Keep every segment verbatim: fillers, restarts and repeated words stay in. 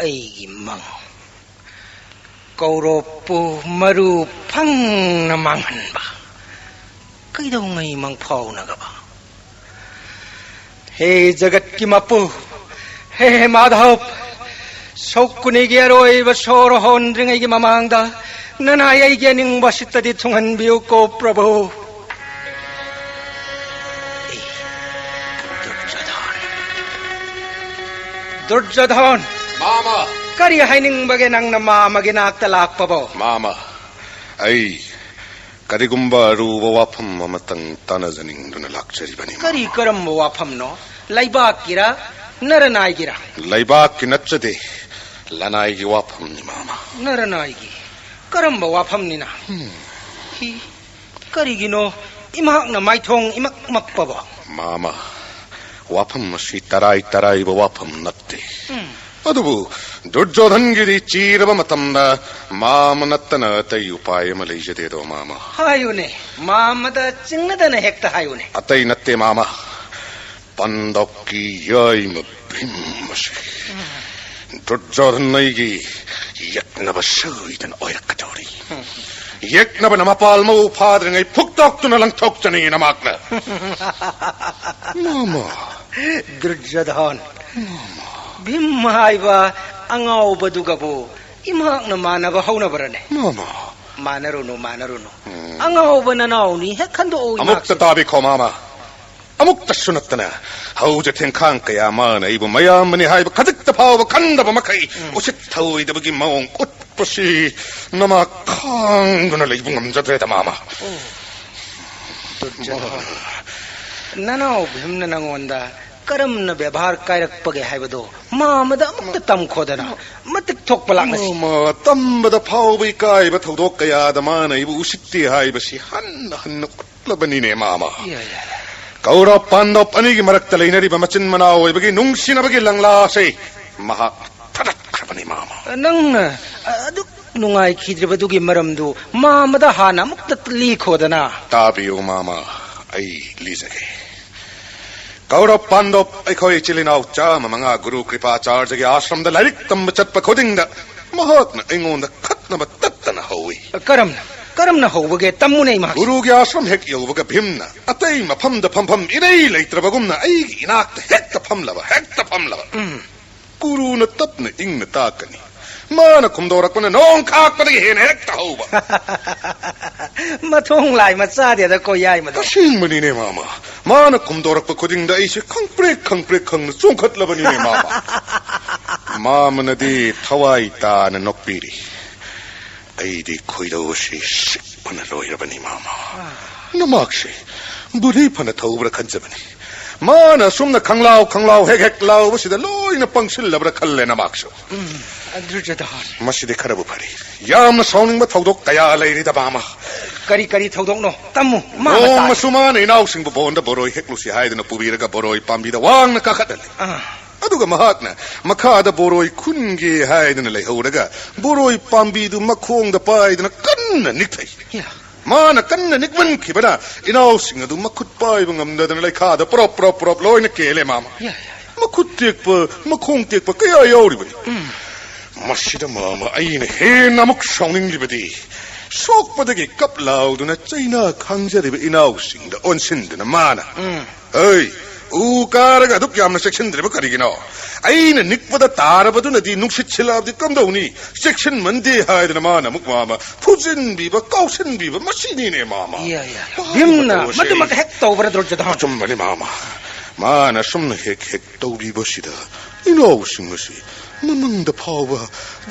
ꯑꯩꯒꯤ ꯃꯪ꯫ ꯀꯧꯔꯣꯞꯄꯨ ꯃꯔꯨ ꯐꯪꯅ ꯃꯥꯡꯍꯟꯕ꯫ ꯀꯩꯗꯧꯉꯩ ꯃꯪꯐꯥꯎꯅꯒꯕ? ꯍꯦ ꯖꯒꯠꯀꯤ ꯃꯄꯨ, ꯍꯦ ꯃꯥꯙꯕ, ꯁꯣꯛꯀꯨꯅꯤꯒꯤ ꯑꯔꯣꯏꯕ ꯁꯣꯔ ꯍꯣꯟꯗ꯭ꯔꯤꯉꯩꯒꯤ ꯃꯃꯥꯡꯗ ꯅꯅꯥꯏ ꯑꯩꯒꯤ ꯑꯅꯤꯡꯕ ꯁꯤꯠꯇꯗꯤ ꯊꯨꯡꯍꯟꯕꯤꯌꯨꯀꯣ ꯄ꯭ꯔꯚꯨ꯫ ꯑꯦ, ꯗꯨꯔꯖꯣꯙꯟ꯫ ꯗꯨꯔꯖꯣꯙꯟ! ꯃꯥꯃ! ꯀꯔꯤ ꯍꯥꯏꯅꯤꯡꯕꯒꯦ ꯅꯪꯅ ꯃꯥꯃꯒꯤ ꯅꯥꯛꯇ ꯂꯥꯛꯄꯕꯣ? ꯃꯥꯃ, ꯑꯩ ꯀꯔꯤꯒꯨꯝꯕ ꯑꯔꯨꯕ ꯋꯥꯐꯝ ꯑꯃꯇꯪ ꯇꯥꯟꯅꯖꯅꯤꯡꯗꯨꯅ ꯂꯥꯛꯆꯔꯤꯕꯅꯤ, ꯃꯥꯃ꯫ ꯀꯔꯤ ꯀꯔꯝꯕ ꯋꯥꯐꯝꯅꯣ? ꯂꯩꯕꯥꯛꯀꯤꯔ, ꯅꯔꯅꯥꯏꯒꯤꯔ? ꯂꯩꯕꯥꯛꯀꯤ ꯅꯠꯆꯗꯦ, ꯂꯅꯥꯏꯒꯤ ꯋꯥꯐꯝꯅꯤ, ꯃꯥꯃ꯫ ꯅꯔꯅꯥꯏꯒꯤ? ꯀꯔꯝꯕ ꯋꯥꯐꯝꯅꯤꯅ? ꯍꯝ꯫ ꯍꯤ, ꯀꯔꯤꯒꯤꯅꯣ ꯏꯃꯍꯥꯛꯅ ꯃꯥꯏꯊꯣꯡ ꯏꯃꯛ ꯃꯛꯄꯕꯣ? ꯃꯥꯃ, ꯋꯥꯐꯝ ꯑꯁꯤ ꯇꯔꯥꯏ ꯇꯔꯥꯏꯕ ꯋꯥꯐꯝ ꯅꯠꯇꯦ꯫ ꯎꯝ꯫ ꯑꯗꯨꯕꯨ ꯗꯨꯔꯖꯣꯙꯟꯒꯤꯗꯤ ꯆꯤꯔꯕ ꯃꯇꯝꯗ ꯃꯥꯃ ꯅꯠꯇꯅ ꯑꯇꯩ ꯎꯄꯥꯏ ꯑꯃ ꯂꯩꯖꯗꯦꯗꯣ, ꯃꯥꯃ꯫ ꯍꯥꯏꯌꯨꯅꯦ, ꯃꯥꯃꯗ ꯆꯤꯡꯅꯗꯅ ꯍꯦꯛꯇ ꯍꯥꯏꯌꯨꯅꯦ꯫ ꯑꯇꯩ ꯅꯠꯇꯦ, ꯃꯥꯃ꯫ ꯄꯥꯟꯗꯕꯀꯤ ꯌꯥꯏꯃ ꯚꯤꯝ ꯑꯁꯤ ꯗꯨꯔꯖꯣꯙꯟ ꯑꯩꯒꯤ ꯌꯦꯛꯅꯕ ꯁꯣꯏꯗꯅ ꯑꯣꯏꯔꯛꯀꯗꯧꯔꯤ꯫ ꯌꯦꯛꯅꯕꯅ ꯃꯄꯥꯜ ꯃꯧ ꯐꯥꯗ꯭ꯔꯤꯉꯩ ꯐꯨꯛꯇꯣꯛꯇꯨꯅ ꯂꯪꯊꯣꯛꯆꯅꯤ ꯅꯃꯥꯛꯅ꯫ ꯃꯥꯃ꯫ ꯗꯨꯔꯖꯣꯙꯟ, ꯃꯥꯃ꯫ ꯚꯤꯝ ꯍꯥꯏꯕ ꯑꯉꯥꯎꯕꯗꯨꯒꯕꯨ ꯏꯃꯍꯥꯛꯅ ꯃꯥꯟꯅꯕ ꯍꯧꯅꯕ꯭ꯔꯅꯦ? ꯃꯥꯃ꯫ ꯃꯥꯟꯅꯔꯨꯅꯨ, ꯃꯥꯟꯅꯔꯨꯅꯨ꯫ ꯎꯝ꯫ ꯑꯉꯥꯎꯕ ꯅꯅꯥꯎꯅꯤ ꯍꯦꯛ ꯈꯟꯗꯣꯛꯎ ꯑꯃꯨꯛꯇ ꯏꯃꯍꯥꯛꯁꯨ꯫ ꯇꯥꯕꯤꯈꯣ, ꯃꯥꯃ꯫ ꯑꯃꯨꯛꯇꯁꯨ ꯅꯠꯇꯅ ꯍꯧꯖꯤꯛ ꯊꯦꯡꯈꯥꯡ ꯀꯌꯥ ꯃꯥꯅ ꯑꯩꯕꯨ ꯃꯌꯥꯝꯕꯅꯤ ꯍꯥꯏꯕ ꯈꯖꯤꯛꯇ ꯐꯥꯎꯕ ꯈꯟꯗꯕ ꯃꯈꯩ ꯎꯝ꯫ ꯎꯁꯤꯠ ꯊꯑꯣꯏꯗꯕꯒꯤ ꯃꯑꯣꯡ ꯎꯠꯄꯁꯤ ꯅꯃꯥ ꯈꯥꯡꯗꯨꯅ ꯂꯩꯕ ꯉꯝꯖꯗ꯭ꯔꯦꯗ, ꯃꯥꯃ꯫ ꯑꯣ꯫ ꯗꯨꯔꯖꯣꯙꯟ, ꯅꯅꯥꯎ ꯚꯤꯝꯅ ꯅꯉꯣꯟꯗ ꯀꯔꯝꯅ ꯕꯦꯕꯥꯔ ꯀꯥꯏꯔꯛꯄꯒꯦ ꯍꯥꯏꯕꯗꯣ ꯃꯥꯃꯗ ꯑꯃꯨꯛꯇ ꯇꯝꯈꯣꯗꯅ ꯃꯇꯤꯛ ꯊꯣꯛꯄ ꯂꯥꯛꯅꯁꯤ꯫ ꯃꯥꯃ, ꯇꯝꯕꯗ ꯐꯥꯎꯕ ꯏꯀꯥꯏꯕ ꯊꯧꯗꯣꯛ ꯀꯌꯥꯗ ꯃꯥꯅ ꯑꯩꯕꯨ ꯎꯁꯤꯠꯇꯦ ꯍꯥꯏꯕꯁꯤ ꯍꯟꯅ ꯍꯟꯅ ꯎꯠꯂꯕꯅꯤꯅꯦ, ꯃꯥꯃ꯫ ꯌꯥ, ꯌꯥ, ꯌꯥ꯫ ꯀꯧꯔꯕ ꯄꯥꯟꯗꯕ ꯑꯅꯤꯒꯤ ꯃꯔꯛꯇ ꯂꯩꯅꯔꯤꯕ ꯃꯆꯤꯟ ꯃꯅꯥꯎ ꯑꯣꯏꯕꯒꯤ ꯅꯨꯡꯁꯤꯅꯕꯒꯤ ꯂꯪꯂꯥ ꯑꯁꯤ ꯃꯍꯥꯛꯅ ꯊꯗꯠꯈ꯭ꯔꯕꯅꯤ, ꯃꯥꯃ꯫ ꯅꯪꯅ ꯑꯗꯨꯛ ꯅꯨꯡꯉꯥꯏꯈꯤꯗ꯭ꯔꯤꯕꯗꯨꯒꯤ ꯃꯔꯝꯗꯨ ꯃꯥꯃꯗ ꯍꯥꯟꯅ ꯑꯃꯨꯛꯇ ꯂꯤꯈꯣꯗꯅ꯫ ꯇꯥꯕꯤꯌꯨ, ꯃꯥꯃ, ꯑꯩ ꯂꯤꯖꯒꯦ꯫ ꯀꯧꯔꯕ ꯄꯥꯟꯗꯕ ꯑꯩꯈꯣꯏ ꯏꯆꯤꯜ ꯏꯅꯥꯎ ꯆꯥꯝꯃ ꯃꯉꯥ ꯒꯨꯔꯨ ꯀ꯭ꯔꯤꯄꯥꯆꯥꯔꯖꯒꯤ ꯑꯥꯁ꯭ꯔꯝꯗ ꯂꯥꯏꯔꯤꯛ ꯇꯝꯕ ꯆꯠꯄ ꯈꯨꯗꯤꯡꯗ ꯃꯍꯥꯛꯅ ꯑꯩꯉꯣꯟꯗ ꯈꯠꯅꯕ ꯇꯠꯇꯅ ꯍꯧꯏ꯫ ꯀꯔꯝꯅ? ꯀꯔꯝꯅ ꯍꯧꯕꯒꯦ? ꯇꯝꯃꯨꯅꯦ ꯏꯃꯥ꯫ ꯒꯨꯔꯨꯒꯤ ꯑꯥꯁ꯭ꯔꯝ ꯍꯦꯛ ꯌꯧꯕꯒ ꯚꯤꯝꯅ ꯑꯇꯩ ꯃꯐꯝꯗ ꯐꯝꯐꯝ ꯏꯔꯩ ꯂꯩꯇ꯭ꯔꯕꯒꯨꯝꯅ ꯑꯩꯒꯤ ꯏꯅꯥꯛꯇ ꯍꯦꯛꯇ ꯐꯝꯂꯕ, ꯍꯦꯛꯇ ꯐꯝꯂꯕ꯫ ꯎꯝ꯫ ꯒꯨꯔꯨꯅ ꯇꯞꯅ ꯏꯪꯅ ꯇꯥꯛꯀꯅꯤ꯫ ꯃꯥꯅ ꯈꯨꯝꯗꯣꯔꯛꯄꯅ ꯅꯣꯡ ꯈꯥꯛꯄꯗꯒꯤ ꯍꯦꯟꯅ ꯍꯦꯛꯇ ꯍꯧꯕ꯫ ꯃꯊꯣꯡ ꯂꯥꯏ ꯃꯆꯥꯗꯦꯗ ꯀꯣ ꯌꯥꯏꯃꯗꯣ꯫ ꯑꯁꯦꯡꯕꯅꯤꯅꯦ ꯃꯥꯃ꯫ ꯃꯥꯅ ꯈꯨꯝꯗꯣꯔꯛꯄ ꯈꯨꯗꯤꯡꯗ ꯑꯩꯁꯦ ꯈꯪꯄ꯭ꯔꯦꯛ ꯈꯪꯄ꯭ꯔꯦꯛ ꯈꯪꯅ ꯆꯣꯡꯈꯠꯂꯕꯅꯤꯅꯦ ꯃꯥꯃ꯫ ꯃꯥꯃꯅꯗꯤ ꯊꯋꯥꯏ ꯇꯥꯅ ꯅꯣꯛꯄꯤꯔꯤ꯫ ꯑꯩꯗꯤ ꯈꯣꯏꯗꯧ ꯑꯁꯤ ꯁꯤꯛꯄꯅ ꯂꯣꯏꯔꯕꯅꯤ ꯃꯥꯃ꯫ ꯅꯃꯥꯛꯁꯦ ꯕꯨꯔꯤ ꯐꯅ ꯊꯧꯕ꯭ꯔꯥ ꯈꯟꯖꯕꯅꯤ꯫ ꯃꯥꯅ ꯑꯁꯨꯝꯅ ꯈꯪꯂꯥꯎ ꯈꯪꯂꯥꯎ ꯍꯦꯛ ꯍꯦꯛ ꯂꯥꯎꯕꯁꯤꯗ ꯂꯣꯏꯅ ꯄꯪꯁꯤꯜꯂꯕ꯭ꯔꯥ ꯈꯜꯂꯦ ꯅꯃꯥꯛꯁꯨ꯫ ꯎꯝ, ꯗꯨꯔꯖꯣꯙꯟ꯫ ꯃꯁꯤꯗꯤ ꯈꯔꯕꯨ ꯐꯔꯤ꯫ ꯌꯥꯝꯅ ꯁꯥꯎꯅꯤꯡꯕ ꯊꯧꯗꯣꯛ ꯀꯌꯥ ꯂꯩꯔꯤꯗ ꯃꯥꯃ꯫ ꯀꯔꯤ ꯀꯔꯤ ꯊꯧꯗꯣꯛꯅꯣ? ꯇꯝꯃꯨ, ꯃꯥꯃ ꯇꯥꯒꯦ꯫ ꯅꯣꯡꯃꯁꯨ ꯃꯥꯅ ꯏꯅꯥꯎꯁꯤꯡꯕꯨ ꯕꯣꯟꯗ ꯕꯣꯔꯣꯏ ꯍꯦꯛꯂꯨꯁꯤ ꯍꯥꯏꯗꯨꯅ ꯄꯨꯕꯤꯔꯒ ꯕꯣꯔꯣꯏ ꯄꯥꯝꯕꯤꯗ ꯋꯥꯡꯅ ꯀꯥꯈꯠꯍꯜꯂꯤ꯫ ꯑꯥ꯫ ꯑꯗꯨꯒ ꯃꯍꯥꯛꯅ ꯃꯈꯥꯗ ꯕꯣꯔꯣꯏ ꯈꯨꯟꯒꯦ ꯍꯥꯏꯗꯨꯅ ꯂꯩꯍꯧꯔꯒ ꯕꯣꯔꯣꯏ ꯄꯥꯝꯕꯤꯗꯨ ꯃꯈꯣꯡꯗ ꯄꯥꯏꯗꯨꯅ ꯀꯟꯅ ꯅꯤꯛꯊꯩ꯫ ꯌꯥ꯫ ꯃꯥꯅ ꯀꯟꯅ ꯅꯤꯛꯃꯟꯈꯤꯕꯅ ꯏꯅꯥꯎꯁꯤꯡ ꯑꯗꯨ ꯃꯈꯨꯠ ꯄꯥꯏꯕ ꯉꯝꯗꯗꯅ ꯂꯩꯈꯥꯗ ꯄ꯭ꯔꯣꯞ ꯄ꯭ꯔꯣꯞ ꯄ꯭ꯔꯣꯞ ꯂꯣꯏꯅ ꯀꯦꯜꯂꯦ ꯃꯥꯃ꯫ ꯌꯥ, ꯌꯥ, ꯌꯥ꯫ ꯃꯈꯨꯠ ꯇꯦꯛꯄ, ꯃꯈꯣꯡ ꯇꯦꯛꯄ ꯀꯌꯥ ꯌꯥꯎꯔꯤꯕꯅꯤ꯫ ꯎꯝ꯫ ꯃꯁꯤꯗ ꯃꯥꯃ ꯑꯩꯅ ꯍꯦꯟꯅ ꯑꯃꯨꯛ ꯁꯥꯎꯅꯤꯡꯂꯤꯕꯗꯤ ꯁꯣꯛꯄꯗꯒꯤ ꯀꯞ ꯂꯥꯎꯗꯨꯅ ꯆꯩꯅꯥ ꯈꯥꯡꯖꯔꯤꯕ ꯏꯅꯥꯎꯁꯤꯡꯗ ꯑꯣꯟꯁꯤꯟꯗꯨꯅ ꯃꯥꯅ, ꯎꯝ꯫ "ꯍꯩ, ꯎ ꯀꯥꯔꯒ ꯑꯗꯨꯛ ꯌꯥꯝꯅ ꯆꯦꯛꯁꯤꯟꯗ꯭ꯔꯤꯕ ꯀꯔꯤꯒꯤꯅꯣ? ꯑꯩꯅ ꯅꯤꯛꯄꯗ ꯇꯥꯔꯕꯗꯨꯅꯗꯤ ꯅꯨꯡꯁꯤꯠ ꯁꯤꯜꯂꯛꯑꯕꯗꯤ ꯀꯝꯗꯧꯅꯤ?" ꯆꯦꯛꯁꯤꯟꯃꯟꯗꯦ ꯍꯥꯏꯗꯅ ꯃꯥꯅ ꯑꯃꯨꯛ ꯃꯥꯃ ꯐꯨꯖꯤꯟꯕꯤꯕ, ꯀꯥꯎꯁꯤꯟꯕꯤꯕ, ꯃꯁꯤꯅꯤꯅꯦ ꯃꯥꯃ꯫ ꯌꯥ, ꯌꯥ, ꯌꯥ꯫ ꯃꯥꯃ ꯚꯤꯝꯅ ꯇꯧꯕꯁꯦ꯫ ꯃꯗꯨꯃꯛ ꯍꯦꯛ ꯇꯧꯕ꯭ꯔꯥ, ꯗꯨꯔꯖꯣꯙꯟ? ꯑꯆꯨꯝꯕꯅꯤ ꯃꯥꯃ꯫ ꯃꯥꯅ ꯁꯨꯝꯅ ꯍꯦꯛ ꯍꯦꯛ ꯇꯧꯕꯤꯕꯁꯤꯗ ꯏꯅꯥꯎꯁꯤꯡ ꯑꯁꯤ ꯃꯃꯪꯗ ꯐꯥꯎꯕ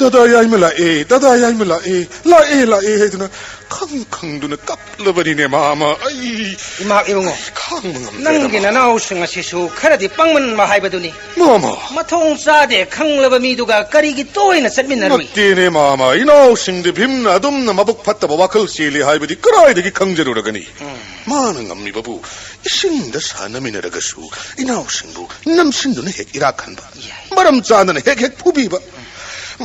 "ꯗꯥꯗꯥ ꯌꯥꯏꯃ ꯂꯥꯛꯑꯦ, ꯗꯥꯗꯥ ꯌꯥꯏꯃ ꯂꯥꯛꯑꯦ, ꯂꯥꯛꯑꯦ, ꯂꯥꯛꯑꯦ" ꯍꯥꯏꯗꯨꯅ ꯈꯪ ꯈꯪꯗꯨꯅ ꯀꯞꯂꯕꯅꯤꯅꯦ ꯃꯥꯃ꯫ ꯑꯩ ꯏꯃꯥ ꯏꯕꯨꯡꯉꯣ, ꯑꯩ ꯈꯥꯡꯕ ꯉꯝꯗ꯭ꯔꯦꯗ ꯅꯪꯒꯤ ꯃꯥꯃ꯫ ꯅꯅꯥꯎꯁꯤꯡ ꯑꯁꯤꯁꯨ ꯈꯔꯗꯤ ꯄꯪꯃꯟꯕ ꯍꯥꯏꯕꯗꯨꯅꯤ꯫ ꯃꯥꯃ꯫ ꯃꯊꯣꯡ ꯆꯥꯗꯦ ꯈꯪꯂꯕ ꯃꯤꯗꯨꯒ ꯀꯔꯤꯒꯤ ꯇꯣꯏꯅ ꯆꯠꯃꯤꯟꯅꯔꯨꯏ? ꯅꯠꯇꯦꯅꯦ ꯃꯥꯃ, ꯏꯅꯥꯎꯁꯤꯡꯗꯤ ꯚꯤꯝꯅ ꯑꯗꯨꯝꯅ ꯃꯕꯨꯛ ꯐꯠꯇꯕ ꯋꯥꯈꯜ ꯆꯦꯜꯂꯤ ꯍꯥꯏꯕꯗꯤ ꯀꯗꯥꯏꯗꯒꯤ ꯈꯪꯖꯔꯨꯔꯒꯅꯤ? ꯎꯝ꯫ ꯃꯥꯅ ꯉꯝꯃꯤꯕꯕꯨ ꯏꯁꯤꯡꯗ ꯁꯥꯟꯅꯃꯤꯟꯅꯔꯒꯁꯨ ꯏꯅꯥꯎꯁꯤꯡꯕꯨ ꯅꯝꯁꯤꯟꯗꯨꯅ ꯍꯦꯛ ꯏꯔꯥꯛ ꯈꯟꯕ, ꯌꯥꯏ꯫ ꯃꯔꯝ ꯆꯥꯗꯅ ꯍꯦꯛ ꯍꯦꯛ ꯐꯨꯕꯤꯕ꯫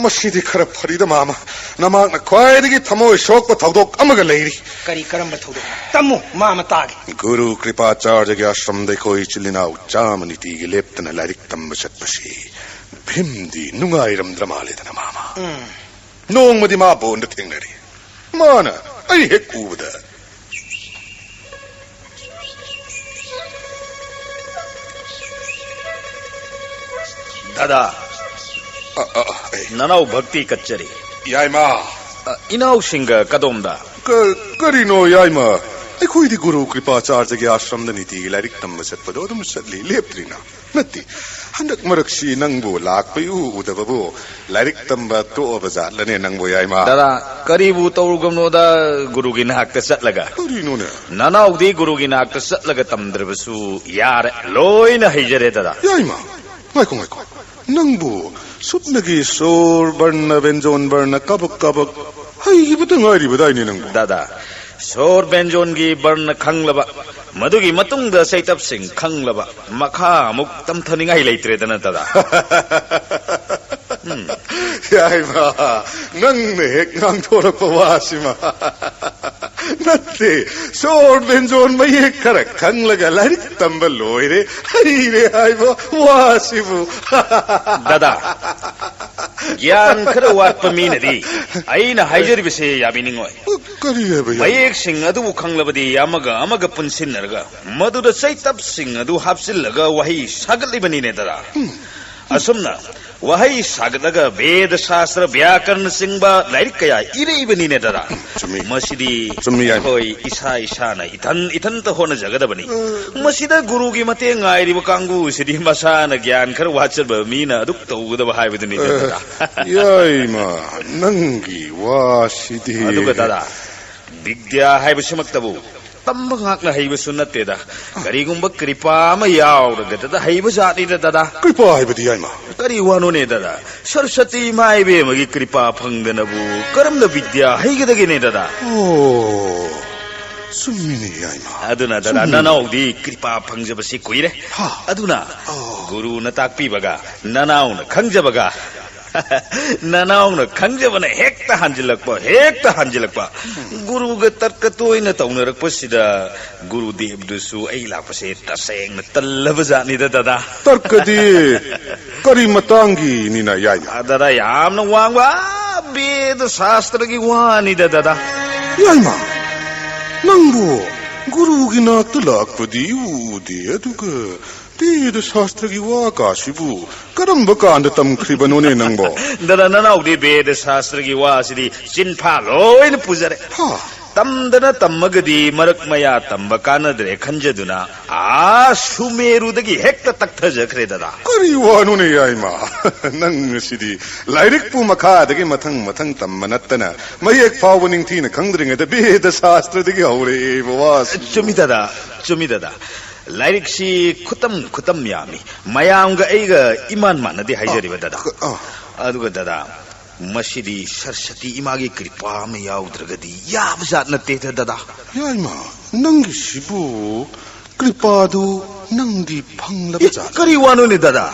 ꯃꯁꯤꯗꯤ ꯈꯔ ꯐꯔꯤꯗ ꯃꯥꯃ꯫ ꯅꯃꯥꯛꯅ ꯈ꯭ꯋꯥꯏꯗꯒꯤ ꯊꯃꯣꯏ ꯁꯣꯛꯄ ꯊꯧꯗꯣꯛ ꯑꯃꯒ ꯂꯩꯔꯤ꯫ ꯀꯔꯤ, ꯀꯔꯝꯕ ꯊꯧꯗꯣꯛ? ꯇꯝꯃꯨ, ꯃꯥ ꯑꯃ ꯇꯥꯒꯦ꯫ ꯒꯨꯔꯨ ꯀ꯭ꯔꯤꯄꯥꯆꯥꯔꯌꯒꯤ ꯑꯥꯁ꯭ꯔꯝꯗ ꯑꯩꯈꯣꯏ ꯏꯆꯤꯜ ꯏꯅꯥꯎ ꯆꯥꯝꯃ ꯅꯤꯇꯤꯒꯤ ꯂꯦꯞꯇꯅ ꯂꯥꯏꯔꯤꯛ ꯇꯝꯕ ꯆꯠꯄꯁꯤ ꯚꯤꯝꯗꯤ ꯅꯨꯡꯉꯥꯏꯔꯝꯗ꯭ꯔ ꯃꯥꯜꯂꯦꯗꯅ, ꯃꯥꯃ꯫ ꯎꯝ꯫ ꯅꯣꯡꯃꯗꯤ ꯃꯥ ꯕꯣꯟꯗ ꯊꯦꯡꯅꯔꯦ꯫ ꯃꯥꯅ ꯑꯩ ꯍꯦꯛ ꯎꯕꯗ, ꯗꯥꯗꯥ, ꯑ, ꯑ, ꯑ, ꯑꯦ꯫ ꯅꯅꯥꯎ ꯚꯛꯇꯤ ꯀꯠꯆꯔꯤ꯫ ꯌꯥꯏꯃ꯫ ꯑ, ꯏꯅꯥꯎꯁꯤꯡꯒ ꯀꯗꯣꯝꯗ? ꯀ-, ꯀꯔꯤꯅꯣ ꯌꯥꯏꯃ? ꯑꯩꯈꯣꯏꯗꯤ ꯒꯨꯔꯨ ꯀ꯭ꯔꯤꯄꯥꯆꯥꯔꯌꯒꯤ ꯑꯥꯁ꯭ꯔꯝꯗ ꯅꯤꯇꯤꯒꯤ ꯂꯥꯏꯔꯤꯛ ꯇꯝꯕ ꯆꯠꯄꯗꯣ ꯑꯗꯨꯝ ꯆꯠꯂꯤ, ꯂꯦꯞꯇ꯭ꯔꯤꯅ꯫ ꯅꯠꯇꯦ, ꯍꯟꯗꯛ ꯃꯔꯛꯁꯤ ꯅꯪꯕꯨ ꯂꯥꯛꯄ ꯏꯎ ꯎꯗꯕꯕꯨ꯫ ꯂꯥꯏꯔꯤꯛ ꯇꯝꯕ ꯇꯣꯛꯑꯕ ꯖꯥꯠꯂꯅꯦ ꯅꯪꯕꯨ, ꯌꯥꯏꯃ? ꯗꯥꯗꯥ, ꯀꯔꯤꯕꯨ ꯇꯧꯔꯨꯒꯝꯅꯣꯗ ꯒꯨꯔꯨꯒꯤ ꯅꯥꯛꯇ ꯆꯠꯂꯒ? ꯀꯔꯤꯅꯣꯅꯦ? ꯅꯅꯥꯎꯗꯤ ꯒꯨꯔꯨꯒꯤ ꯅꯥꯛꯇ ꯆꯠꯂꯒ ꯇꯝꯗ꯭ꯔꯕꯁꯨ ꯌꯥꯔꯦ, ꯂꯣꯏꯅ ꯍꯩꯖꯔꯦ, ꯗꯥꯗꯥ꯫ ꯌꯥꯏꯃ, ꯉꯥꯏꯈꯣ, ꯉꯥꯏꯈꯣ꯫ ꯅꯪꯕꯨ ꯁꯨꯞꯅꯒꯤ ꯁꯣꯔ ꯕꯔꯅ, ꯕꯦꯟꯖꯣꯟ ꯕꯔꯅ, ꯀꯕꯛ ꯀꯕꯛ ꯍꯩꯈꯤꯕꯇ ꯉꯥꯏꯔꯤꯕꯗꯥꯏꯅꯦ ꯅꯪꯕꯨ? ꯗꯥꯗꯥ, ꯁꯣꯔ ꯕꯦꯟꯖꯣꯟꯒꯤ ꯕꯔꯅ ꯈꯪꯂꯕ, ꯃꯗꯨꯒꯤ ꯃꯇꯨꯡꯗ ꯆꯩꯇꯞꯁꯤꯡ ꯈꯪꯂꯕ, ꯃꯈꯥ ꯑꯃꯨꯛ ꯇꯝꯊꯅꯤꯡꯉꯥꯏ ꯂꯩꯇ꯭ꯔꯦꯗꯅ, ꯗꯥꯗꯥ꯫ ꯎꯝ꯫ ꯌꯥꯏꯃ, ꯅꯪꯅ ꯍꯦꯛ ꯉꯥꯡꯊꯣꯔꯛꯄ ꯋꯥꯁꯤꯃ꯫ ꯅꯠꯇꯦ, ꯁꯣꯔ ꯕꯦꯟꯖꯣꯟ ꯃꯌꯦꯛ ꯈꯔ ꯈꯪꯂꯒ ꯂꯥꯏꯔꯤꯛ ꯇꯝꯕ ꯂꯣꯏꯔꯦ, ꯍꯩꯔꯦ ꯍꯥꯏꯕ ꯋꯥꯁꯤꯕꯨ꯫ ꯗꯥꯗꯥ, ꯒ꯭ꯌꯥꯟ ꯈꯔ ꯋꯥꯠꯄ ꯃꯤꯅꯗꯤ ꯑꯩꯅ ꯍꯥꯏꯖꯔꯤꯕꯁꯦ ꯌꯥꯕꯤꯅꯤꯡꯉꯣꯏ꯫ ꯀꯔꯤ ꯍꯥꯏꯕ ꯌꯥꯏꯃ? ꯃꯌꯦꯛꯁꯤꯡ ꯑꯗꯨꯕꯨ ꯈꯪꯂꯕꯗꯤ ꯑꯃꯒ ꯑꯃꯒ ꯄꯨꯟꯁꯤꯟꯅꯔꯒ ꯃꯗꯨꯗ ꯆꯩꯇꯞꯁꯤꯡ ꯑꯗꯨ ꯍꯥꯞꯆꯤꯜꯂꯒ ꯋꯥꯍꯩ ꯁꯥꯒꯠꯂꯤꯕꯅꯤꯅꯦ, ꯗꯥꯗꯥ꯫ ꯎꯝ꯫ ꯑꯁꯨꯝꯅ ꯋꯥꯍꯩ ꯁꯥꯒꯠꯂꯒ ꯚꯦꯗ ꯁꯥꯁꯇ꯭ꯔ, ꯕ꯭ꯌꯥꯀꯔꯅꯆꯤꯡꯕ ꯂꯥꯏꯔꯤꯛ ꯀꯌꯥ ꯏꯔꯛꯏꯕꯅꯤꯅꯦ, ꯗꯥꯗꯥ꯫ ꯆꯨꯝꯃꯤ꯫ ꯃꯁꯤꯗꯤ ꯆꯨꯝꯃꯤ, ꯌꯥꯏꯃ꯫ ꯑꯩꯈꯣꯏ ꯏꯁꯥ ꯏꯁꯥꯅ ꯏꯊꯟ ꯏꯊꯟꯇ ꯍꯣꯠꯅꯖꯒꯗꯕꯅꯤ꯫ ꯎꯝ꯫ ꯃꯁꯤꯗ ꯒꯨꯔꯨꯒꯤ ꯃꯇꯦꯡ ꯉꯥꯏꯔꯤꯕ ꯀꯥꯡꯕꯨꯁꯤꯗꯤ ꯃꯁꯥꯅ ꯒ꯭ꯌꯥꯟ ꯈꯔ ꯋꯥꯠꯆꯕ ꯃꯤꯅ ꯑꯗꯨꯛ ꯇꯧꯒꯗꯕ ꯍꯥꯏꯕꯗꯨꯅꯤꯗ, ꯑꯦ, ꯗꯥꯗꯥ꯫ ꯌꯥꯏꯃ, ꯅꯪꯒꯤ ꯋꯥꯁꯤꯗꯤ꯫ ꯑꯗꯨꯒ, ꯗꯥꯗꯥ, ꯕꯤꯗ꯭ꯌꯥ ꯍꯥꯏꯕꯁꯤꯃꯛꯇꯕꯨ ꯇꯝꯕ ꯉꯥꯛꯅ ꯍꯩꯕꯁꯨ ꯅꯠꯇꯦꯗ꯫ ꯀꯔꯤꯒꯨꯝꯕ ꯀ꯭ꯔꯤꯄꯥ ꯑꯃ ꯌꯥꯎꯔꯒꯗꯗ ꯍꯩꯕ ꯖꯥꯠꯅꯤꯗ, ꯗꯥꯗꯥ꯫ ꯀ꯭ꯔꯤꯄꯥ ꯍꯥꯏꯕꯗꯤ, ꯌꯥꯏꯃ? ꯀꯔꯤ ꯋꯥꯅꯣꯅꯦ, ꯗꯥꯗꯥ? ꯁꯔꯁꯇꯤ ꯏꯃꯥ ꯏꯕꯦꯝꯃꯒꯤ ꯀ꯭ꯔꯤꯄꯥ ꯐꯪꯗꯅꯕꯨ ꯀꯔꯝꯅ ꯕꯤꯗ꯭ꯌꯥ ꯍꯩꯒꯗꯒꯦꯅꯦ, ꯗꯥꯗꯥ? ꯑꯣ, ꯆꯨꯝꯃꯤꯅꯦ, ꯌꯥꯏꯃ꯫ ꯑꯗꯨꯅ, ꯗꯥꯗꯥ, ꯆꯨꯝꯃꯤꯅꯦ꯫ ꯅꯅꯥꯎꯗꯤ ꯀ꯭ꯔꯤꯄꯥ ꯐꯪꯖꯕꯁꯤ ꯀꯨꯏꯔꯦ꯫ ꯍꯥ꯫ ꯑꯗꯨꯅ ꯑꯣ꯫ ꯒꯨꯔꯨꯅ ꯇꯥꯛꯄꯤꯕꯒ, ꯅꯅꯥꯎꯅ ꯈꯪꯖꯕꯒ, ꯅꯅꯥꯎꯅ ꯈꯪꯖꯕꯅ ꯍꯦꯛꯇ ꯍꯟꯖꯤꯜꯂꯛꯄ, ꯍꯦꯛꯇ ꯍꯟꯖꯤꯜꯂꯛꯄ꯫ ꯒꯨꯔꯨꯒ ꯇꯔꯀ ꯇꯣꯏꯅ ꯇꯧꯅꯔꯛꯄꯁꯤꯗ ꯒꯨꯔꯨꯗꯦꯕꯗꯨꯁꯨ ꯑꯩ ꯂꯥꯛꯄꯁꯦ ꯇꯁꯦꯡꯅ ꯇꯜꯂꯕ ꯖꯥꯠꯅꯤꯗ, ꯗꯗꯥ꯫ ꯇꯔꯀꯗꯤ ꯀꯔꯤ ꯃꯇꯥꯡꯒꯤꯅꯤꯅ, ꯌꯥꯏꯃ? ꯑ, ꯗꯗꯥ, ꯌꯥꯝꯅ ꯋꯥꯡꯕ, ꯑ, ꯕꯦꯗ ꯁꯥꯁꯇ꯭ꯔꯒꯤ ꯋꯥꯅꯤꯗ, ꯗꯗꯥ꯫ ꯌꯥꯏꯃ, ꯅꯪꯕꯨ ꯒꯨꯔꯨꯒꯤ ꯅꯥꯛꯇ ꯂꯥꯛꯄꯗꯤ ꯎꯗꯦ, ꯑꯗꯨꯒ ꯕꯦꯗ ꯁꯥꯁꯇ꯭ꯔꯒꯤ ꯋꯥ ꯀꯥꯁꯤꯕꯨ ꯀꯔꯝꯕ ꯀꯥꯟꯗ ꯇꯝꯈ꯭ꯔꯤꯕꯅꯣꯅꯦ ꯅꯪꯕꯣ? ꯗꯗꯥ, ꯅꯅꯥꯎꯗꯤ ꯕꯦꯗ ꯁꯥꯁꯇ꯭ꯔꯒꯤ ꯋꯥꯁꯤꯗꯤ ꯆꯤꯟꯐꯥ ꯂꯣꯏꯅ ꯄꯨꯖꯔꯦ꯫ ꯍꯥ? ꯇꯝꯗꯅ ꯇꯝꯃꯒꯗꯤ ꯃꯔꯛ ꯃꯌꯥ ꯇꯝꯕ ꯀꯥꯟꯅꯗ꯭ꯔꯦ ꯈꯟꯖꯗꯨꯅ, ꯑꯥ, ꯁꯨꯃꯦꯔꯨꯗꯒꯤ ꯍꯦꯛꯇ ꯇꯛꯊꯖꯈ꯭ꯔꯦ, ꯗꯗꯥ꯫ ꯀꯔꯤ ꯋꯥꯅꯣꯅꯦ, ꯌꯥꯏꯃ? ꯅꯪ ꯑꯁꯤꯗꯤ ꯂꯥꯏꯔꯤꯛꯄꯨ ꯃꯈꯥꯗꯒꯤ ꯃꯊꯪ ꯃꯊꯪ ꯇꯝꯕ ꯅꯠꯇꯅ, ꯃꯌꯦꯛ ꯐꯥꯎꯕ ꯅꯤꯡꯊꯤꯅ ꯈꯪꯗ꯭ꯔꯤꯉꯩꯗ ꯕꯦꯗ ꯁꯥꯁꯇ꯭ꯔꯗꯒꯤ ꯍꯧꯔꯛꯑꯦꯕ ꯋꯥꯁꯤ꯫ ꯆꯨꯝꯃꯤ, ꯗꯗꯥ, ꯆꯨꯝꯃꯤ, ꯗꯗꯥ꯫ ꯂꯥꯏꯔꯤꯛꯁꯤ ꯈꯨꯇꯝ ꯈꯨꯇꯝ ꯌꯥꯝꯃꯤ꯫ ꯃꯌꯥꯝꯒ ꯑꯩꯒ ꯏꯃꯥꯟ ꯃꯥꯟꯅꯗꯦ ꯍꯥꯏꯖꯔꯤꯕ, ꯗꯗꯥ꯫ ꯑ, ꯑ꯫ ꯑꯗꯨꯒ, ꯗꯗꯥ, ꯃꯁꯤꯗꯤ ꯁꯔꯁꯇꯤ ꯏꯃꯥꯒꯤ ꯀ꯭ꯔꯤꯄꯥ ꯑꯃ ꯌꯥꯎꯗ꯭ꯔꯒꯗꯤ ꯌꯥꯕ ꯖꯥꯠ ꯅꯠꯇꯦꯗ, ꯗꯗꯥ꯫ ꯌꯥꯏꯃ, ꯅꯪꯒꯤꯁꯤꯕꯨ ꯀ꯭ꯔꯤꯄꯥꯗꯨ ꯅꯪꯗꯤ ꯐꯪꯂꯕ ꯑꯦ, ꯖꯥꯠ? ꯀꯔꯤ ꯋꯥꯅꯣꯅꯦ, ꯗꯗꯥ?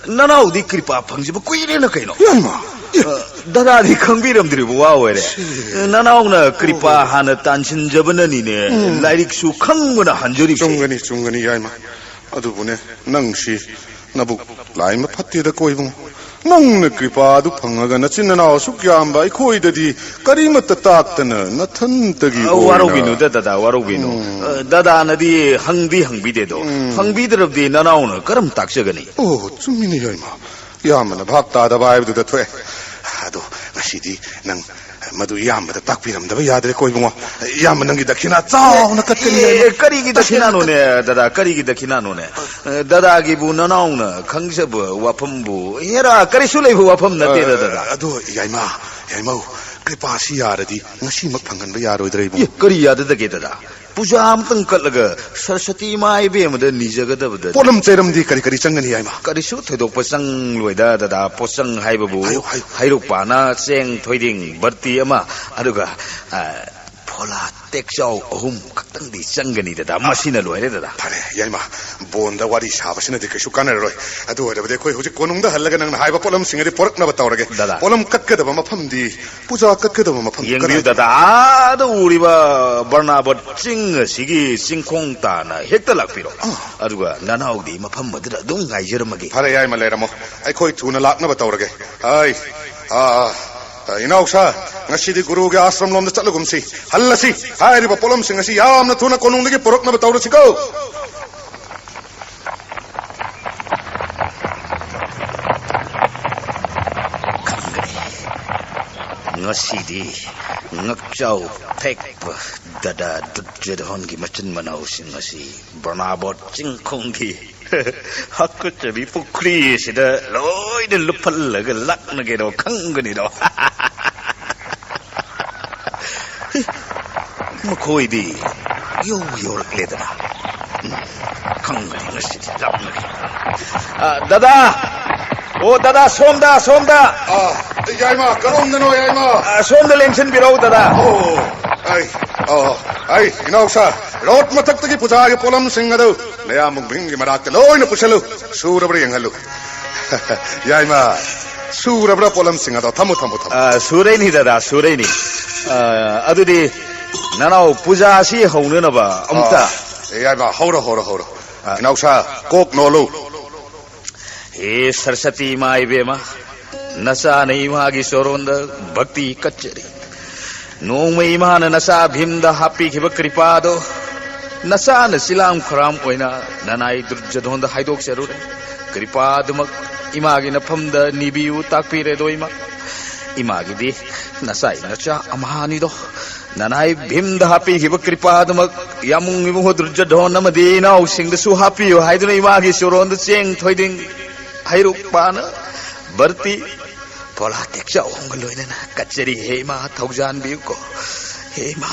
ꯅꯅꯥꯎꯗꯤ ꯀ꯭ꯔꯤꯄꯥ ꯐꯪꯖꯕ ꯀꯨꯏꯔꯦꯅ ꯀꯩꯅꯣ? ꯌꯥꯏꯃ, ꯑꯦ꯫ ꯑ, ꯗꯗꯥꯗꯤ ꯈꯪꯕꯤꯔꯝꯗ꯭ꯔꯤꯕ ꯋꯥ ꯑꯣꯏꯔꯦ꯫ ꯁꯤ꯫ ꯅꯅꯥꯎꯅ ꯀ꯭ꯔꯤꯄꯥ ꯑꯣ꯫ ꯍꯥꯟꯅ ꯇꯥꯟꯁꯤꯟꯖꯕꯅꯅꯤꯅꯦ, ꯎꯝ꯫ ꯂꯥꯏꯔꯤꯛꯁꯨ ꯈꯪꯕꯅ ꯍꯟꯖꯔꯤꯕꯁꯦ꯫ ꯆꯨꯝꯒꯅꯤ, ꯆꯨꯝꯒꯅꯤ, ꯌꯥꯏꯃ꯫ ꯑꯗꯨꯕꯨꯅꯦ, ꯅꯪꯁꯤ ꯅꯕꯨꯛ ꯂꯥꯏꯃ ꯐꯠꯇꯦꯗꯀꯣ ꯏꯕꯨꯡꯉꯣ꯫ ꯅꯪꯅ ꯀ꯭ꯔꯤꯄꯥ ꯑꯗꯨ ꯐꯪꯉꯒ ꯅꯆꯤꯟ ꯅꯅꯥꯎ ꯑꯁꯨꯛ ꯌꯥꯝꯕ ꯑꯩꯈꯣꯏꯗꯗꯤ ꯀꯔꯤꯃꯠꯇ ꯇꯥꯛꯇꯅ ꯅꯊꯟꯇꯒꯤ ꯑ, ꯑꯣꯏꯅ ꯋꯥꯔꯧꯕꯤꯅꯨꯗ, ꯗꯗꯥ, ꯋꯥꯔꯧꯕꯤꯅꯨ꯫ ꯎꯝ꯫ ꯑ, ꯗꯗꯥꯅꯗꯤ ꯍꯪꯗꯤ ꯍꯪꯕꯤꯗꯦꯗꯣ꯫ ꯎꯝ꯫ ꯍꯪꯕꯤꯗ꯭ꯔꯕꯗꯤ ꯅꯅꯥꯎꯅ ꯀꯔꯝ ꯇꯥꯛꯆꯒꯅꯤ? ꯑꯣ, ꯆꯨꯝꯃꯤꯅꯦ, ꯌꯥꯏꯃ꯫ ꯏꯌꯥꯝꯕꯅ ꯚꯥꯞ ꯇꯥꯗꯕ ꯍꯥꯏꯕꯗꯨꯗ ꯊꯣꯛꯑꯦ꯫ ꯑꯗꯣ ꯉꯁꯤꯗꯤ ꯅꯪ ꯃꯗꯨ ꯏꯌꯥꯝꯕꯗ ꯇꯥꯛꯄꯤꯔꯝꯗꯕ ꯌꯥꯗ꯭ꯔꯦꯀꯣ, ꯏꯕꯨꯡꯉꯣ꯫ ꯏꯌꯥꯝꯕ ꯅꯪꯒꯤ ꯗꯈꯤꯅꯥ ꯆꯥꯎꯅ ꯀꯠꯀꯅꯤ, ꯑꯦ, ꯌꯥꯏꯃ꯫ ꯀꯔꯤꯒꯤ ꯇꯁꯦꯡꯅ ꯗꯈꯤꯅꯥꯅꯣꯅꯦ, ꯀꯠ- ꯗꯗꯥ? ꯀꯔꯤꯒꯤ ꯗꯈꯤꯅꯥꯅꯣꯅꯦ? ꯑ, ꯗꯗꯥꯒꯤꯕꯨ ꯅꯅꯥꯎꯅ ꯈꯪꯖꯕ ꯋꯥꯐꯝꯕꯨ ꯍꯦꯔꯥ ꯀꯔꯤꯁꯨ ꯂꯩꯕ ꯋꯥꯐꯝ ꯅꯠꯇꯦꯗ, ꯑ, ꯗꯗꯥ꯫ ꯑꯗꯣ ꯌꯥꯏꯃ, ꯌꯥꯏꯃꯧ, ꯀ꯭ꯔꯤꯄꯥꯁꯤ ꯌꯥꯔꯗꯤ ꯉꯁꯤꯃꯛ ꯐꯪꯍꯟꯕ ꯌꯥꯔꯣꯏꯗ꯭ꯔꯦ, ꯏꯕꯨꯡꯉꯣ? ꯑꯦ, ꯀꯔꯤ ꯌꯥꯗꯗꯒꯦ, ꯗꯗꯥ? ꯄꯨꯖꯥ ꯑꯃꯇꯪ ꯀꯠꯂꯒ ꯁꯔꯁꯇꯤ ꯏꯃꯥ ꯏꯕꯦꯝꯃꯗ ꯅꯤꯖꯒꯗꯕꯗ ꯄꯣꯠꯂꯝ ꯆꯩꯔꯝꯗꯤ ꯀꯔꯤ ꯀꯔꯤ ꯆꯪꯒꯅꯤ, ꯌꯥꯏꯃ? ꯀꯔꯤꯁꯨ ꯊꯣꯏꯗꯣꯛꯄ ꯆꯪꯂꯣꯏꯗ, ꯗꯗꯥ꯫ ꯄꯣꯠꯆꯪ ꯍꯥꯏꯕꯕꯨ ꯍꯥꯏꯌꯨ, ꯍꯥꯏꯌꯨ꯫ ꯍꯩꯔꯨꯛ ꯄꯥꯅ ꯆꯦꯡ ꯊꯣꯏꯗꯤꯡ ꯕꯔꯇꯤ ꯑꯃ, ꯑꯗꯨꯒ, ꯑ, ꯄꯣꯂꯥ ꯇꯦꯛꯆꯥꯎ ꯑꯍꯨꯝ ꯈꯛꯇꯪꯗꯤ ꯆꯪꯒꯅꯤ, ꯗꯗꯥ꯫ ꯃꯁꯤꯅ ꯂꯣꯏꯔꯦ, ꯗꯗꯥ꯫ ꯐꯔꯦ, ꯌꯥꯏꯃ, ꯕꯣꯟꯗ ꯋꯥꯔꯤ ꯁꯥꯕꯁꯤꯅꯗꯤ ꯀꯩꯁꯨ ꯀꯥꯟꯅꯔꯔꯣꯏ꯫ ꯑꯗꯨ ꯑꯣꯏꯔꯕꯗꯤ ꯑꯩꯈꯣꯏ ꯍꯧꯖꯤꯛ ꯀꯣꯅꯨꯡꯗ ꯍꯜꯂꯒ ꯅꯪꯅ ꯍꯥꯏꯕ ꯄꯣꯠꯂꯝꯁꯤꯡ ꯑꯗꯨ ꯄꯨꯔꯛꯅꯕ ꯇꯧꯔꯒꯦ꯫ ꯗꯗꯥ꯫ ꯄꯣꯠꯂꯝ ꯀꯠꯀꯗꯕ ꯃꯐꯝꯗꯤ, ꯄꯨꯖꯥ ꯀꯠꯀꯗꯕ ꯃꯐꯝꯗꯤ ꯌꯦꯡꯕꯤꯌꯨ, ꯀꯗꯥꯏꯗ? ꯗꯗꯥ, ꯑꯥꯗ ꯎꯔꯤꯕ ꯕꯔꯅꯥꯕꯠ ꯆꯤꯡ ꯑꯁꯤꯒꯤ ꯆꯤꯡꯈꯣꯡ ꯇꯥꯅ ꯍꯦꯛꯇ ꯂꯥꯛꯄꯤꯔꯣ꯫ ꯑꯥ꯫ ꯑꯗꯨꯒ ꯅꯅꯥꯎꯗꯤ ꯃꯐꯝ ꯑꯗꯨꯗ ꯑꯗꯨꯝ ꯉꯥꯏꯖꯔꯝꯃꯒꯦ꯫ ꯐꯔꯦ, ꯌꯥꯏꯃ, ꯂꯩꯔꯝꯃꯣ꯫ ꯑꯩꯈꯣꯏ ꯊꯨꯅ ꯂꯥꯛꯅꯕ ꯇꯧꯔꯒꯦ꯫ ꯑꯩ, ꯑꯥ, ꯑꯥ, ꯏꯅꯥꯎꯁꯥ, ꯉꯁꯤꯗꯤ ꯒꯨꯔꯨꯒꯤ ꯑꯥꯁ꯭ꯔꯝ ꯂꯣꯝꯗ ꯆꯠꯂꯒꯨꯝꯁꯤ꯫ ꯍꯜꯂꯁꯤ꯫ ꯍꯥꯏꯔꯤꯕ ꯄꯣꯠꯂꯝꯁꯤꯡ ꯑꯁꯤ ꯌꯥꯝꯅ ꯊꯨꯅ ꯀꯣꯅꯨꯡꯗꯒꯤ ꯄꯨꯔꯛꯅꯕ ꯇꯧꯔꯁꯤꯀꯣ꯫ ꯈꯪꯒꯅꯤ꯫ ꯉꯁꯤꯗꯤ ꯉꯛꯆꯥꯎ ꯊꯦꯛꯄ ꯗꯗꯥ ꯗꯨꯔꯖꯣꯙꯟꯒꯤ ꯃꯆꯤꯟ ꯃꯅꯥꯎꯁꯤꯡ ꯑꯁꯤ ꯕ꯭ꯔꯅꯥꯕꯣꯠ ꯆꯤꯡꯈꯣꯡꯒꯤ ꯍꯥꯀꯠꯆꯕꯤ ꯄꯨꯈ꯭ꯔꯤ ꯑꯁꯤꯗ ꯂꯣꯏꯅ ꯂꯨꯞꯍꯜꯂꯒ ꯂꯥꯛꯅꯒꯦꯗꯣ ꯈꯪꯒꯅꯤꯗꯣ꯫ ꯃꯈꯣꯏꯗꯤ ꯌꯧ ꯌꯧꯔꯛꯂꯦꯗꯅ꯫ ꯎꯝ, ꯈꯪꯒꯅꯤ ꯉꯁꯤꯗꯤ ꯂꯥꯛꯅꯒꯦ꯫ ꯑ, ꯗꯗꯥ! ꯑꯣ, ꯗꯗꯥ, ꯁꯣꯝꯗ, ꯁꯣꯝꯗ! ꯑ, ꯌꯥꯏꯃ, ꯀꯔꯣꯝꯗꯅꯣ, ꯌꯥꯏꯃ? ꯑ, ꯁꯣꯝꯗ ꯂꯦꯡꯁꯤꯟꯕꯤꯔꯛꯎ, ꯗꯗꯥ꯫ ꯑꯣ, ꯑꯩ, ꯑꯣ, ꯑꯩ, ꯏꯅꯥꯎꯁꯥ, ꯔꯣꯠ ꯃꯊꯛꯇꯒꯤ ꯄꯨꯖꯥꯒꯤ ꯄꯣꯠꯂꯝꯁꯤꯡ ꯑꯗꯨ ꯅꯌꯥꯝꯕ ꯚꯤꯝꯒꯤ ꯃꯅꯥꯛꯇ ꯂꯣꯏꯅ ꯄꯨꯁꯜꯂꯨ꯫ ꯁꯨꯔꯕ꯭ꯔꯥ ꯌꯦꯡꯍꯜꯂꯨ꯫ ꯌꯥꯏꯃ, ꯁꯨꯔꯕ꯭ꯔꯥ ꯄꯣꯠꯂꯝꯁꯤꯡ ꯑꯗꯣ? ꯊꯝꯃꯨ, ꯊꯝꯃꯨ, ꯊꯝꯃꯨ꯫ ꯑ, ꯁꯨꯔꯩꯅꯤ, ꯗꯗꯥ, ꯁꯨꯔꯩꯅꯤ꯫ ꯑ, ꯑꯗꯨꯗꯤ ꯅꯅꯥꯎ ꯄꯨꯖꯥ ꯑꯁꯤ ꯍꯧꯅꯅꯕ ꯑꯃꯨꯛꯇ꯫ ꯑ, ꯌꯥꯏꯃ, ꯍꯧꯔꯣ, ꯍꯧꯔꯣ, ꯍꯧꯔꯣ꯫ ꯑ꯫ ꯏꯅꯥꯎꯁꯥ, ꯀꯣꯛ ꯅꯣꯜꯂꯨ꯫ ꯍꯦ ꯁꯔꯁꯇꯤ ꯏꯃꯥ ꯏꯕꯦꯝꯃ, ꯅꯆꯥꯅ ꯏꯃꯥꯒꯤ ꯆꯣꯔꯣꯟꯗ ꯚꯛꯇꯤ ꯀꯠꯆꯔꯤ꯫ ꯅꯣꯡꯃ ꯏꯃꯥꯅ ꯅꯆꯥ ꯚꯤꯝꯗ ꯍꯥꯞꯄꯤꯈꯤꯕ ꯀ꯭ꯔꯤꯄꯥꯗꯣ, ꯅꯆꯥꯅ ꯁꯤꯂꯥꯝ ꯈꯔꯥꯝ ꯑꯣꯏꯅ ꯅꯅꯥꯏ ꯗꯨꯔꯖꯣꯙꯣꯟꯗ ꯍꯥꯏꯗꯣꯛꯆꯔꯨꯔꯦ꯫ ꯀ꯭ꯔꯤꯄꯥꯗꯨꯃꯛ ꯏꯃꯥꯒꯤ ꯅꯐꯝꯗ ꯅꯤꯕꯤꯌꯨ, ꯇꯥꯛꯄꯤꯔꯦꯗꯣ ꯏꯃꯥ꯫ ꯏꯃꯥꯒꯤꯗꯤ ꯅꯆꯥ ꯏꯅꯆꯥ ꯑꯃꯍꯥꯅꯤꯗꯣ꯫ ꯅꯅꯥꯏ ꯚꯤꯝꯗ ꯍꯥꯞꯄꯤꯈꯤꯕ ꯀ꯭ꯔꯤꯄꯥꯗꯨꯃꯛ ꯌꯥꯝꯕꯨꯡ ꯏꯕꯨꯡꯉꯣ ꯗꯨꯔꯖꯣꯙꯣꯟ ꯑꯃꯗꯤ ꯏꯅꯥꯎꯁꯤꯡꯗꯁꯨ ꯍꯥꯞꯄꯤꯌꯨ ꯍꯥꯏꯗꯨꯅ ꯏꯃꯥꯒꯤ ꯆꯣꯔꯣꯟꯗ ꯆꯦꯡ, ꯊꯣꯏꯗꯤꯡ, ꯍꯩꯔꯨꯛ, ꯄꯥꯅ, ꯕꯔꯇꯤ, ꯐꯣꯂꯥ ꯇꯦꯛꯆꯧ ꯑꯍꯨꯝꯒ ꯂꯣꯏꯅꯅ ꯀꯠꯆꯔꯤ꯫ ꯍꯦ ꯏꯃꯥ, ꯊꯧꯖꯥꯟꯕꯤꯌꯨꯀꯣ꯫ ꯍꯦ ꯏꯃꯥ꯫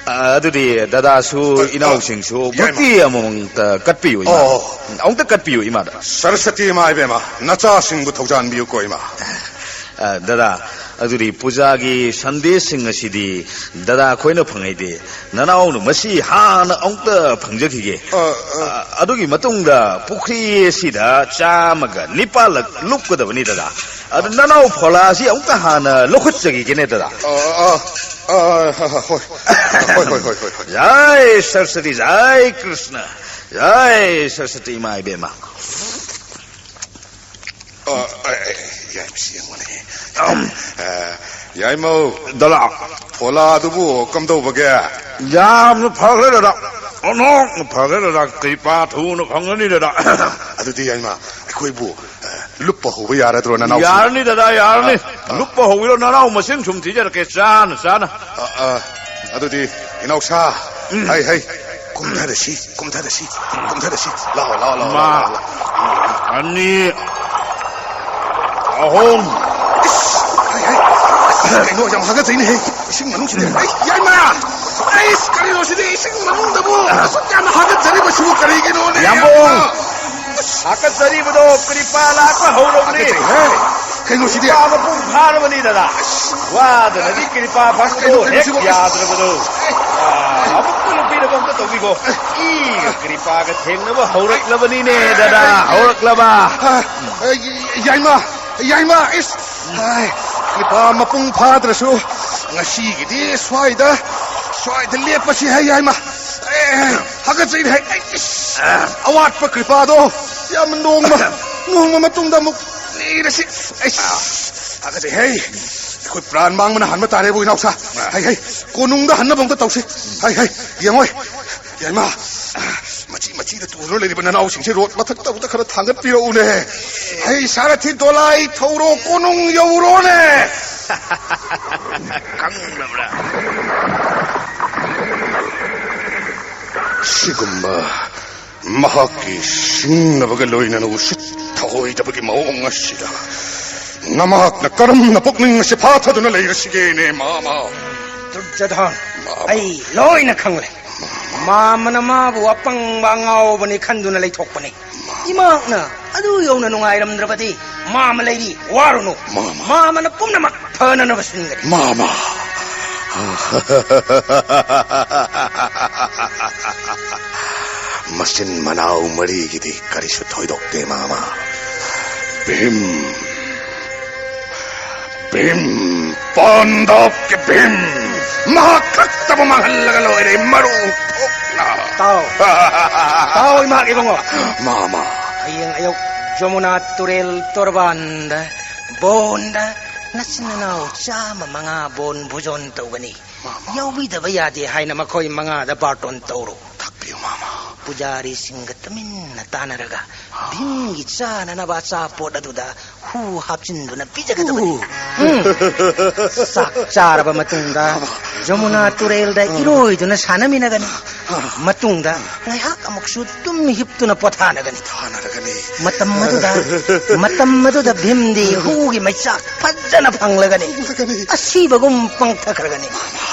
ꯑ, ꯑꯗꯨꯗꯤ ꯗꯗꯥꯁꯨ, ꯑ, ꯑ, ꯏꯅꯥꯎꯁꯤꯡꯁꯨ ꯌꯥꯏꯃ꯫ ꯕꯔꯇꯤ ꯑꯃꯃꯝꯇ ꯀꯠꯄꯤꯌꯨ, ꯏꯃꯥ꯫ ꯑꯣ꯫ ꯑꯃꯨꯛꯇ ꯀꯠꯄꯤꯌꯨ, ꯏꯃꯥꯗ꯫ ꯁꯔꯁꯇꯤ ꯏꯃꯥ ꯏꯕꯦꯝꯃ, ꯅꯆꯥꯁꯤꯡꯕꯨ ꯊꯧꯖꯥꯟꯕꯤꯌꯨꯀꯣ, ꯏꯃꯥ꯫ ꯑ, ꯗꯗꯥ, ꯑꯗꯨꯗꯤ ꯄꯨꯖꯥꯒꯤ ꯁꯟꯗꯦꯁꯁꯤꯡ ꯑꯁꯤꯗꯤ ꯗꯗꯥ ꯑꯩꯈꯣꯏꯅ ꯐꯪꯉꯩꯗꯤ, ꯅꯅꯥꯎꯅ ꯃꯁꯤ ꯍꯥꯟꯅ ꯑꯃꯨꯛꯇ ꯐꯪꯖꯈꯤꯒꯦ꯫ ꯑ, ꯑ꯫ ꯑ, ꯑꯗꯨꯒꯤ ꯃꯇꯨꯡꯗ ꯄꯨꯈ꯭ꯔꯤ ꯑꯁꯤꯗ ꯆꯥꯝꯃꯒ ꯅꯤꯄꯥꯜꯂꯛ ꯂꯨꯞꯀꯗꯕꯅꯤ ꯗꯗꯥ꯫ ꯑꯗꯨ ꯅꯅꯥꯎ ꯐꯣꯂꯥꯁꯤ ꯑꯃꯨꯛꯇ ꯍꯥꯟꯅ ꯂꯧꯈꯠꯆꯈꯤꯒꯦꯅꯦ ꯗꯗꯥ꯫ ꯑ, ꯑ, ꯑ, ꯑ, ꯍꯣꯏ꯫ ꯍꯣꯏ, ꯍꯣꯏ, ꯍꯣꯏ, ꯍꯣꯏ, ꯍꯣꯏ꯫ ꯖꯥꯏ ꯁꯔꯁꯇꯤ, ꯖꯥꯏ ꯀ꯭ꯔꯤꯁꯅ, ꯖꯥꯏ ꯁꯔꯁꯇꯤ ꯏꯃꯥ ꯏꯕꯦꯝꯃ꯫ ꯑ, ꯑ, ꯑ, ꯌꯥꯏ, ꯃꯁꯤ ꯌꯦꯡꯉꯨꯅꯦ꯫ ꯑꯝ꯫ ꯑ, ꯌꯥꯏꯃꯧ꯫ ꯗꯗꯥ꯫ ꯐꯣꯂꯥ ꯑꯗꯨꯕꯨ ꯀꯝꯗꯧꯕꯒꯦ? ꯌꯥꯝꯅ ꯐꯈ꯭ꯔꯦ ꯗꯗꯥ꯫ ꯑꯣꯟꯊꯣꯛꯅ ꯐꯈ꯭ꯔꯦ ꯗꯗꯥ꯫ ꯀ꯭ꯔꯤꯄꯥ ꯊꯨꯅ ꯐꯪꯒꯅꯤ ꯗꯗꯥ꯫ ꯑꯗꯨꯗꯤ ꯌꯥꯏꯃ, ꯑꯩꯈꯣꯏꯕꯨ, ꯑ, ꯂꯨꯞꯄ ꯍꯧꯕ ꯌꯥꯔꯗ꯭ꯔꯣ, ꯅꯅꯥꯎꯁꯤ? ꯌꯥꯔꯅꯤ ꯗꯗꯥ, ꯌꯥꯔꯅꯤ꯫ ꯑ, ꯑ꯫ ꯂꯨꯞꯄ ꯍꯧꯕꯤꯔꯣ, ꯅꯅꯥꯎ ꯃꯁꯤꯡ ꯁꯨꯝ ꯊꯤꯖꯔꯛꯀꯦ, ꯆꯥꯅ ꯆꯥꯅ꯫ ꯑ, ꯑ, ꯑꯗꯨꯗꯤ ꯏꯅꯥꯎꯁꯥ, ꯎꯝ꯫ ꯍꯩ, ꯍꯩ, ꯀꯨꯝꯊꯔꯁꯤ, ꯀꯨꯝꯊꯔꯁꯤ, ꯀꯨꯝꯊꯔꯁꯤ꯫ ꯂꯥꯛꯑꯣ, ꯂꯥꯛꯑꯣ, ꯂꯥꯛꯑꯣ, ꯑꯃ, ꯂꯥꯛꯑꯣ, ꯂꯥꯛꯑꯣ꯫ ꯑꯅꯤ, ꯑꯍꯨꯝ꯫ ꯏꯁ, ꯍꯩ, ꯍꯩ, ꯑꯁ, ꯀꯩꯅꯣ, ꯌꯥꯝ ꯍꯥꯒꯠꯆꯩꯅꯦꯍꯦ, ꯏꯁꯤꯡ ꯃꯅꯨꯡꯁꯤꯗ꯫ ꯑꯩ, ꯌꯥꯏꯃ! ꯑꯩꯁ, ꯀꯔꯤꯅꯣ ꯁꯤꯗꯤ, ꯏꯁꯤꯡ ꯃꯅꯨꯡꯗꯕꯨ ꯑꯁꯨꯛ ꯌꯥꯝꯅ ꯍꯥꯒꯠꯆꯔꯤꯕꯁꯤꯕꯨ ꯀꯔꯤꯒꯤꯅꯣꯅꯦ, ꯌꯥꯝꯕꯨꯡ! ꯌꯥꯏꯃ? ꯍꯥꯀꯠꯆꯔꯤꯕꯗꯣ ꯀ꯭ꯔꯤꯄꯥ ꯂꯥꯛꯄ ꯍꯧꯔꯕꯅꯤ꯫ ꯍꯥꯀꯠꯆꯩꯍꯦ꯫ ꯀꯩꯅꯣ ꯁꯤꯗꯤ? ꯀ꯭ꯔꯤꯄꯥ ꯃꯄꯨꯡ ꯐꯥꯔꯕꯅꯤꯗꯅ꯫ ꯋꯥꯗꯅꯗꯤ ꯀ꯭ꯔꯤꯄꯥ ꯐꯪꯕꯗꯣ ꯀꯩꯅꯣ, ꯀꯩꯅꯣ ꯍꯦꯛ ꯁꯤꯕꯨ? ꯌꯥꯗ꯭ꯔꯕꯗꯣ꯫ ꯑ, ꯑꯃꯨꯛꯇ ꯅꯨꯄꯤꯅ ꯑꯃꯨꯛꯇ ꯇꯧꯕꯤꯈꯣ꯫ ꯏꯒ ꯀ꯭ꯔꯤꯄꯥꯒ ꯊꯦꯡꯅꯕ ꯍꯧꯔꯛꯂꯕꯅꯤꯅꯦ, ꯗꯗꯥ, ꯍꯧꯔꯛꯂꯕ꯫ ꯑ, ꯑ, ꯌꯥꯏꯃ, ꯌꯥꯏꯃ, ꯏꯁ꯫ ꯍꯥꯏ, ꯀ꯭ꯔꯤꯄꯥ ꯃꯄꯨꯡ ꯐꯥꯗ꯭ꯔꯁꯨ ꯉꯁꯤꯒꯤꯗꯤ ꯁ꯭ꯋꯥꯏꯗ, ꯁ꯭ꯋꯥꯏꯗ ꯂꯦꯞꯄꯁꯤ ꯍꯥꯏ, ꯌꯥꯏꯃ꯫ ꯑꯦ, ꯍꯥꯒꯠꯆꯩꯅꯦ ꯍꯥꯏ꯫ ꯑꯩ, ꯏꯁ, ꯑꯋꯥꯠꯄ ꯀ꯭ꯔꯤꯄꯥꯗꯣ ꯌꯥꯝ ꯅꯣꯡꯃ, ꯅꯣꯡꯃ ꯃꯇꯨꯡꯗ ꯑꯃꯨꯛ ꯂꯩꯔꯁꯤ꯫ ꯑꯩ, ꯍꯥꯒꯠꯆꯩ ꯍꯩ꯫ ꯑꯩꯈꯣꯏ ꯄ꯭ꯔꯥꯟ ꯃꯥꯡꯕꯅ ꯍꯥꯟꯕ ꯇꯥꯔꯦꯕꯨ, ꯏꯅꯥꯎꯁꯥ꯫ ꯍꯩ, ꯍꯩ, ꯀꯣꯅꯨꯡꯗ ꯍꯟꯅꯕ ꯑꯝꯇ ꯇꯧꯁꯤ꯫ ꯍꯩ, ꯍꯩ, ꯌꯦꯡꯉꯣꯏ꯫ ꯌꯥꯏꯃ, ꯃꯆꯤ ꯃꯆꯤꯗ ꯇꯨꯗꯨꯅ ꯂꯩꯔꯤꯕ ꯅꯅꯥꯎꯁꯤꯡꯁꯦ ꯔꯣꯗ ꯃꯊꯛꯇ ꯑꯃꯨꯛꯇ ꯈꯔ ꯊꯥꯡꯒꯠꯄꯤꯔꯛꯎꯅꯦ꯫ ꯍꯩ, ꯁꯥꯔꯊꯤ ꯗꯣꯂꯥꯏ ꯊꯧꯔꯣ, ꯀꯣꯅꯨꯡ ꯌꯧꯔꯣꯅꯦ꯫ ꯈꯪꯗꯕ꯭ꯔꯥ? ꯁꯤꯒꯨꯝꯕ ꯃꯍꯥꯛꯀꯤ ꯁꯤꯡꯅꯕꯒ ꯂꯣꯏꯅꯅ ꯎꯁꯤꯠ ꯊꯑꯣꯏꯗꯕꯒꯤ ꯃꯑꯣꯡ ꯑꯁꯤꯗ ꯅꯃꯍꯥꯛꯅ ꯀꯔꯝꯅ ꯄꯨꯛꯅꯤꯡ ꯑꯁꯤ ꯐꯥꯊꯗꯨꯅ ꯂꯩꯔꯁꯤꯒꯦꯅꯦ, ꯃꯥꯃ? ꯗꯨꯔꯖꯣꯙꯟ, ꯃꯥꯃ꯫ ꯑꯩ ꯂꯣꯏꯅ ꯈꯪꯂꯦ꯫ ꯃꯥꯃꯅ ꯃꯥꯕꯨ ꯑꯄꯪꯕ ꯑꯉꯥꯎꯕꯅꯤ ꯈꯟꯗꯨꯅ ꯂꯩꯊꯣꯛꯄꯅꯤ꯫ ꯏꯃꯥꯅ ꯑꯗꯨ ꯌꯧꯅ ꯅꯨꯡꯉꯥꯏꯔꯝꯗ꯭ꯔꯕꯗꯤ ꯃꯥꯃ ꯂꯩꯔꯤ, ꯋꯥꯔꯨꯅꯨ꯫ ꯃꯥꯃ꯫ ꯃꯥꯃꯅ ꯄꯨꯝꯅꯃꯛ ꯐꯅꯅꯕ ꯁꯤꯟꯒꯅꯤ꯫ ꯃꯥꯃ꯫ ꯃꯆꯤꯟ ꯃꯅꯥꯎ ꯃꯔꯤꯒꯤꯗꯤ ꯀꯔꯤꯁꯨ ꯊꯣꯏꯗꯣꯛꯇꯦ, ꯃꯥꯃ꯫ ꯚꯤꯝ꯫ ꯚꯤꯝ꯫ ꯄꯥꯟꯗꯕꯀꯤ ꯚꯤꯝ꯫ ꯃꯍꯥꯛ ꯈꯛꯇꯕꯨ ꯃꯥꯡꯍꯜꯂꯒ ꯂꯣꯏꯔꯦ, ꯃꯔꯨ ꯊꯣꯛꯅ꯫ ꯇꯥꯎ꯫ ꯇꯥꯎ, ꯏꯃꯥ ꯏꯕꯨꯡꯉꯣ꯫ ꯃꯥꯃ꯫ ꯍꯌꯦꯡ ꯑꯌꯨꯛ ꯖꯃꯨꯅꯥ ꯇꯨꯔꯦꯜ ꯇꯣꯔꯕꯥꯟꯗ, ꯕꯣꯟꯗ, ꯅꯆꯤꯟ ꯅꯅꯥꯎ ꯆꯥꯝꯃ ꯃꯉꯥ ꯕꯣꯟ ꯚꯨꯖꯣꯟ ꯇꯧꯒꯅꯤ꯫ ꯃꯥꯃ꯫ ꯌꯥꯎꯕꯤꯗꯕ ꯌꯥꯗꯦ ꯍꯥꯏꯅ ꯃꯈꯣꯏ ꯃꯉꯥꯗ ꯕꯥꯔꯇꯣꯟ ꯇꯧꯔꯣ꯫ ꯇꯥꯛꯄꯤꯌꯨ, ꯃꯥꯃ꯫ ꯄꯨꯖꯥꯔꯤꯁꯤꯡꯒ ꯇꯨꯃꯤꯟꯅ ꯇꯥꯟꯅꯔꯒ ꯚꯤꯝꯒꯤ ꯆꯥꯅꯅꯕ ꯑꯆꯥꯄꯣꯠ ꯑꯗꯨꯗ ꯍꯨ ꯍꯥꯞꯆꯤꯟꯗꯨꯅ ꯄꯤꯖꯒꯗꯕꯅꯤ꯫ ꯍꯨ꯫ ꯎꯝ꯫ ꯆꯥꯛ ꯆꯥꯔꯕ ꯃꯇꯨꯡꯗ ꯖꯃꯨꯅꯥ ꯇꯨꯔꯦꯜꯗ ꯏꯔꯣꯏꯗꯨꯅ ꯁꯥꯟꯅꯃꯤꯟꯅꯒꯅꯤ꯫ ꯃꯇꯨꯡꯗ ꯉꯥꯏꯍꯥꯛ ꯑꯃꯨꯛꯁꯨ ꯇꯨꯝ ꯍꯤꯞꯇꯨꯅ ꯄꯣꯊꯥꯅꯒꯅꯤ꯫ ꯊꯥꯅꯔꯒꯅꯤ꯫ ꯃꯇꯝ ꯑꯗꯨꯗ, ꯃꯇꯝ ꯑꯗꯨꯗ ꯚꯤꯝꯗꯤ ꯍꯨꯒꯤ ꯃꯩꯆꯥꯛ ꯐꯖꯅ ꯐꯪꯂꯒꯅꯤ꯫ ꯐꯪꯂꯒꯅꯤ꯫ ꯑꯁꯤꯕꯒꯨꯝ ꯄꯪꯊꯈ꯭ꯔꯒꯅꯤ꯫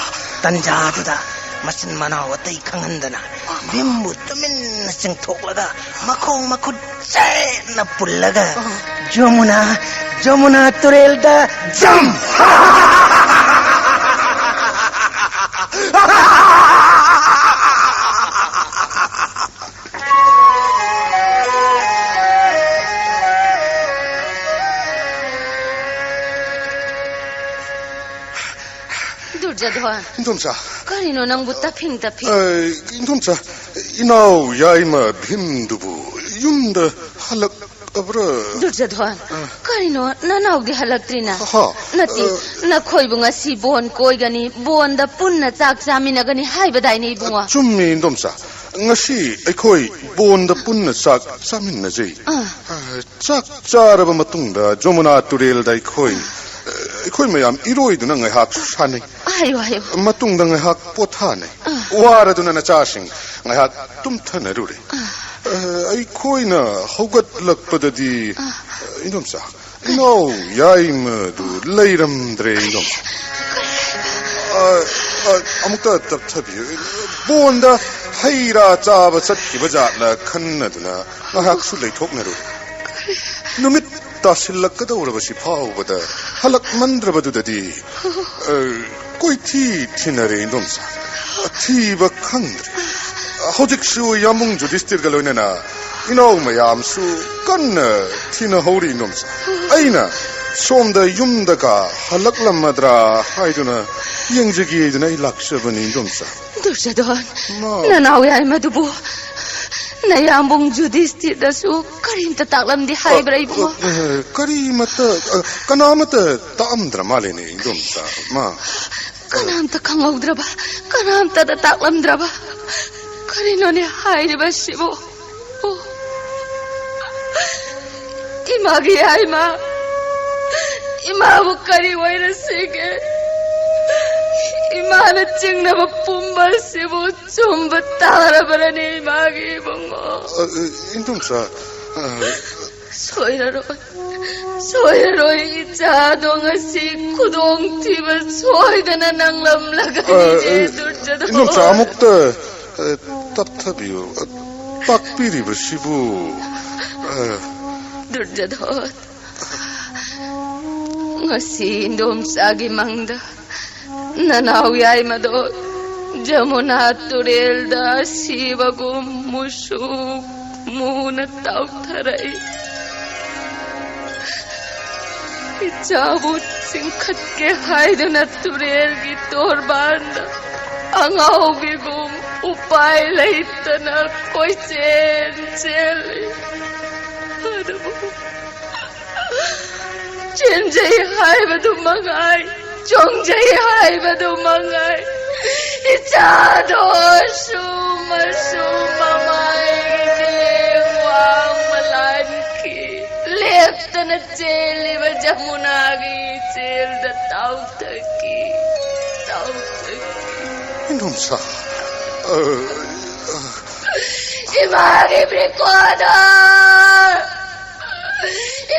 ꯇꯟꯖꯥ ꯑꯗꯨꯗ ꯃꯆꯤꯟ ꯃꯅꯥꯎ ꯑꯇꯩ ꯈꯪꯍꯟꯗꯅ ꯚꯤꯝꯕꯨ ꯇꯨꯃꯤꯟꯅ ꯆꯤꯡꯊꯣꯛꯂꯒ ꯃꯈꯣꯡ ꯃꯈꯨꯠ ꯆꯦꯠꯅ ꯄꯨꯜꯂꯒ ꯖꯃꯨꯅꯥ, ꯖꯃꯨꯅꯥ ꯇꯨꯔꯦꯜꯗ ꯖꯝ! ꯗꯨꯔꯖꯣꯙꯟ꯫ ꯏꯟꯗꯣꯝꯆꯥ꯫ ꯀꯔꯤꯅꯣ ꯅꯪꯕꯨ ꯇꯞꯐꯤꯡ ꯇꯞꯐꯤꯡ? ꯑꯦ, ꯏꯟꯗꯣꯝꯆꯥ, ꯏꯅꯥꯎ ꯌꯥꯏꯃ ꯚꯤꯝꯗꯨꯕꯨ ꯌꯨꯝꯗ ꯍꯜꯂꯛꯑꯕ꯭ꯔꯥ? ꯗꯨꯔꯖꯣꯙꯟ, ꯑ꯫ ꯀꯔꯤꯅꯣ ꯅꯅꯥꯎꯗꯤ ꯍꯜꯂꯛꯇ꯭ꯔꯤꯅ? ꯍꯥ? ꯅꯠꯇꯦ, ꯑ꯫ ꯅꯈꯣꯏꯕꯨ ꯉꯁꯤ ꯕꯣꯟ ꯀꯣꯏꯒꯅꯤ, ꯕꯣꯟꯗ ꯄꯨꯟꯅ ꯆꯥꯛ ꯆꯥꯃꯤꯟꯅꯒꯅꯤ ꯍꯥꯏꯕꯗꯥꯏꯅꯦ, ꯏꯕꯨꯡꯉꯣ? ꯆꯨꯝꯃꯤ, ꯏꯟꯗꯣꯝꯆꯥ꯫ ꯉꯁꯤ ꯑꯩꯈꯣꯏ ꯕꯣꯟꯗ ꯄꯨꯟꯅ ꯆꯥꯛ ꯆꯥꯃꯤꯟꯅꯖꯩ꯫ ꯑ꯫ ꯑ, ꯆꯥꯛ ꯆꯥꯔꯕ ꯃꯇꯨꯡꯗ ꯖꯃꯨꯅꯥ ꯇꯨꯔꯦꯜꯗ ꯑꯩꯈꯣꯏ, ꯑ, ꯑꯩꯈꯣꯏ ꯃꯌꯥꯝ ꯏꯔꯣꯏꯗꯨꯅ ꯉꯥꯏꯍꯥꯛ ꯁꯥꯟꯅꯩ꯫ ꯍꯥꯏꯌꯨ, ꯍꯥꯏꯌꯨ꯫ ꯃꯇꯨꯡꯗ ꯉꯥꯏꯍꯥꯛ ꯄꯣꯊꯥꯅꯩ꯫ ꯑ꯫ ꯋꯥꯔꯗꯨꯅ ꯅꯆꯥꯁꯤꯡ ꯉꯥꯏꯍꯥꯛ ꯇꯨꯝꯊꯅꯔꯨꯔꯦ꯫ ꯑ꯫ ꯑ, ꯑꯩꯈꯣꯏꯅ ꯍꯧꯒꯠꯂꯛꯄꯗꯗꯤ, ꯑ꯫ ꯏꯟꯗꯣꯝꯆꯥ, ꯏꯅꯥꯎ ꯌꯥꯏꯃꯗꯨ ꯂꯩꯔꯝꯗ꯭ꯔꯦ, ꯏꯟꯗꯣꯝꯆꯥ꯫ ꯑ, ꯑ, ꯑꯃꯨꯛꯇ ꯇꯞꯊꯕꯤꯌꯨ꯫ ꯕꯣꯟꯗ ꯍꯩ ꯔꯥ ꯆꯥꯕ ꯆꯠꯈꯤꯕ ꯖꯥꯠꯂ ꯈꯟꯅꯗꯨꯅ ꯉꯥꯏꯍꯥꯛꯁꯨ ꯂꯩꯊꯣꯛꯅꯔꯨꯔꯦ꯫ ꯅꯨꯃꯤꯠ ꯇꯥꯁꯤꯜꯂꯛꯀꯗꯧꯔꯕꯁꯤ ꯐꯥꯎꯕꯗ ꯍꯜꯂꯛꯃꯟꯗ꯭ꯔꯕꯗꯨꯗꯗꯤ, ꯑ, ꯀꯣꯏꯊꯤ ꯊꯤꯅꯔꯦ, ꯏꯟꯗꯣꯝꯆꯥ꯫ ꯊꯤꯕ ꯈꯪꯗ꯭ꯔꯦ꯫ ꯍꯧꯖꯤꯛꯁꯨ ꯌꯥꯝꯕꯨꯡ ꯖꯨꯗꯤꯁꯇꯤꯔꯒ ꯂꯣꯏꯅꯅ ꯏꯅꯥꯎ ꯃꯌꯥꯝꯁꯨ ꯀꯟꯅ ꯊꯤꯅꯍꯧꯔꯤ, ꯏꯟꯗꯣꯝꯆꯥ꯫ ꯑꯩꯅ ꯁꯣꯝꯗ ꯌꯨꯝꯗꯒ ꯍꯜꯂꯛꯂꯝꯃꯗ꯭ꯔꯥ ꯍꯥꯏꯗꯨꯅ ꯌꯦꯡꯖꯒꯦꯗꯅ ꯑꯩ ꯂꯥꯛꯆꯕꯅꯤ, ꯏꯟꯗꯣꯝꯆꯥ꯫ ꯗꯨꯔꯖꯣꯙꯣꯟ, ꯃꯥ- ꯅꯅꯥꯎ ꯌꯥꯏꯃꯗꯨꯕꯨ ꯅꯌꯥꯝꯕꯨꯡ ꯖꯨꯗꯤꯁꯇꯤꯔꯗꯁꯨ ꯀꯔꯤꯝꯇ ꯇꯥꯛꯂꯝꯗꯦ ꯍꯥꯏꯕ꯭ꯔꯥ, ꯏꯕꯨꯡꯉꯣ? ꯑ, ꯑ, ꯀꯔꯤꯃꯠꯇ, ꯑ, ꯀꯅꯥꯃꯠꯇ ꯇꯥꯛꯑꯝꯗ꯭ꯔ ꯃꯥꯜꯂꯦꯅꯦ, ꯏꯟꯗꯣꯝꯆꯥ꯫ ꯃꯥ ꯀꯅꯥꯝꯇ ꯈꯪꯍꯧꯗ꯭ꯔꯕ, ꯀꯅꯥꯝꯇꯗ ꯇꯥꯛꯂꯝꯗ꯭ꯔꯕ, ꯀꯔꯤꯅꯣꯅꯦ ꯍꯥꯏꯔꯤꯕꯁꯤꯕꯨ? ꯑꯣ, ꯏꯃꯥꯒꯤ ꯌꯥꯏꯃ, ꯏꯃꯥꯕꯨ ꯀꯔꯤ ꯑꯣꯏꯔꯁꯤꯒꯦ? ꯏꯃꯥꯅ ꯆꯤꯡꯅꯕ ꯄꯨꯝꯕꯁꯤꯕꯨ ꯆꯨꯝꯕ ꯇꯥꯔꯕꯔꯅꯦ, ꯏꯃꯥꯒꯤ ꯏꯕꯨꯡꯉꯣ? ꯑ, ꯑ, ꯏꯟꯗꯣꯝꯆꯥ, ꯑ, ꯁꯣꯏꯔꯔꯣꯏ, ꯁꯣꯏꯔꯔꯣꯏ, ꯏꯆꯥꯗꯣ ꯉꯁꯤ ꯈꯨꯗꯣꯡꯊꯤꯕ ꯁꯣꯏꯗꯅ ꯅꯪꯂꯝꯂꯒꯅꯤ, ꯑ, ꯑ, ꯗꯨꯔꯖꯣꯙꯣꯟ꯫ ꯏꯟꯗꯣꯝꯆꯥ, ꯑꯃꯨꯛꯇ, ꯑ, ꯇꯞꯊꯕꯤꯌꯨ꯫ ꯑ, ꯇꯥꯛꯄꯤꯔꯤꯕꯁꯤꯕꯨ, ꯑ, ꯗꯨꯔꯖꯣꯙꯣꯟ, ꯉꯁꯤ ꯏꯟꯗꯣꯝꯆꯥꯒꯤ ꯃꯪꯗ ꯅꯅꯥꯎ ꯌꯥꯏꯃꯗꯣ ꯖꯃꯨꯅꯥ ꯇꯨꯔꯦꯜꯗ ꯁꯤꯕꯒꯨꯝ ꯃꯨꯁꯨꯛ ꯃꯨꯅ ꯇꯥꯎꯊꯔꯛꯏ꯫ ꯏꯆꯥꯕꯨ ꯆꯤꯡꯈꯠꯀꯦ ꯍꯥꯏꯗꯨꯅ ꯇꯨꯔꯦꯜꯒꯤ ꯇꯣꯔꯕꯥꯟꯗ ꯑꯉꯥꯎꯕꯤꯒꯨꯝ ꯎꯄꯥꯏ ꯂꯩꯇꯅ ꯀꯣꯏꯆꯦꯟ ꯆꯦꯜꯂꯤ꯫ ꯑꯗꯨꯕꯨ ꯆꯦꯟꯖꯩ ꯍꯥꯏꯕꯗꯨ ꯃꯉꯥꯏ, ꯆꯣꯡꯖꯩ ꯍꯥꯏꯕꯗꯨ ꯃꯉꯥꯏ, ꯏꯆꯥꯗꯣ ꯁꯨꯝ ꯑꯁꯨꯝ ꯃꯃꯥꯏꯒꯤ ꯋꯥꯡꯃ ꯂꯥꯟꯈꯤ꯫ ꯂꯦꯞꯇꯅ ꯆꯦꯜꯂꯤꯕ ꯖꯃꯨꯅꯥꯒꯤ ꯏꯆꯦꯜꯗ ꯇꯥꯎꯊꯈꯤ, ꯇꯥꯎꯊꯈꯤ꯫ ꯏꯟꯗꯣꯝꯆꯥ, ꯑ, ꯏꯃꯥꯒꯤ ꯕ꯭ꯔꯤꯀꯣꯗꯣ!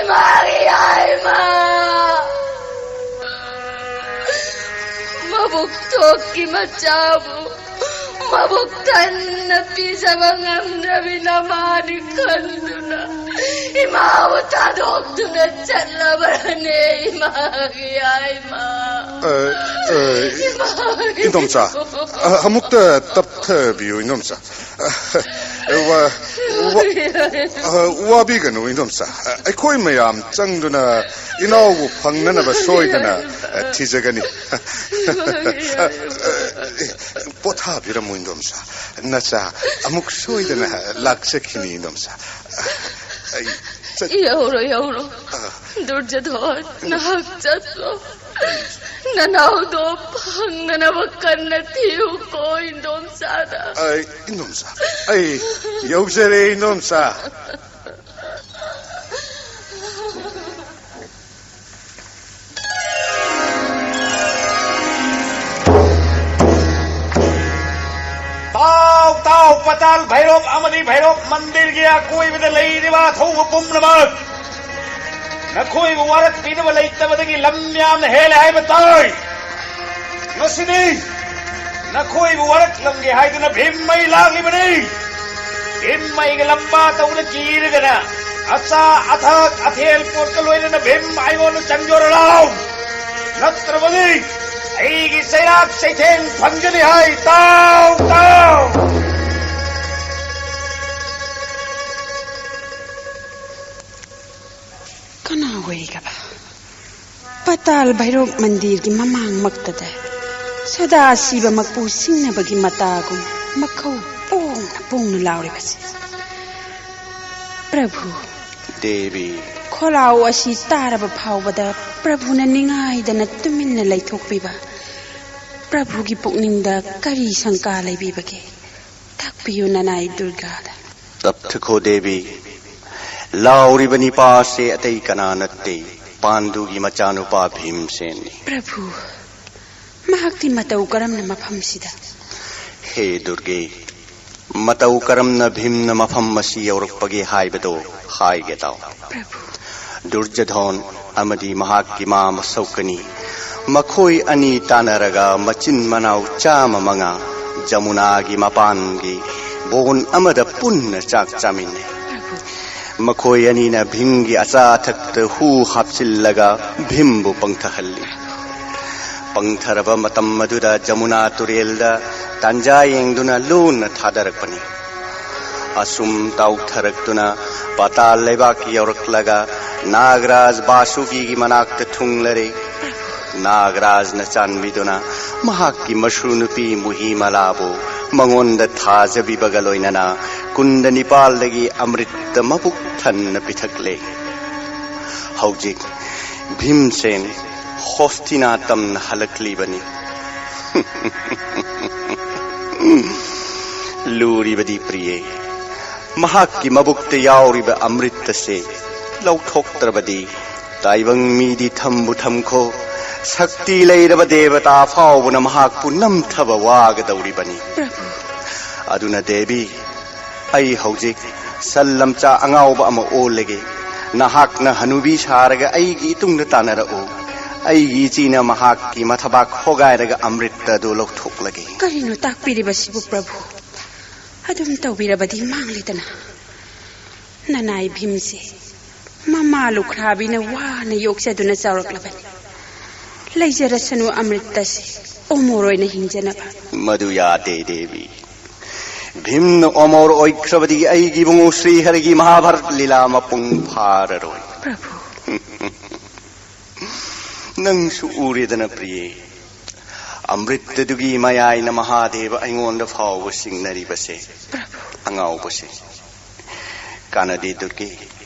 ꯏꯃꯥꯒꯤ ꯌꯥꯏꯃ! ꯃꯕꯨꯛ ꯊꯣꯛꯀꯤ ꯃꯆꯥꯕꯨ ꯃꯕꯨꯛ ꯊꯟꯅ ꯄꯤꯖꯕ ꯉꯝꯗ꯭ꯔꯕꯤ ꯅꯃꯥꯅꯤ ꯈꯟꯗꯨꯅ ꯏꯃꯥꯕꯨ ꯊꯥꯗꯣꯛꯇꯨꯅ ꯆꯠꯂꯕ꯭ꯔꯅꯦ, ꯏꯃꯥꯒꯤ ꯌꯥꯏꯃ? ꯑ, ꯑ, ꯏꯃꯥꯒꯤ ꯏꯟꯗꯣꯝꯆꯥ, ꯑ, ꯑꯃꯨꯛꯇ ꯇꯞꯊꯕꯤꯌꯨ, ꯏꯟꯗꯣꯝꯆꯥ꯫ ꯑ, ꯋꯥ-, ꯋꯥ-, ꯑ, ꯋꯥꯕꯤꯒꯅꯨ, ꯏꯟꯗꯣꯝꯆꯥ꯫ ꯑ, ꯑꯩꯈꯣꯏ ꯃꯌꯥꯝ ꯆꯪꯗꯨꯅ ꯏꯅꯥꯎꯕꯨ ꯐꯪꯅꯅꯕ ꯁꯣꯏꯗꯅ, ꯑ, ꯊꯤꯖꯒꯅꯤ꯫ ꯑ, ꯑ, ꯄꯣꯊꯥꯕꯤꯔꯝꯃꯨ, ꯏꯟꯗꯣꯝꯆꯥ꯫ ꯅꯆꯥ ꯑꯃꯨꯛ ꯁꯣꯏꯗꯅ ꯂꯥꯛꯆꯈꯤꯅꯤ, ꯏꯟꯗꯣꯝꯆꯥ꯫ ꯑ, ꯑꯩ ꯆꯠ- ꯌꯧꯔꯣ, ꯌꯧꯔꯣ꯫ ꯗꯨꯔꯖꯣꯙꯣꯟ, ꯅꯍꯥꯛ ꯆꯠꯂꯣ꯫ ꯅꯅꯥꯎꯗꯣ ꯐꯪꯅꯅꯕ ꯀꯟꯅ ꯊꯤꯌꯨꯀꯣ, ꯏꯟꯗꯣꯝꯆꯥꯗ꯫ ꯑꯩ, ꯏꯟꯗꯣꯝꯆꯥ, ꯑꯩ ꯌꯧꯖꯔꯦ, ꯏꯟꯗꯣꯝꯆꯥ꯫ ꯇꯥꯎ, ꯇꯥꯎ, ꯄꯇꯥꯜ ꯚꯩꯔꯣꯞ ꯑꯃꯗꯤ ꯚꯩꯔꯣꯞ ꯃꯟꯗꯤꯔꯒꯤ ꯑꯀꯣꯏꯕꯗ ꯂꯩꯔꯤꯕ ꯑꯊꯧꯕ ꯄꯨꯝꯅꯃꯛ꯫ ꯅꯈꯣꯏꯕꯨ ꯋꯥꯔꯛꯄꯤꯅꯕ ꯂꯩꯇꯕꯗꯒꯤ ꯂꯝ ꯌꯥꯝꯅ ꯍꯦꯜꯂꯦ ꯍꯥꯏꯕ ꯇꯥꯏ꯫ ꯉꯁꯤꯗꯤ ꯅꯈꯣꯏꯕꯨ ꯋꯥꯔꯛꯂꯝꯒꯦ ꯍꯥꯏꯗꯨꯅ ꯚꯤꯝ ꯑꯩ ꯂꯥꯛꯂꯤꯕꯅꯤ꯫ ꯚꯤꯝ ꯑꯩꯒ ꯂꯝꯕꯥ ꯇꯧꯅ ꯀꯤꯔꯒꯅ ꯑꯆꯥ ꯑꯊꯛ ꯑꯊꯦꯜ ꯄꯣꯠꯀ ꯂꯣꯏꯅꯅ ꯚꯤꯝ ꯑꯩꯉꯣꯟꯗ ꯆꯪꯖꯔꯣ ꯂꯥꯎ꯫ ꯅꯠꯇ꯭ꯔꯕꯗꯤ ꯑꯩꯒꯤ ꯆꯩꯔꯥꯛ ꯆꯩꯊꯦꯡ ꯐꯪꯒꯅꯤ ꯍꯥꯏ꯫ ꯇꯥꯎ, ꯇꯥꯎ꯫ ꯀꯅꯥ ꯑꯣꯏꯔꯤꯒꯕ? ꯄꯇꯥꯜ ꯚꯩꯔꯣꯞ ꯃꯟꯗꯤꯔꯒꯤ ꯃꯃꯥꯡꯃꯛꯇꯗ ꯁꯗꯥ ꯁꯤꯕ ꯃꯄꯨ ꯁꯤꯡꯅꯕꯒꯤ ꯃꯇꯥꯒꯨꯝ ꯃꯈꯧ ꯄꯣꯡꯅ ꯄꯣꯡꯅ ꯂꯥꯎꯔꯤꯕꯁꯤ꯫ ꯄ꯭ꯔꯚꯨ, ꯗꯦꯕꯤ꯫ ꯈꯣꯜꯂꯥꯎ ꯑꯁꯤ ꯇꯥꯔꯕ ꯐꯥꯎꯕꯗ ꯄ꯭ꯔꯚꯨꯅ ꯅꯤꯡꯉꯥꯏꯗꯅ ꯇꯨꯃꯤꯟꯅ ꯂꯩꯊꯣꯛꯄꯤꯕ ꯄ꯭ꯔꯚꯨꯒꯤ ꯄꯨꯛꯅꯤꯡꯗ ꯀꯔꯤ ꯁꯪꯀꯥ ꯂꯩꯕꯤꯕꯒꯦ? ꯇꯥꯛꯄꯤꯌꯨ ꯅꯅꯥꯏ ꯗꯨꯔꯒꯥꯗ꯫ ꯇꯞꯊꯈꯣ ꯗꯦꯕꯤ꯫ ꯂꯥꯎꯔꯤꯕ ꯅꯤꯄꯥꯁꯦ ꯑꯇꯩ ꯀꯅꯥ ꯅꯠꯇꯦ, ꯄꯥꯟꯗꯨꯒꯤ ꯃꯆꯥꯅꯨꯄꯥ ꯚꯤꯝꯁꯦꯟꯅꯤ꯫ ꯄ꯭ꯔꯚꯨ, ꯃꯍꯥꯛꯇꯤ ꯃꯇꯧ ꯀꯔꯝꯅ ꯃꯐꯝꯁꯤꯗ? ꯍꯦ ꯗꯨꯔꯒꯦ, ꯃꯇꯧ ꯀꯔꯝꯅ ꯚꯤꯝꯅ ꯃꯐꯝ ꯑꯁꯤ ꯌꯧꯔꯛꯄꯒꯦ ꯍꯥꯏꯕꯗꯣ ꯍꯥꯏꯒꯦ ꯇꯥꯎ꯫ ꯄ꯭ꯔꯚꯨ꯫ ꯗꯨꯔꯖꯣꯙꯣꯟ ꯑꯃꯗꯤ ꯃꯍꯥꯛꯀꯤ ꯃꯥ ꯃꯁꯧꯀꯅꯤ ꯃꯈꯣꯏ ꯑꯅꯤ ꯇꯥꯟꯅꯔꯒ ꯃꯆꯤꯟ ꯃꯅꯥꯎ ꯆꯥꯝꯃ ꯃꯉꯥ ꯖꯃꯨꯅꯥꯒꯤ ꯃꯄꯥꯟꯒꯤ ꯕꯣꯟ ꯑꯃꯗ ꯄꯨꯟꯅ ꯆꯥꯛ ꯆꯥꯃꯤꯟꯅꯩ꯫ ꯃꯈꯣꯏ ꯑꯅꯤꯅ ꯚꯤꯝꯒꯤ ꯑꯆꯥ ꯑꯊꯛꯇ ꯍꯨ ꯍꯥꯞꯆꯤꯜꯂꯒ ꯚꯤꯝꯕꯨ ꯄꯪꯊꯍꯜꯂꯤ꯫ ꯄꯪꯊꯔꯕ ꯃꯇꯝ ꯑꯗꯨꯗ ꯖꯃꯨꯅꯥ ꯇꯨꯔꯦꯜꯗ ꯇꯥꯟꯖꯥ ꯌꯦꯡꯗꯨꯅ ꯂꯣꯟꯅ ꯊꯥꯗꯔꯛꯄꯅꯤ꯫ ꯑꯁꯨꯝ ꯇꯥꯎꯊꯔꯛꯇꯨꯅ ꯄꯥꯇꯥꯜ ꯂꯩꯕꯥꯛ ꯌꯧꯔꯛꯂꯒ ꯅꯥꯒꯔꯥꯖ ꯕꯥꯁꯨꯀꯤꯒꯤ ꯃꯅꯥꯛꯇ ꯊꯨꯡꯂꯔꯦ꯫ ꯅꯥꯒꯔꯥꯖꯅ ꯆꯥꯟꯕꯤꯗꯨꯅ ꯃꯍꯥꯛꯀꯤ ꯃꯁꯨ ꯅꯨꯄꯤ ꯃꯨꯍꯤꯃꯂꯥꯕꯨ ꯃꯉꯣꯟꯗ ꯊꯥꯖꯕꯤꯕꯒ ꯂꯣꯏꯅꯅ ꯀꯨꯟꯗ ꯅꯤꯄꯥꯜꯗꯒꯤ ꯑꯃ꯭ꯔꯤꯠꯇ ꯃꯕꯨꯛ ꯊꯟꯅ ꯄꯤꯊꯛꯂꯦ꯫ ꯍꯧꯖꯤꯛ ꯚꯤꯝꯁꯦꯟ ꯍꯣꯁꯇꯤꯅꯥꯇꯝꯅ ꯍꯜꯂꯛꯂꯤꯕꯅꯤ꯫ ꯂꯨꯔꯤꯕꯗꯤ ꯄ꯭ꯔꯤꯌꯦ, ꯃꯍꯥꯛꯀꯤ ꯃꯕꯨꯛꯇ ꯌꯥꯎꯔꯤꯕ ꯑꯃ꯭ꯔꯤꯠ ꯑꯁꯦ ꯂꯧꯊꯣꯛꯇ꯭ꯔꯕꯗꯤ ꯇꯥꯏꯕꯪ ꯃꯤꯗꯤ ꯊꯝꯕꯨ ꯊꯝꯈꯣ, ꯁꯛꯇꯤ ꯂꯩꯔꯕ ꯗꯦꯕꯇꯥ ꯐꯥꯎꯕꯅ ꯃꯍꯥꯛꯄꯨ ꯅꯝꯊꯕ ꯋꯥꯒꯗꯧꯔꯤꯕꯅꯤ꯫ ꯄ꯭ꯔꯚꯨ꯫ ꯑꯗꯨꯅ ꯗꯦꯕꯤ, ꯑꯩ ꯍꯧꯖꯤꯛ ꯁꯟ ꯂꯝꯆꯥ ꯑꯉꯥꯎꯕ ꯑꯃ ꯑꯣꯜꯂꯒꯦ꯫ ꯅꯍꯥꯛꯅ ꯍꯅꯨꯕꯤ ꯁꯥꯔꯒ ꯑꯩꯒꯤ ꯏꯇꯨꯡꯗ ꯇꯥꯟꯅꯔꯛꯎ꯫ ꯑꯩꯒꯤ ꯏꯆꯦꯅ ꯃꯍꯥꯛꯀꯤ ꯃꯊꯕꯥꯛ ꯍꯣꯒꯥꯏꯔꯒ ꯑꯃ꯭ꯔꯤꯠ ꯑꯗꯨ ꯂꯧꯊꯣꯛꯂꯒꯦ꯫ ꯀꯔꯤꯅꯣ ꯇꯥꯛꯄꯤꯔꯤꯕꯁꯤꯕꯨ, ꯄ꯭ꯔꯚꯨ? ꯑꯗꯨꯝ ꯇꯧꯕꯤꯔꯕꯗꯤ ꯃꯥꯡꯂꯦꯗꯅ꯫ ꯅꯅꯥꯏ ꯚꯤꯝꯁꯦ ꯃꯃꯥ ꯂꯨꯈ꯭ꯔꯥꯕꯤꯅ ꯋꯥꯅ ꯌꯣꯛꯆꯗꯨꯅ ꯆꯥꯎꯔꯛꯂꯕꯅꯤ꯫ ꯂꯩꯖꯔꯁꯅꯨ ꯑꯃ꯭ꯔꯤꯠ ꯑꯁꯤ ꯑꯣꯃꯣꯔ ꯑꯣꯏꯅ ꯍꯤꯡꯖꯅꯕ꯫ ꯃꯗꯨ ꯌꯥꯗꯦ, ꯗꯦꯕꯤ꯫ ꯚꯤꯝꯅ ꯑꯣꯃꯣꯔ ꯑꯣꯏꯈ꯭ꯔꯕꯗꯤ ꯑꯩꯒꯤ ꯏꯕꯨꯡꯉꯣ ꯁ꯭ꯔꯤꯍꯔꯤꯒꯤ ꯃꯍꯥꯚꯥꯔꯠ ꯂꯤꯂꯥ ꯃꯄꯨꯡ ꯐꯥꯔꯔꯣꯏ꯫ ꯄ꯭ꯔꯚꯨ꯫ ꯅꯪꯁꯨ ꯎꯔꯦꯗꯅ, ꯄ꯭ꯔꯤꯌꯦ, ꯑꯃ꯭ꯔꯤꯠ ꯑꯗꯨꯒꯤ ꯃꯌꯥꯏꯅ ꯃꯍꯥꯗꯦꯕ ꯑꯩꯉꯣꯟꯗ ꯐꯥꯎꯕ ꯁꯤꯡꯅꯔꯤꯕꯁꯦ꯫ ꯄ꯭ꯔꯚꯨ꯫ ꯑꯉꯥꯎꯕꯁꯦ꯫ ꯀꯥꯟꯅꯗꯦ ꯗꯨꯔꯒꯦ,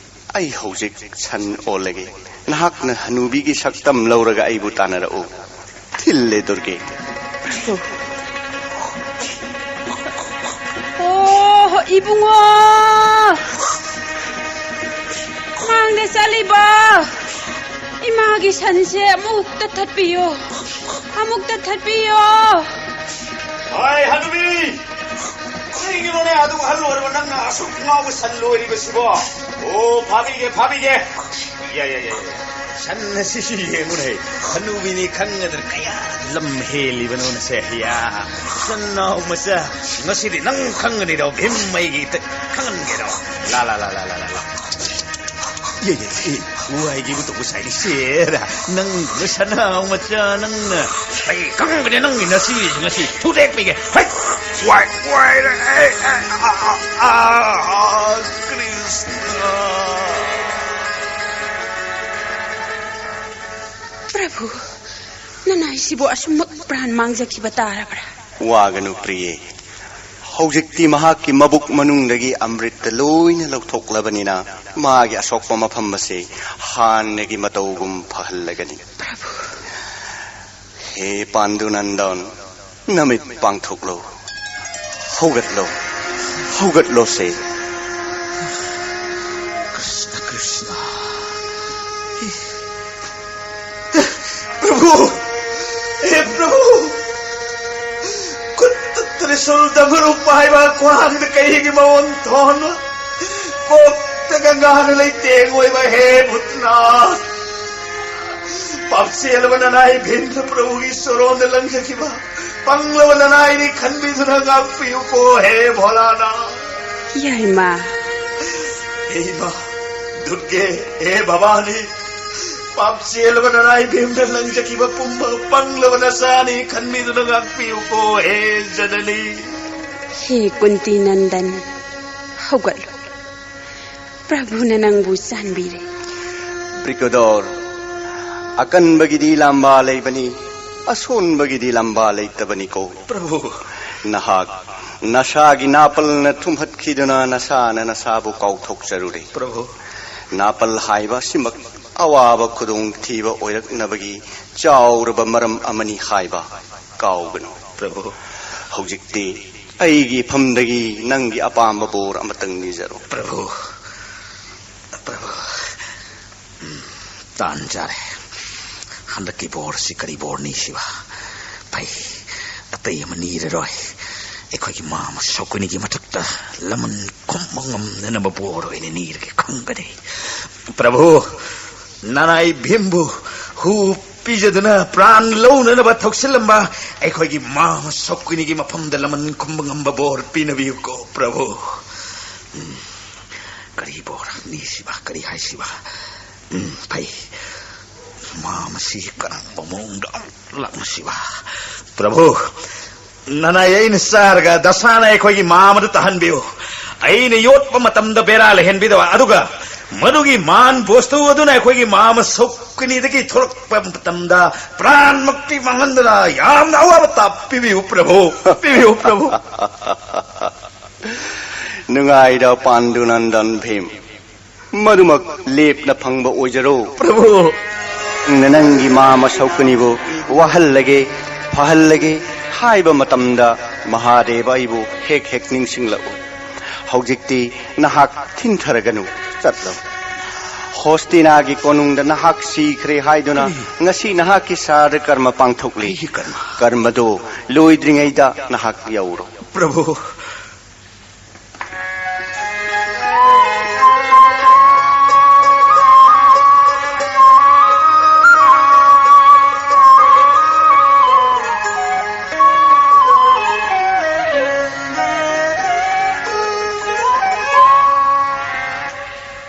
ꯑꯩ ꯍꯧꯖꯤꯛ ꯁꯟ ꯑꯣꯜꯂꯒꯦ꯫ ꯅꯍꯥꯛꯅ ꯍꯅꯨꯕꯤꯒꯤ ꯁꯛꯇꯝ ꯂꯧꯔꯒ ꯑꯩꯕꯨ ꯇꯥꯟꯅꯔꯛꯎ꯫ ꯊꯤꯜꯂꯦ ꯗꯨꯔꯒꯦ꯫ ꯑꯣ, ꯏꯕꯨꯡꯉꯣ! ꯃꯥꯡꯗ ꯆꯠꯂꯤꯕ ꯏꯃꯥꯒꯤ ꯁꯟꯁꯦ ꯑꯃꯨꯛꯇ ꯊꯠꯄꯤꯌꯣ, ꯑꯃꯨꯛꯇ ꯊꯠꯄꯤꯌꯣ꯫ ꯍꯣꯏ, ꯍꯅꯨꯕꯤ! ꯅꯪ ꯀꯩꯅꯣꯅꯦ, ꯑꯗꯨ ꯑꯍꯜ ꯑꯣꯏꯔꯕ ꯅꯪꯅ ꯑꯁꯨꯛ ꯉꯥꯎꯕ ꯁꯟ ꯂꯣꯏꯔꯤꯕꯁꯤꯕꯣ? ꯑꯣ, ꯐꯥꯕꯤꯒꯦ, ꯐꯥꯕꯤꯒꯦ꯫ ꯌꯥ, ꯌꯥ, ꯌꯥ, ꯌꯥ꯫ ꯁꯟ ꯑꯁꯤꯁꯨ ꯌꯦꯡꯉꯨꯅꯦ, ꯍꯅꯨꯕꯤꯅꯤ ꯈꯪꯉꯗꯅ ꯀꯌꯥ ꯂꯝ ꯍꯦꯜꯂꯤꯕꯅꯣꯅꯁꯦ꯫ ꯌꯥ, ꯁꯟꯅꯥꯎ ꯃꯆꯥ, ꯉꯁꯤꯗꯤ ꯅꯪ ꯈꯪꯒꯅꯤꯗꯣ, ꯚꯤꯝ ꯑꯩꯒꯤ ꯏꯇ-, ꯈꯪꯍꯟꯒꯦꯗꯣ꯫ ꯂꯥ, ꯂꯥ, ꯂꯥ꯫ ꯌꯦ, ꯌꯦ, ꯌꯦ, ꯋꯥꯏꯒꯤꯕꯨ ꯇꯧꯕ ꯁꯥꯏꯅꯤ ꯁꯦꯔ꯫ ꯅꯪ ꯁꯅꯥ ꯃꯆꯥ ꯅꯪꯅ꯫ ꯑꯩ ꯈꯪꯒꯅꯤ ꯅꯪꯒꯤ ꯅꯁꯤ ꯉꯁꯤ ꯊꯨꯗꯦꯛꯄꯤꯒꯦ꯫ ꯍꯩ! ꯋꯥꯏ, ꯋꯥꯏꯔꯦ꯫ ꯑꯩ, ꯑ, ꯑ, ꯑ, ꯑ, ꯀ꯭ꯔꯤꯁꯅ꯫ ꯄ꯭ꯔꯚꯨ, ꯅꯅꯥꯏꯁꯤꯕꯨ ꯑꯁꯨꯝꯃꯛ ꯄ꯭ꯔꯥꯟ ꯃꯥꯡꯖꯈꯤꯕ ꯇꯥꯔꯕ꯭ꯔꯥ? ꯋꯥꯒꯅꯨ ꯄ꯭ꯔꯤꯌꯦ꯫ ꯍꯧꯖꯤꯛꯇꯤ ꯃꯍꯥꯛꯀꯤ ꯃꯕꯨꯛ ꯃꯅꯨꯡꯗꯒꯤ ꯑꯃ꯭ꯔꯤꯠꯇ ꯂꯣꯏꯅ ꯂꯧꯊꯣꯛꯂꯕꯅꯤꯅ ꯃꯥꯒꯤ ꯑꯁꯣꯛꯄ ꯃꯐꯝ ꯑꯁꯤ ꯍꯥꯟꯅꯒꯤ ꯃꯇꯧꯒꯨꯝ ꯐꯍꯜꯂꯒꯅꯤ꯫ ꯄ꯭ꯔꯚꯨ꯫ ꯍꯦ ꯄꯥꯟꯗꯨꯅꯟꯗꯟ, ꯅꯃꯤꯠ ꯄꯥꯡꯊꯣꯛꯂꯣ꯫ ꯍꯧꯒꯠꯂꯣ꯫ ꯍꯧꯒꯠꯂꯣꯁꯦ꯫ ꯀ꯭ꯔꯤꯁꯅ, ꯀ꯭ꯔꯤꯁꯅ꯫ ꯄ꯭ꯔꯚꯨ! ꯍꯦ ꯄ꯭ꯔꯚꯨ! ꯈꯨꯠꯇ ꯇ꯭ꯔꯤꯁꯨꯜ ꯗꯃꯔꯨ ꯄꯥꯏꯕ, ꯈ꯭ꯋꯥꯡꯗ ꯀꯩꯒꯤ ꯃꯑꯣꯟ ꯊꯣꯟꯕ, ꯀꯣꯛꯇ ꯒꯪꯒꯥꯅ ꯂꯩꯇꯦꯡ ꯑꯣꯏꯕ, ꯍꯦ ꯚꯨꯠꯅꯥꯊ! ꯄꯥꯞꯆꯦꯜꯂꯕ ꯅꯅꯥꯏ ꯚꯤꯝꯅ ꯄ꯭ꯔꯚꯨꯒꯤ ꯁꯣꯔꯣꯟꯗ ꯂꯪꯖꯈꯤꯕ ꯄꯪꯂꯕ ꯅꯅꯥꯏꯅꯤ ꯈꯟꯕꯤꯗꯨꯅ ꯉꯥꯛꯄꯤꯌꯨꯀꯣ, ꯍꯦ ꯚꯣꯂꯥꯅꯥꯊ! ꯌꯥꯏꯃ꯫ ꯍꯦ ꯏꯃꯥ ꯗꯨꯔꯒꯦ, ꯍꯦ ꯚꯕꯥꯅꯤ, ꯄꯥꯞ ꯆꯦꯜꯂꯕ ꯅꯅꯥꯏ ꯚꯤꯝꯅ ꯂꯪꯖꯈꯤꯕ ꯄꯨꯝꯕ ꯄꯪꯂꯕ ꯅꯆꯥꯅꯤ ꯈꯟꯕꯤꯗꯨꯅ ꯉꯥꯛꯄꯤꯌꯨꯀꯣ, ꯍꯦ ꯖꯅꯅꯤ꯫ ꯍꯦ ꯀꯨꯟꯇꯤ ꯅꯟꯗꯟ, ꯍꯧꯒꯠꯂꯨ꯫ ꯄ꯭ꯔꯚꯨꯅ ꯅꯪꯕꯨ ꯆꯥꯟꯕꯤꯔꯦ꯫ ꯕ꯭ꯔꯤꯀꯣꯗꯣꯔ, ꯑꯀꯟꯕꯒꯤꯗꯤ ꯂꯥꯝꯕꯥ ꯂꯩꯕꯅꯤ, ꯑꯁꯣꯟꯕꯒꯤꯗꯤ ꯂꯥꯝꯕꯥ ꯂꯩꯇꯕꯅꯤꯀꯣ꯫ ꯄ꯭ꯔꯚꯨ꯫ ꯅꯍꯥꯛ ꯅꯁꯥꯒꯤ ꯅꯥꯄꯜꯅ ꯊꯨꯝꯍꯠꯈꯤꯗꯨꯅ ꯅꯁꯥꯅ ꯅꯁꯥꯕꯨ ꯀꯥꯎꯊꯣꯛꯆꯔꯨꯔꯦ꯫ ꯄ꯭ꯔꯚꯨ꯫ ꯅꯥꯄꯜ ꯍꯥꯏꯕ ꯑꯁꯤꯃꯛ ꯑꯋꯥꯕ ꯈꯨꯗꯣꯡꯊꯤꯕ ꯑꯣꯏꯔꯛꯅꯕꯒꯤ ꯆꯥꯎꯔꯕ ꯃꯔꯝ ꯑꯃꯅꯤ ꯍꯥꯏꯕ ꯀꯥꯎꯒꯅꯨ꯫ ꯄ꯭ꯔꯚꯨ꯫ ꯍꯧꯖꯤꯛꯇꯤ ꯑꯩꯒꯤ ꯏꯐꯝꯗꯒꯤ ꯅꯪꯒꯤ ꯑꯄꯥꯝꯕ ꯕꯣꯔ ꯑꯃꯇꯪ ꯅꯤꯖꯔꯣ꯫ ꯄ꯭ꯔꯚꯨ, ꯄ꯭ꯔꯚꯨ, ꯎꯝ, ꯇꯥꯟ ꯆꯥꯔꯦ꯫ ꯍꯟꯗꯛꯀꯤ ꯕꯣꯔꯁꯤ ꯀꯔꯤ ꯕꯣꯔꯅꯤ ꯁꯤꯕ? ꯐꯩ, ꯑꯇꯩ ꯑꯃ ꯅꯤꯔꯔꯣꯏ꯫ ꯑꯩꯈꯣꯏꯒꯤ ꯃꯥꯃ ꯁꯧꯀꯨꯅꯤꯒꯤ ꯃꯊꯛꯇ ꯂꯃꯟ ꯈꯨꯝꯕ ꯉꯝꯅꯅꯕ ꯕꯣꯔ ꯑꯣꯏꯅ ꯅꯤꯔꯒꯦ ꯈꯪꯒꯅꯤ꯫ ꯄ꯭ꯔꯚꯨ, ꯅꯅꯥꯏ ꯚꯤꯝꯕꯨ ꯍꯨ ꯄꯤꯖꯗꯨꯅ ꯄ꯭ꯔꯥꯟ ꯂꯧꯅꯅꯕ ꯊꯧꯁꯤꯜꯂꯝꯕ ꯑꯩꯈꯣꯏꯒꯤ ꯃꯥꯃ ꯁꯧꯀꯨꯅꯤꯒꯤ ꯃꯐꯝꯗ ꯂꯃꯟ ꯈꯨꯝꯕ ꯉꯝꯕ ꯕꯣꯔ ꯄꯤꯅꯕꯤꯌꯨꯀꯣ, ꯄ꯭ꯔꯚꯨ꯫ ꯎꯝ, ꯀꯔꯤ ꯕꯣꯔꯅꯤ ꯁꯤꯕ? ꯀꯔꯤ ꯍꯥꯏꯁꯤꯕ? ꯎꯝ, ꯐꯩ꯫ ꯃꯥ ꯃꯁꯤ ꯀꯔꯝꯕ ꯃꯑꯣꯡꯗ ꯑꯃꯨꯛ ꯂꯥꯛꯅꯁꯤꯕ? ꯄ꯭ꯔꯚꯨ, ꯅꯅꯥꯏ ꯑꯩꯅ ꯆꯥꯔꯒ ꯗꯁꯥꯅ ꯑꯩꯈꯣꯏꯒꯤ ꯃꯥ ꯑꯃꯗ ꯇꯥꯍꯟꯕꯤꯌꯨ꯫ ꯑꯩꯅ ꯌꯣꯠꯄ ꯃꯇꯝꯗ ꯕꯦꯔꯥ ꯂꯩꯍꯟꯕꯤꯗꯕ, ꯑꯗꯨꯒ ꯃꯗꯨꯒꯤ ꯃꯥꯟ ꯕꯣꯁꯇꯨ ꯑꯗꯨꯅ ꯑꯩꯈꯣꯏꯒꯤ ꯃꯥ ꯑꯃ ꯁꯧꯀꯅꯤꯗꯒꯤ ꯊꯣꯛꯂꯛꯄ ꯃꯇꯝꯗ ꯄ꯭ꯔꯥꯟꯃꯛꯇꯤ ꯃꯥꯡꯍꯟꯗꯅ ꯌꯥꯝꯅ ꯑꯋꯥꯕ ꯇꯥꯕ ꯄꯤꯕꯤꯌꯨ, ꯄ꯭ꯔꯚꯨ, ꯄꯤꯕꯤꯌꯨ, ꯄ꯭ꯔꯚꯨ꯫ ꯅꯨꯡꯉꯥꯏꯔ ꯄꯥꯟꯗꯨ ꯅꯟꯗꯟ ꯚꯤꯝ꯫ ꯃꯗꯨꯃꯛ ꯂꯦꯞꯅ ꯐꯪꯕ ꯑꯣꯏꯖꯔꯣ꯫ ꯄ꯭ꯔꯚꯨ꯫ ꯅ-, ꯅꯪꯒꯤ ꯃꯥ ꯃꯁꯧꯀꯅꯤꯕꯨ ꯋꯥꯍꯜꯂꯒꯦ, ꯐꯍꯜꯂꯒꯦ ꯍꯥꯏꯕ ꯃꯇꯝꯗ ꯃꯍꯥꯗꯦꯕ ꯑꯩꯕꯨ ꯍꯦꯛ ꯍꯦꯛ ꯅꯤꯡꯁꯤꯡꯂꯛꯎ꯫ ꯍꯧꯖꯤꯛꯇꯤ ꯅꯍꯥꯛ ꯊꯤꯟꯊꯔꯒꯅꯨ, ꯆꯠꯂꯣ꯫ ꯍꯣꯁꯇꯤꯅꯥꯒꯤ ꯀꯣꯅꯨꯡꯗ ꯅꯍꯥꯛ ꯁꯤꯈ꯭ꯔꯦ ꯍꯥꯏꯗꯨꯅ ꯀꯔꯤ? ꯉꯁꯤ ꯅꯍꯥꯛꯀꯤ ꯁ꯭ꯔꯥꯗ ꯀꯔꯃ ꯄꯥꯡꯊꯣꯛꯂꯤ꯫ ꯀꯔꯤ ꯀꯔꯃ? ꯀꯔꯃꯗꯨ ꯂꯣꯏꯗ꯭ꯔꯤꯉꯩꯗ ꯅꯍꯥꯛ ꯌꯧꯔꯣ꯫ ꯄ꯭ꯔꯚꯨ꯫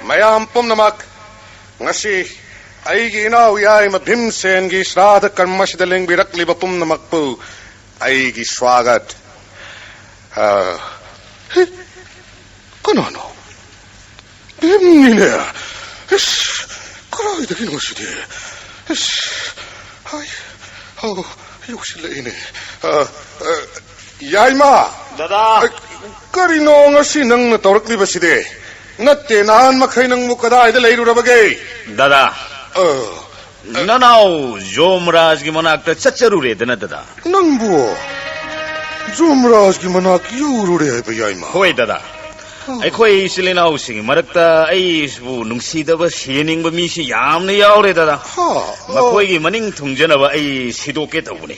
ꯃꯌꯥꯝ ꯄꯨꯝꯅꯃꯛ, ꯉꯁꯤ ꯑꯩꯒꯤ ꯏꯅꯥꯎ ꯌꯥꯏꯃ ꯚꯤꯝꯁꯦꯟꯒꯤ ꯁ꯭ꯔꯥꯗ ꯀꯔꯃꯁꯤꯗ ꯂꯦꯡꯕꯤꯔꯛꯂꯤꯕ ꯄꯨꯝꯅꯃꯛꯄꯨ ꯑꯩꯒꯤ ꯁ꯭ꯋꯥꯒꯠ꯫ ꯑ, ꯍꯦ, ꯀꯅꯥꯅꯣ? ꯚꯤꯝꯅꯤꯅꯦ꯫ ꯏꯁ, ꯀꯗꯥꯏꯗꯒꯤꯅꯣ ꯁꯤꯗꯤ? ꯏꯁ, ꯍꯥꯏ, ꯑꯧ, ꯌꯧꯁꯤꯜꯂꯛꯏꯅꯦ꯫ ꯑ, ꯑ, ꯌꯥꯏꯃ! ꯗꯗꯥ! ꯑ, ꯀꯔꯤꯅꯣ ꯉꯁꯤ ꯅꯪꯅ ꯇꯧꯔꯛꯂꯤꯕꯁꯤꯗꯤ? ꯅꯠꯇꯦ, ꯅꯍꯥꯟ ꯃꯈꯩ ꯅꯪꯕꯨ ꯀꯗꯥꯏꯗ ꯂꯩꯔꯨꯔꯕꯒꯦ? ꯗꯗꯥ, ꯑ, ꯅꯅꯥꯎ ꯖꯣꯝꯔꯥꯖꯒꯤ ꯃꯅꯥꯛꯇ ꯆꯠꯆꯔꯨꯔꯦꯗꯅ, ꯗꯗꯥ꯫ ꯅꯪꯕꯨ ꯖꯣꯝꯔꯥꯖꯒꯤ ꯃꯅꯥꯛ ꯌꯧꯔꯨꯔꯦ ꯍꯥꯏꯕ, ꯌꯥꯏꯃ? ꯍꯣꯏ, ꯗꯗꯥ꯫ ꯑꯩꯈꯣꯏ ꯏꯆꯤꯜ ꯏꯅꯥꯎꯁꯤꯡꯒꯤ ꯃꯔꯛꯇ ꯑꯩꯕꯨ ꯅꯨꯡꯁꯤꯗꯕ, ꯁꯤꯍꯟꯅꯤꯡꯕ ꯃꯤꯁꯤ ꯌꯥꯝꯅ ꯌꯥꯎꯔꯦ, ꯗꯗꯥ꯫ ꯍꯥ, ꯑꯣ꯫ ꯃꯈꯣꯏꯒꯤ ꯃꯅꯤꯡ ꯊꯨꯡꯖꯅꯕ ꯑꯩ ꯁꯤꯗꯣꯛꯀꯦ ꯇꯧꯕꯅꯤ꯫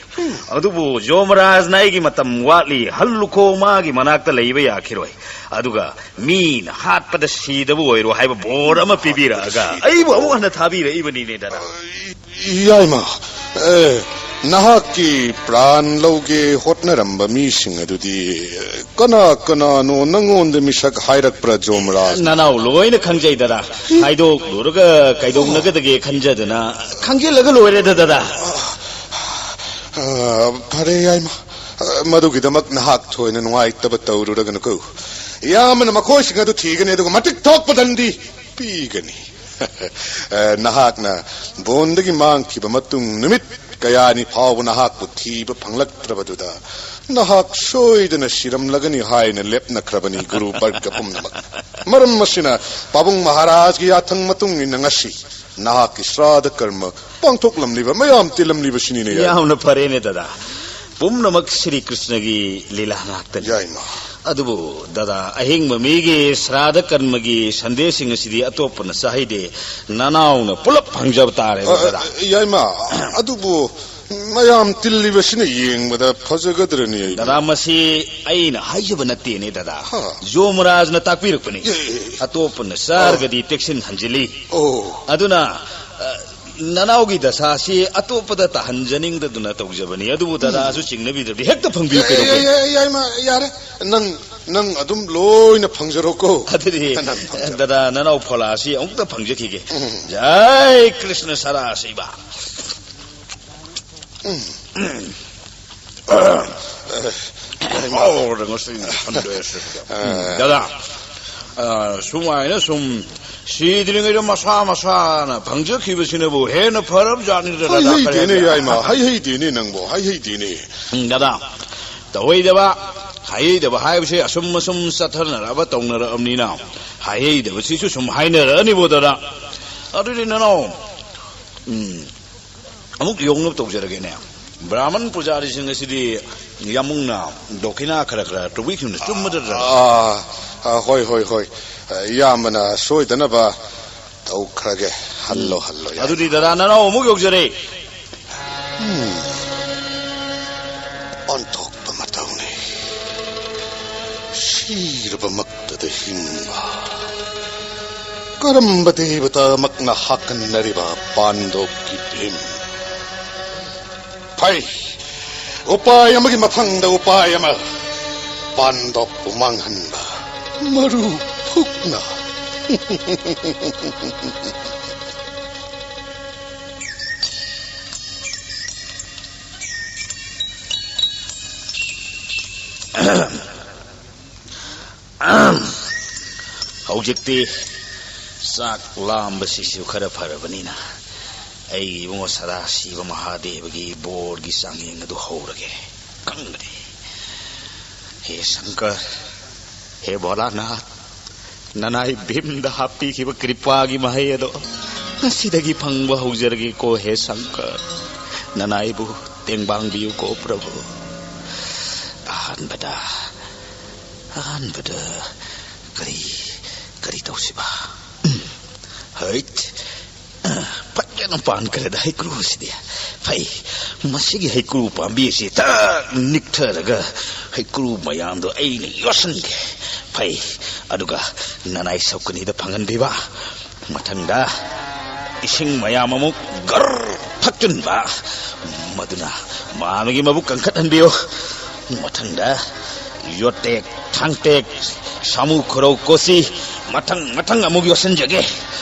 ꯑꯗꯨꯕꯨ ꯖꯣꯃꯔꯥꯖꯅ ꯑꯩꯒꯤ ꯃꯇꯝ ꯋꯥꯠꯂꯤ, ꯍꯜꯂꯨꯈꯣ, ꯃꯥꯒꯤ ꯃꯅꯥꯛꯇ ꯂꯩꯕ ꯌꯥꯈꯤꯔꯣꯏ꯫ ꯑꯗꯨꯒ ꯃꯤꯅ ꯍꯥꯠꯄꯗ ꯁꯤꯗꯕ ꯑꯣꯏꯔꯣ ꯍꯥꯏꯕ ꯕꯣꯔ ꯑꯃ ꯄꯤꯕꯤꯔꯛꯑꯒ ꯑꯩꯕꯨ ꯑꯃꯨꯛ ꯍꯟꯅ ꯊꯥꯕꯤꯔꯛꯏꯕꯅꯤꯅꯦ, ꯗꯗꯥ꯫ ꯌꯥꯏꯃ, ꯑꯦ, ꯅꯍꯥꯛꯀꯤ ꯄ꯭ꯔꯥꯟ ꯂꯧꯒꯦ ꯍꯣꯠꯅꯔꯝꯕ ꯃꯤꯁꯤꯡ ꯑꯗꯨꯗꯤ ꯀꯅꯥ ꯀꯅꯥꯅꯣ ꯅꯉꯣꯟꯗ ꯃꯤꯁꯛ ꯍꯥꯏꯔꯛꯄ꯭ꯔꯥ, ꯖꯣꯃꯔꯥꯖ? ꯅꯅꯥꯎ ꯂꯣꯏꯅ ꯈꯪꯖꯩ, ꯗꯗꯥ꯫ ꯍꯥꯏꯗꯣꯛꯂꯨꯔꯒ ꯀꯩꯗꯧꯅꯒꯗꯒꯦ ꯈꯟꯖꯗꯨꯅ ꯈꯪꯖꯤꯜꯂꯒ ꯂꯣꯏꯔꯦꯗ, ꯗꯗꯥ꯫ ꯑ, ꯐꯔꯦ, ꯌꯥꯏꯃ꯫ ꯑ, ꯃꯗꯨꯒꯤꯗꯃꯛ ꯅꯍꯥꯛ ꯊꯣꯏꯅ ꯅꯨꯡꯉꯥꯏꯇꯕ ꯇꯧꯔꯨꯔꯒꯅꯨꯀꯣ꯫ ꯌꯥꯝꯅ ꯃꯈꯣꯏꯁꯤꯡ ꯑꯗꯨ ꯊꯤꯒꯅꯤ, ꯑꯗꯨꯒ ꯃꯇꯤꯛ ꯊꯣꯛꯄ ꯗꯟꯗꯤ ꯄꯤꯒꯅꯤ꯫ ꯑ, ꯅꯍꯥꯛꯅ ꯕꯣꯟꯗꯒꯤ ꯃꯥꯡꯈꯤꯕ ꯃꯇꯨꯡ ꯅꯨꯃꯤꯠ ꯀꯌꯥꯅꯤ ꯐꯥꯎꯕ ꯅꯍꯥꯛꯄꯨ ꯊꯤꯕ ꯐꯪꯂꯛꯇ꯭ꯔꯕꯗꯨꯗ ꯅꯍꯥꯛ ꯁꯣꯏꯗꯅ ꯁꯤꯔꯝꯂꯒꯅꯤ ꯍꯥꯏꯅ ꯂꯦꯞꯅꯈ꯭ꯔꯕꯅꯤ, ꯒꯨꯔꯨ ꯕꯔꯒ ꯄꯨꯝꯅꯃꯛ꯫ ꯃꯔꯝ ꯑꯁꯤꯅ ꯄꯥꯕꯨꯡ ꯃꯍꯥꯔꯥꯖꯒꯤ ꯌꯥꯊꯪ ꯃꯇꯨꯡ ꯏꯟꯅ ꯉꯁꯤ ꯅꯍꯥꯛꯀꯤ ꯁ꯭ꯔꯥꯗ ꯀꯔꯃ ꯄꯥꯡꯊꯣꯛꯂꯝꯂꯤꯕ, ꯃꯌꯥꯝ ꯇꯤꯜꯂꯝꯂꯤꯕꯁꯤꯅꯤꯅꯦ, ꯌꯥꯏ꯫ ꯌꯥꯝꯅ ꯐꯔꯦꯅꯦ, ꯗꯗꯥ꯫ ꯄꯨꯝꯅꯃꯛ ꯁ꯭ꯔꯤ ꯀ꯭ꯔꯤꯁꯅꯒꯤ ꯂꯤꯂꯥ ꯉꯥꯛꯇꯅꯤ꯫ ꯌꯥꯏꯃ꯫ ꯑꯗꯨꯕꯨ, ꯗꯗꯥ, ꯑꯍꯤꯡꯕ ꯃꯤꯒꯤ ꯁ꯭ꯔꯥꯗ ꯀꯔꯃꯒꯤ ꯁꯟꯗꯦꯁꯁꯤꯡ ꯑꯁꯤꯗꯤ ꯑꯇꯣꯞꯄꯅ ꯆꯥꯍꯩꯗꯦ, ꯅꯅꯥꯎꯅ ꯄꯨꯂꯞ ꯐꯪꯖꯕ ꯇꯥꯔꯦꯕ, ꯑ, ꯗꯗꯥ꯫ ꯑ, ꯌꯥꯏꯃ, ꯑꯗꯨꯕꯨ ꯃꯌꯥꯝ ꯇꯤꯜꯂꯤꯕꯁꯤꯅ ꯌꯦꯡꯕꯗ ꯐꯖꯒꯗ꯭ꯔꯅꯤ, ꯑꯩ꯫ ꯗꯗꯥ, ꯃꯁꯤ ꯑꯩꯅ ꯍꯥꯏꯖꯕ ꯅꯠꯇꯦꯅꯦ, ꯗꯗꯥ꯫ ꯍꯥ꯫ ꯖꯣꯃꯔꯥꯖꯅ ꯇꯥꯛꯄꯤꯔꯛꯄꯅꯤ꯫ ꯑꯦ, ꯑꯦ, ꯑꯦ꯫ ꯑꯇꯣꯞꯄꯅ ꯆꯥꯔꯒꯗꯤ ꯇꯦꯛꯁꯤꯟ ꯍꯟꯖꯤꯜꯂꯤ꯫ ꯑꯣ꯫ ꯑꯗꯨꯅ, ꯑ, ꯅꯅꯥꯎꯒꯤ ꯗꯁꯥꯁꯤ ꯑꯇꯣꯞꯄꯗ ꯇꯥꯍꯟꯖꯅꯤꯡꯗꯗꯨꯅ ꯇꯧꯖꯕꯅꯤ꯫ ꯑꯗꯨꯕꯨ ꯗꯗꯥꯁꯨ ꯆꯤꯡꯅꯕꯤꯗ꯭ꯔꯗꯤ ꯍꯦꯛꯇ ꯐꯪꯕꯤꯌꯨ, ꯑꯦ, ꯑꯦ, ꯀꯩꯗꯧꯒꯦ? ꯑꯦ, ꯑꯦ, ꯌꯥꯏꯃ, ꯌꯥꯔꯦ꯫ ꯅꯪ, ꯅꯪ ꯑꯗꯨꯝ ꯂꯣꯏꯅ ꯐꯪꯖꯔꯣꯀꯣ꯫ ꯑꯗꯨꯗꯤ, ꯅꯪ ꯐꯪꯖꯔꯣ꯫ ꯗꯗꯥ, ꯅꯅꯥꯎ ꯐꯣꯂꯥꯁꯤ ꯑꯃꯨꯛꯇ ꯐꯪꯖꯈꯤꯒꯦ꯫ ꯎꯝ꯫ ꯖꯥꯏ ꯀ꯭ꯔꯤꯁꯅ ꯁꯔꯥꯁꯤꯕ꯫ ꯎꯝ꯫ ꯑꯣ, ꯉꯁꯤ ꯁꯟꯗꯦꯁꯦ꯫ ꯑ꯫ ꯗꯗꯥ, ꯑ, ꯁꯨꯃꯥꯏꯅ ꯁꯨꯝ ꯁꯤꯗ꯭ꯔꯤꯉꯩꯗ ꯃꯁꯥ ꯃꯁꯥꯅ ꯐꯪꯖꯈꯤꯕꯁꯤꯅꯕꯨ ꯍꯦꯟꯅ ꯐꯔꯕ ꯖꯥꯠꯅꯤꯗ, ꯗꯗꯥ, ꯍꯥꯏ ꯍꯩꯇꯦꯅꯦ, ꯈꯔꯗꯤ꯫ ꯌꯥꯏꯃ, ꯍꯥꯏ ꯍꯩꯇꯦꯅꯦ ꯅꯪꯕꯨ, ꯍꯥꯏ ꯍꯩꯇꯦꯅꯦ꯫ ꯎꯝ, ꯗꯗꯥ, ꯇꯧꯍꯩꯗꯕ, ꯍꯥꯏꯍꯩꯗꯕ ꯍꯥꯏꯕꯁꯦ ꯑꯁꯨꯝ ꯑꯁꯨꯝ ꯆꯠꯊꯅꯔꯛꯑꯕ, ꯇꯧꯅꯔꯛꯑꯕꯅꯤꯅ, ꯍꯥꯏꯍꯩꯗꯕꯁꯤꯁꯨ ꯁꯨꯝ ꯍꯥꯏꯅꯔꯛꯑꯅꯤꯕꯣ, ꯗꯗꯥ꯫ ꯑꯗꯨꯗꯤ ꯅꯅꯥꯎ, ꯎꯝ, ꯑꯃꯨꯛ ꯌꯧꯅꯕ ꯇꯧꯖꯔꯒꯦꯅꯦ꯫ ꯕ꯭ꯔꯥꯍꯃꯟ ꯄꯨꯖꯥꯔꯤꯁꯤꯡ ꯑꯁꯤꯗꯤ ꯌꯥꯝꯃꯨꯡꯅ ꯗꯣꯈꯤꯅꯥ ꯈꯔ ꯈꯔ ꯇꯧꯕꯤꯈꯤꯕꯅ ꯆꯨꯝꯕꯗ? ꯑꯥ, ꯑ, ꯍꯣꯏ, ꯍꯣꯏ, ꯍꯣꯏ꯫ ꯑ, ꯏꯌꯥꯝꯕꯅ ꯁꯣꯏꯗꯅꯕ ꯇꯧꯈ꯭ꯔꯒꯦ꯫ ꯍꯜꯂꯣ, ꯎꯝ꯫ ꯍꯜꯂꯣ, ꯌꯥꯏ꯫ ꯑꯗꯨꯗꯤ ꯗꯗꯥ, ꯅꯅꯥꯎ ꯑꯃꯨꯛ ꯌꯧꯖꯔꯦ꯫ ꯎꯝ꯫ ꯑꯣꯟꯊꯣꯛꯄ ꯃꯇꯧꯅꯤ꯫ ꯁꯤꯔꯕꯃꯛꯇꯗ ꯍꯤꯡꯕ꯫ ꯀꯔꯝꯕ ꯗꯦꯕꯇꯥꯃꯛꯅ ꯍꯥꯀꯟꯅꯔꯤꯕ ꯄꯥꯟꯗꯣꯞꯀꯤ ꯚꯤꯝ? ꯐꯩ꯫ ꯎꯄꯥꯏ ꯑꯃꯒꯤ ꯃꯊꯪꯗ ꯎꯄꯥꯏ ꯑꯃ꯫ ꯄꯥꯟꯗꯣꯞꯄꯨ ꯃꯥꯡꯍꯟꯕ ꯃꯔꯨ ꯐꯨꯛꯅ꯫ ꯍꯧꯖꯤꯛꯇꯤ ꯆꯥꯛ ꯂꯥꯝꯕꯁꯤꯁꯨ ꯈꯔ ꯐꯔꯕꯅꯤꯅ, ꯑꯩꯒꯤ ꯏꯕꯨꯡꯉꯣ ꯁꯗꯥꯁꯤꯕ ꯃꯍꯥꯗꯦꯕꯒꯤ ꯕꯣꯔꯒꯤ ꯆꯥꯡꯌꯦꯡ ꯑꯗꯨ ꯍꯧꯔꯒꯦ꯫ ꯈꯪꯕꯅꯤ꯫ ꯍꯦ ꯁꯪꯀꯔ, ꯍꯦ ꯚꯣꯂꯥꯅꯥꯊ, ꯅꯅꯥꯏ ꯚꯤꯝꯗ ꯍꯥꯞꯄꯤꯈꯤꯕ ꯀ꯭ꯔꯤꯄꯥꯒꯤ ꯃꯍꯩ ꯑꯗꯣ ꯉꯁꯤꯗꯒꯤ ꯐꯪꯕ ꯍꯧꯖꯔꯒꯦꯀꯣ, ꯍꯦ ꯁꯪꯀꯔ꯫ ꯅꯅꯥꯏꯕꯨ ꯇꯦꯡꯕꯥꯡꯕꯤꯌꯨꯀꯣ, ꯄ꯭ꯔꯚꯨ꯫ ꯑꯍꯥꯟꯕꯗ, ꯑꯍꯥꯟꯕꯗ ꯀꯔꯤ, ꯀꯔꯤ ꯇꯧꯁꯤꯕ? ꯎꯝ, ꯍꯩꯠ! ꯐꯖꯅ ꯄꯥꯟꯈ꯭ꯔꯦꯗ ꯍꯩꯀ꯭ꯔꯨꯁꯤꯗꯤ꯫ ꯐꯩ, ꯃꯁꯤꯒꯤ ꯍꯩꯀ꯭ꯔꯨ ꯄꯥꯝꯕꯤ ꯑꯁꯤ ꯊꯛ ꯅꯤꯛꯊꯔꯒ ꯍꯩꯀ꯭ꯔꯨ ꯃꯌꯥꯝꯗꯣ ꯑꯩꯅ ꯌꯣꯠꯁꯤꯟꯒꯦ꯫ ꯐꯩ, ꯑꯗꯨꯒ ꯅꯅꯥꯏ ꯁꯧꯀꯅꯤꯗ ꯐꯪꯍꯟꯕꯤꯕ꯫ ꯃꯊꯪꯗ ꯏꯁꯤꯡ ꯃꯌꯥꯝ ꯑꯃꯨꯛ ꯒꯔ ꯊꯛꯆꯤꯟꯕ, ꯃꯗꯨꯅ ꯃꯥꯃꯒꯤ ꯃꯕꯨꯛ ꯀꯟꯈꯠꯍꯟꯕꯤꯌꯨ꯫ ꯃꯊꯪꯗ ꯌꯣꯠꯇꯦꯛ, ꯊꯥꯡꯇꯦꯛ, ꯁꯥꯃꯨ ꯈꯣꯔꯧ ꯀꯣꯆꯤ, ꯃꯊꯪ ꯃꯊꯪ ꯑꯃꯨꯛ ꯌꯣꯠꯁꯤꯟꯖꯒꯦ꯫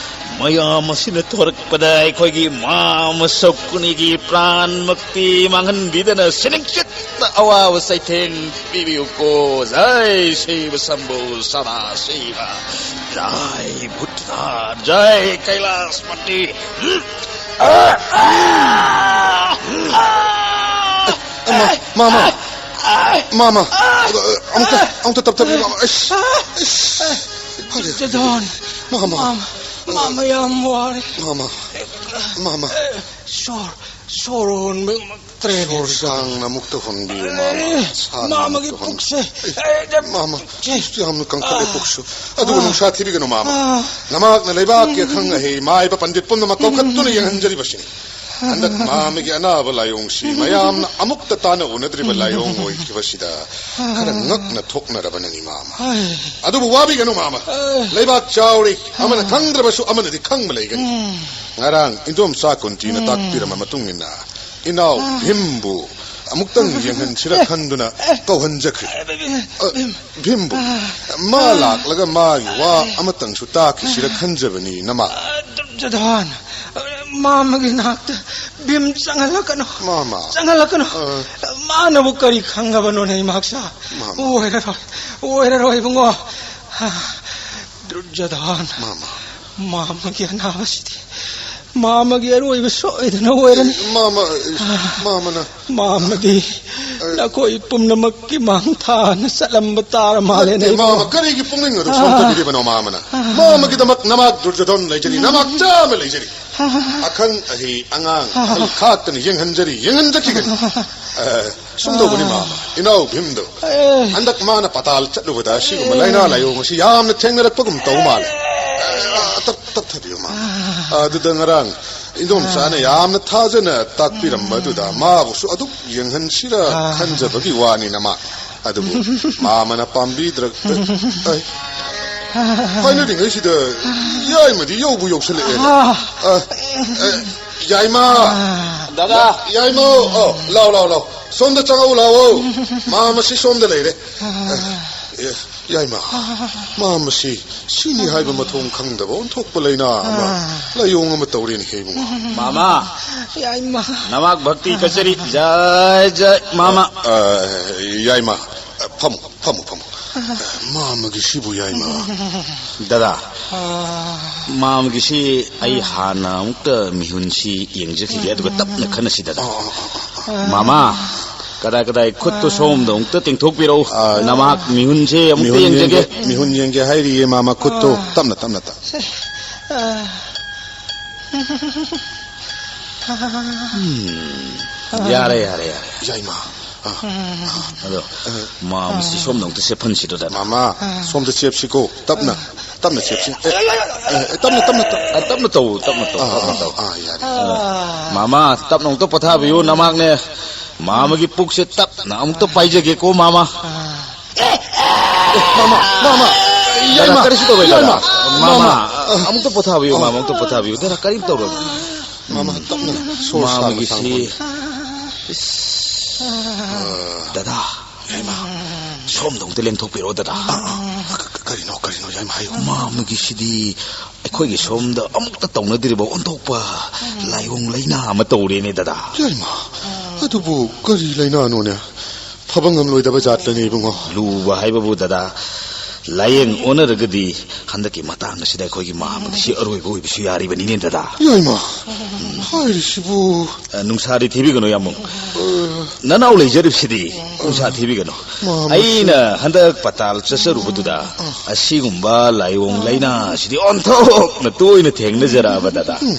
ꯃꯌꯥꯝ ꯑꯁꯤꯅ ꯊꯣꯔꯛꯄꯗ ꯑꯩꯈꯣꯏꯒꯤ ꯃꯥꯃ ꯁꯧꯀꯨꯅꯤꯒꯤ ꯄ꯭ꯔꯥꯟꯃꯛꯇꯤ ꯃꯥꯡꯍꯟꯕꯤꯗꯅ ꯁꯤꯅꯤꯡꯆꯤꯠꯅ ꯑꯋꯥꯕ ꯆꯩꯊꯦꯡ ꯄꯤꯕꯤꯌꯨꯀꯣ꯫ ꯖꯥꯏ ꯁꯤꯕ ꯁꯝꯕꯨ ꯁꯗꯥ ꯁꯤꯕ꯫ ꯖꯥꯏ ꯚꯨꯠꯅꯥꯊ, ꯖꯥꯏ ꯀꯩꯂꯥꯁꯄꯇꯤ꯫ ꯃꯥ, ꯃꯥ, ꯃꯥ, ꯃꯥ, ꯃꯥ꯫ ꯑꯃꯨꯛꯇ, ꯑꯃꯨꯛꯇ ꯇꯞꯊꯕꯤꯌꯨ, ꯃꯥꯃ꯫ ꯑꯩꯁ, ꯑꯩꯁ꯫ ꯐꯔꯦ꯫ ꯗꯣꯟ꯫ ꯃꯥꯃ꯫ ꯃꯥꯃ, ꯃꯥꯃ ꯌꯥꯝ ꯋꯥꯔꯦ꯫ ꯃꯥꯃ꯫ ꯃꯥꯃ꯫ ꯁꯣꯔ꯫ ꯁꯣꯔ ꯍꯣꯟꯕ ꯉꯝꯃꯛꯇ꯭ꯔꯦ꯫ ꯁꯣꯔ ꯁꯥꯡꯅ ꯑꯃꯨꯛꯇ ꯍꯣꯟꯕꯤꯌꯨ, ꯃꯥꯃ꯫ ꯑꯦ, ꯁꯥꯟꯅ ꯃꯥꯃꯒꯤ ꯑꯃꯨꯛꯇ ꯍꯣꯟꯕꯤꯌꯨ꯫ ꯄꯨꯛꯁꯦ꯫ ꯑꯦ, ꯑꯦ, ꯃꯥꯃ, ꯄꯨꯛꯁꯦ꯫ ꯌꯥꯝꯅ ꯀꯟꯈꯠꯂꯦ, ꯑꯥ꯫ ꯄꯨꯛꯁꯨ꯫ ꯑꯗꯨꯕꯨ ꯑꯥ꯫ ꯅꯨꯡꯁꯥ ꯊꯤꯕꯤꯒꯅꯨ, ꯃꯥꯃ꯫ ꯑꯥ꯫ ꯅꯃꯥꯛꯅ ꯂꯩꯕꯥꯛꯀꯤ ꯑꯈꯪ ꯑꯍꯩ ꯃꯥꯏꯕ ꯄꯟꯗꯤꯠ ꯄꯨꯝꯅꯃꯛ ꯀꯧꯈꯠꯇꯨꯅ ꯌꯦꯡꯍꯟꯖꯔꯤꯕꯁꯤꯅꯤ꯫ ꯍꯟꯗꯛ ꯃꯥꯃꯒꯤ ꯑꯅꯥꯕ ꯂꯥꯏꯑꯣꯡꯁꯤ ꯃꯌꯥꯝꯅ ꯑꯃꯨꯛꯇ ꯇꯥꯅ ꯎꯅꯗ꯭ꯔꯤꯕ ꯂꯥꯏꯑꯣꯡ ꯑꯣꯏꯈꯤꯕꯁꯤꯗ ꯈꯔ ꯉꯛꯅ ꯊꯣꯛꯅꯔꯕꯅꯤ, ꯃꯥꯃ꯫ ꯑꯥꯏ꯫ ꯑꯗꯨꯕꯨ ꯋꯥꯕꯤꯒꯅꯨ, ꯃꯥꯃ꯫ ꯑꯥꯏ꯫ ꯂꯩꯕꯥꯛ ꯆꯥꯎꯔꯤ, ꯑꯃꯅ ꯈꯪꯗ꯭ꯔꯕꯁꯨ ꯑꯃꯅꯗꯤ ꯈꯪꯕ ꯂꯩꯒꯅꯤ꯫ ꯎꯝ꯫ ꯉꯔꯥꯡ ꯏꯟꯗꯣꯝꯆꯥ ꯀꯨꯟꯇꯤꯅ ꯎꯝ꯫ ꯇꯥꯛꯄꯤꯔꯝꯕ ꯃꯇꯨꯡ ꯏꯟꯅ ꯏꯅꯥꯎ ꯑꯥ꯫ ꯚꯤꯝꯕꯨ ꯑꯃꯨꯛꯇꯪ ꯌꯦꯡꯍꯟꯁꯤꯔ ꯑꯦ, ꯈꯟꯗꯨꯅ ꯑꯦ, ꯀꯧꯍꯟꯖꯈ꯭ꯔꯦ꯫ ꯑꯦ, ꯚꯤꯝ, ꯑ, ꯚꯤꯝ꯫ ꯚꯤꯝꯕꯨ ꯑꯥ꯫ ꯃꯥ ꯑꯥ꯫ ꯂꯥꯛꯂꯒ ꯃꯥꯒꯤ ꯋꯥ ꯑꯦ꯫ ꯑꯃꯇꯪꯁꯨ ꯇꯥꯈꯤꯁꯤꯔ ꯈꯟꯖꯕꯅꯤ, ꯅꯃꯥ꯫ ꯑ, ꯗꯨꯔꯖꯣꯙꯟ, ꯃꯥꯃꯒꯤ ꯅꯥꯛꯇ ꯚꯤꯝ ꯆꯪꯍꯜꯂꯛꯀꯅꯨ꯫ ꯃꯥꯃ꯫ ꯆꯪꯍꯜꯂꯛꯀꯅꯨ꯫ ꯑ꯫ ꯃꯥꯅꯕꯨ ꯀꯔꯤ ꯈꯪꯉꯕꯅꯣꯅꯦ, ꯏꯃꯥꯛꯁꯥ? ꯃꯥꯃ꯫ ꯑꯣꯏꯔꯔꯣꯏ, ꯑꯣꯏꯔꯔꯣꯏ, ꯏꯕꯨꯡꯉꯣ꯫ ꯗꯨꯔꯖꯣꯙꯟ꯫ ꯃꯥꯃ꯫ ꯃꯥꯃꯒꯤ ꯑꯅꯥꯕꯁꯤꯗꯤ ꯃꯥꯃꯒꯤ ꯑꯔꯣꯏꯕ ꯁꯣꯏꯗꯅ ꯑꯣꯏꯔꯅꯤ꯫ ꯃꯥꯃ, ꯃꯥꯃꯅ꯫ ꯃꯥꯃꯗꯤ ꯑ꯫ ꯅꯈꯣꯏ ꯄꯨꯝꯅꯃꯛꯀꯤ ꯃꯥꯡ ꯊꯥꯅ ꯆꯠꯂꯝꯕ ꯇꯥꯔ ꯃꯥꯜꯂꯦꯅꯦ, ꯅꯠꯇꯦ, ꯏꯕꯨꯡꯉꯣ꯫ ꯃꯥꯃ, ꯀꯔꯤꯒꯤ ꯄꯨꯛꯅꯤꯡ ꯑꯗꯨ ꯑ꯫ ꯁꯣꯟꯊꯕꯤꯔꯤꯕꯅꯣ, ꯃꯥꯃꯅ? ꯑ꯫ ꯃꯥꯃꯒꯤꯗꯃꯛ ꯅꯃꯥꯛ ꯗꯨꯔꯖꯣꯙꯟ ꯂꯩꯖꯔꯤ, ꯅꯃꯥꯛ ꯆꯥꯝꯃ ꯂꯩꯖꯔꯤ꯫ ꯑ꯫ ꯑꯈꯪ ꯑꯍꯩ ꯑꯉꯥꯡ ꯑ꯫ ꯑꯍꯜ ꯈꯥꯛꯇꯅ ꯌꯦꯡꯍꯟꯖꯔꯤ, ꯌꯦꯡꯍꯟꯖꯈꯤꯒꯅꯤ꯫ ꯑ꯫ ꯑ, ꯁꯨꯝ ꯇꯧꯕꯅꯤ, ꯑ꯫ ꯃꯥꯃ꯫ ꯏꯅꯥꯎ ꯚꯤꯝꯗꯣ꯫ ꯑꯦ꯫ ꯍꯟꯗꯛ ꯃꯥꯅ ꯄꯇꯥꯜ ꯆꯠꯂꯨꯕꯗ ꯑꯁꯤꯒꯨꯝꯕ ꯑꯦ꯫ ꯂꯥꯏꯅꯥ ꯂꯥꯏꯑꯣꯡ ꯑꯁꯤ ꯌꯥꯝꯅ ꯊꯦꯡꯅꯔꯛꯄꯒꯨꯝ ꯇꯧ ꯃꯥꯜꯂꯦ꯫ ꯑꯦ꯫ ꯑ, ꯇꯞ-, ꯇꯞꯊꯕꯤꯌꯨ, ꯃꯥꯃ꯫ ꯑ꯫ ꯑꯗꯨꯗ ꯉꯔꯥꯡ ꯏꯟꯗꯣꯝꯆꯥꯅ ꯑ꯫ ꯌꯥꯝꯅ ꯊꯥꯖꯅ ꯇꯥꯛꯄꯤꯔꯝꯕ ꯑꯗꯨꯗ ꯃꯥꯕꯨꯁꯨ ꯑꯗꯨꯛ ꯌꯦꯡꯍꯟꯁꯤꯔ ꯑ꯫ ꯈꯟꯖꯕꯒꯤ ꯋꯥꯅꯤ, ꯅꯃꯥ꯫ ꯑꯗꯨꯕꯨ ꯃꯥꯃꯅ ꯄꯥꯝꯕꯤꯗ꯭ꯔ-, ꯑ, ꯑ꯫ ꯍꯥꯏꯅꯔꯤꯉꯩꯁꯤꯗ ꯌꯥꯏꯃꯗꯤ ꯌꯧꯕꯨ ꯌꯧꯁꯤꯜꯂꯛꯑꯦꯅꯦ꯫ ꯑ꯫ ꯑ, ꯑ, ꯌꯥꯏꯃ! ꯗꯥꯗꯥ! ꯌꯥꯏꯃ! ꯑꯣ, ꯂꯥꯎ, ꯂꯥꯎ, ꯂꯥꯎ꯫ ꯁꯣꯝꯗ ꯆꯪꯉꯛꯎ, ꯂꯥꯎꯑꯣ꯫ ꯃꯥꯃꯁꯤ ꯁꯣꯝꯗ ꯂꯩꯔꯦ꯫ ꯑ, ꯑꯦ, ꯌꯥꯏꯃ, ꯃꯥꯃꯁꯤ ꯁꯤꯅꯤ ꯍꯥꯏꯕ ꯃꯊꯣꯡ ꯈꯪꯗꯕ ꯑꯣꯟꯊꯣꯛꯄ ꯂꯥꯏꯅꯥ ꯑꯃ, ꯂꯥꯏꯑꯣꯡ ꯑꯃ ꯇꯧꯔꯦꯅꯦ, ꯏꯕꯨꯡꯉꯣ꯫ ꯃꯥꯃ! ꯌꯥꯏꯃ! ꯅꯃꯥꯛ ꯚꯛꯇꯤ ꯀꯠꯆꯔꯤ꯫ ꯖꯥꯏ ꯖꯥꯏ, ꯃꯥꯃ꯫ ꯑ, ꯑ, ꯌꯥꯏꯃ, ꯐꯝꯃꯨ, ꯐꯝꯃꯨ, ꯐꯝꯃꯨ꯫ ꯃꯥꯃꯒꯤ ꯁꯤꯕꯨ, ꯌꯥꯏꯃ꯫ ꯗꯥꯗꯥ, ꯑ꯫ ꯃꯥꯃꯒꯤꯁꯤ ꯑꯩ ꯍꯥꯟꯅ ꯑꯃꯨꯛꯇ ꯃꯤꯍꯨꯟꯁꯤ ꯌꯦꯡꯖꯈꯤꯒꯦ, ꯑꯗꯨꯒ ꯇꯞꯅ ꯈꯟꯅꯁꯤ, ꯗꯥꯗꯥ꯫ ꯑ, ꯑ, ꯑ, ꯑ꯫ ꯃꯥꯃ, ꯀꯗꯥꯏ ꯀꯗꯥꯏ ꯈꯨꯠꯇꯨ ꯁꯣꯝꯗ ꯑꯃꯨꯛꯇ ꯇꯤꯡꯊꯣꯛꯄꯤꯔꯛꯎ꯫ ꯑ, ꯅꯃꯥꯛ ꯃꯤꯍꯨꯟꯁꯦ ꯑꯃꯨꯛꯇ ꯃꯤꯍꯨꯟ ꯌꯦꯡꯖꯒꯦ꯫ ꯌꯦꯡꯒꯦ, ꯃꯤꯍꯨꯟ ꯌꯦꯡꯒꯦ ꯍꯥꯏꯔꯤꯌꯦ, ꯃꯥꯃ, ꯈꯨꯠꯇꯣ꯫ ꯑ꯫ ꯇꯞꯅ, ꯇꯞꯅ, ꯇꯞꯅ꯫ ꯁꯦ, ꯑ꯫ ꯎꯝ, ꯌꯥꯔꯦ, ꯌꯥꯔꯦ, ꯌꯥꯔꯦ꯫ ꯌꯥꯏꯃ꯫ ꯑꯥ꯫ ꯑꯗꯣ, ꯃꯥꯝꯁꯤ ꯁꯣꯝꯗ ꯑꯃꯨꯛꯇ ꯆꯦꯞꯍꯟꯁꯤꯗꯣ, ꯗꯗꯥ꯫ ꯃꯥꯃ, ꯁꯣꯝꯗ ꯆꯦꯞꯁꯤꯀꯣ꯫ ꯇꯞꯅ, ꯇꯞꯅ ꯆꯦꯞꯁꯤ꯫ ꯑꯦ, ꯑꯦ, ꯇꯞꯅ, ꯇꯞꯅ, ꯇꯞꯅ꯫ ꯑ, ꯇꯞꯅ ꯇꯧ, ꯇꯞꯅ ꯇꯧ, ꯑꯥ, ꯇꯞꯅ ꯑꯥ, ꯇꯧ꯫ ꯑꯥ, ꯌꯥꯔꯦ꯫ ꯑ, ꯃꯥꯃ, ꯇꯞꯅ ꯑꯃꯨꯛꯇ ꯄꯣꯊꯥꯕꯤꯌꯨ, ꯅꯃꯥꯛꯅꯦ꯫ ꯃꯥꯃꯒꯤ ꯄꯨꯛꯁꯦ ꯇꯞꯅ ꯑꯃꯨꯛꯇ ꯄꯥꯏꯖꯒꯦꯀꯣ, ꯃꯥꯃ꯫ ꯑꯦ, ꯃꯥꯃ, ꯃꯥꯃ꯫ ꯗꯗꯥ, ꯌꯥꯏꯃ, ꯀꯔꯤꯁꯨ ꯇꯧꯔꯣꯏ, ꯗꯗꯥ꯫ ꯌꯥꯏꯃ꯫ ꯃꯥꯃ, ꯃꯥꯃ꯫ ꯑꯃꯨꯛꯇ ꯄꯣꯊꯥꯕꯤꯌꯨ, ꯃꯥꯃ, ꯑꯃꯨꯛꯇ ꯄꯣꯊꯥꯕꯤꯌꯨ꯫ ꯗꯗꯥ, ꯀꯔꯤꯝ ꯇꯧꯔꯣꯏ꯫ ꯃꯥꯃ, ꯇꯞꯅ ꯁꯣꯔ ꯁꯥꯟꯅ ꯃꯥꯃꯒꯤꯁꯤ ꯁꯥꯟꯅ ꯍꯣꯠꯅꯧ꯫ ꯏꯁ꯫ ꯗꯗꯥ, ꯌꯥꯏꯃ꯫ ꯁꯣꯝꯗ ꯑꯃꯨꯛꯇ ꯂꯦꯡꯊꯣꯛꯄꯤꯔꯛꯑꯣ, ꯗꯗꯥ꯫ ꯑ, ꯑ, ꯀ-, ꯀ-, ꯀꯔꯤꯅꯣ, ꯀꯔꯤꯅꯣ, ꯌꯥꯏꯃ, ꯍꯥꯏꯌꯨ꯫ ꯃꯥꯃꯒꯤꯁꯤꯗꯤ ꯑꯩꯈꯣꯏꯒꯤ ꯁꯣꯝꯗ ꯑꯃꯨꯛꯇ ꯇꯧꯅꯗ꯭ꯔꯤꯕ ꯑꯣꯟꯊꯣꯛꯄ ꯂꯥꯏꯑꯣꯡ ꯂꯥꯏꯅꯥ ꯑꯃ ꯇꯧꯔꯦꯅꯦ, ꯗꯗꯥ꯫ ꯌꯥꯏꯃ, ꯑꯗꯨꯕꯨ ꯀꯔꯤ ꯂꯥꯏꯅꯥꯅꯣꯅꯦ? ꯐꯕ ꯉꯝꯂꯣꯏꯗꯕ ꯖꯥꯠꯇꯅꯤ, ꯏꯕꯨꯡꯉꯣ꯫ ꯂꯨꯕ ꯍꯥꯏꯕꯕꯨ, ꯗꯗꯥ, ꯂꯥꯏꯌꯦꯡ ꯑꯣꯟꯅꯔꯒꯗꯤ ꯍꯟꯗꯛꯀꯤ ꯃꯇꯥꯡ ꯑꯁꯤꯗ ꯑꯩꯈꯣꯏꯒꯤ ꯃꯥꯃꯒꯤꯁꯤ ꯑꯔꯣꯏꯕ ꯑꯣꯏꯕꯁꯨ ꯌꯥꯔꯤꯕꯅꯤꯅꯦ, ꯗꯗꯥ꯫ ꯌꯥꯏꯃ, ꯍꯥꯏꯔꯤꯁꯤꯕꯨ? ꯑ, ꯅꯨꯡꯁꯥꯗꯤ ꯊꯤꯕꯤꯒꯅꯨ, ꯌꯥꯝꯕꯨꯡ꯫ ꯅꯅꯥꯎ ꯂꯩꯖꯔꯤꯕꯁꯤꯗꯤ ꯅꯨꯡꯁꯥ ꯊꯤꯕꯤꯒꯅꯨ꯫ ꯃꯥꯃꯁꯤ ꯑꯩꯅ ꯍꯟꯗꯛ ꯄꯇꯥꯜ ꯆꯠꯆꯔꯨꯕꯗꯨꯗ ꯑꯁꯤꯒꯨꯝꯕ ꯂꯥꯏꯑꯣꯡ ꯂꯥꯏꯅꯥ ꯑꯁꯤꯗꯤ ꯑꯣꯟꯊꯣꯛꯅ ꯇꯣꯏꯅ ꯊꯦꯡꯅꯖꯔꯛꯑꯕ, ꯗꯗꯥ꯫ ꯎꯝ꯫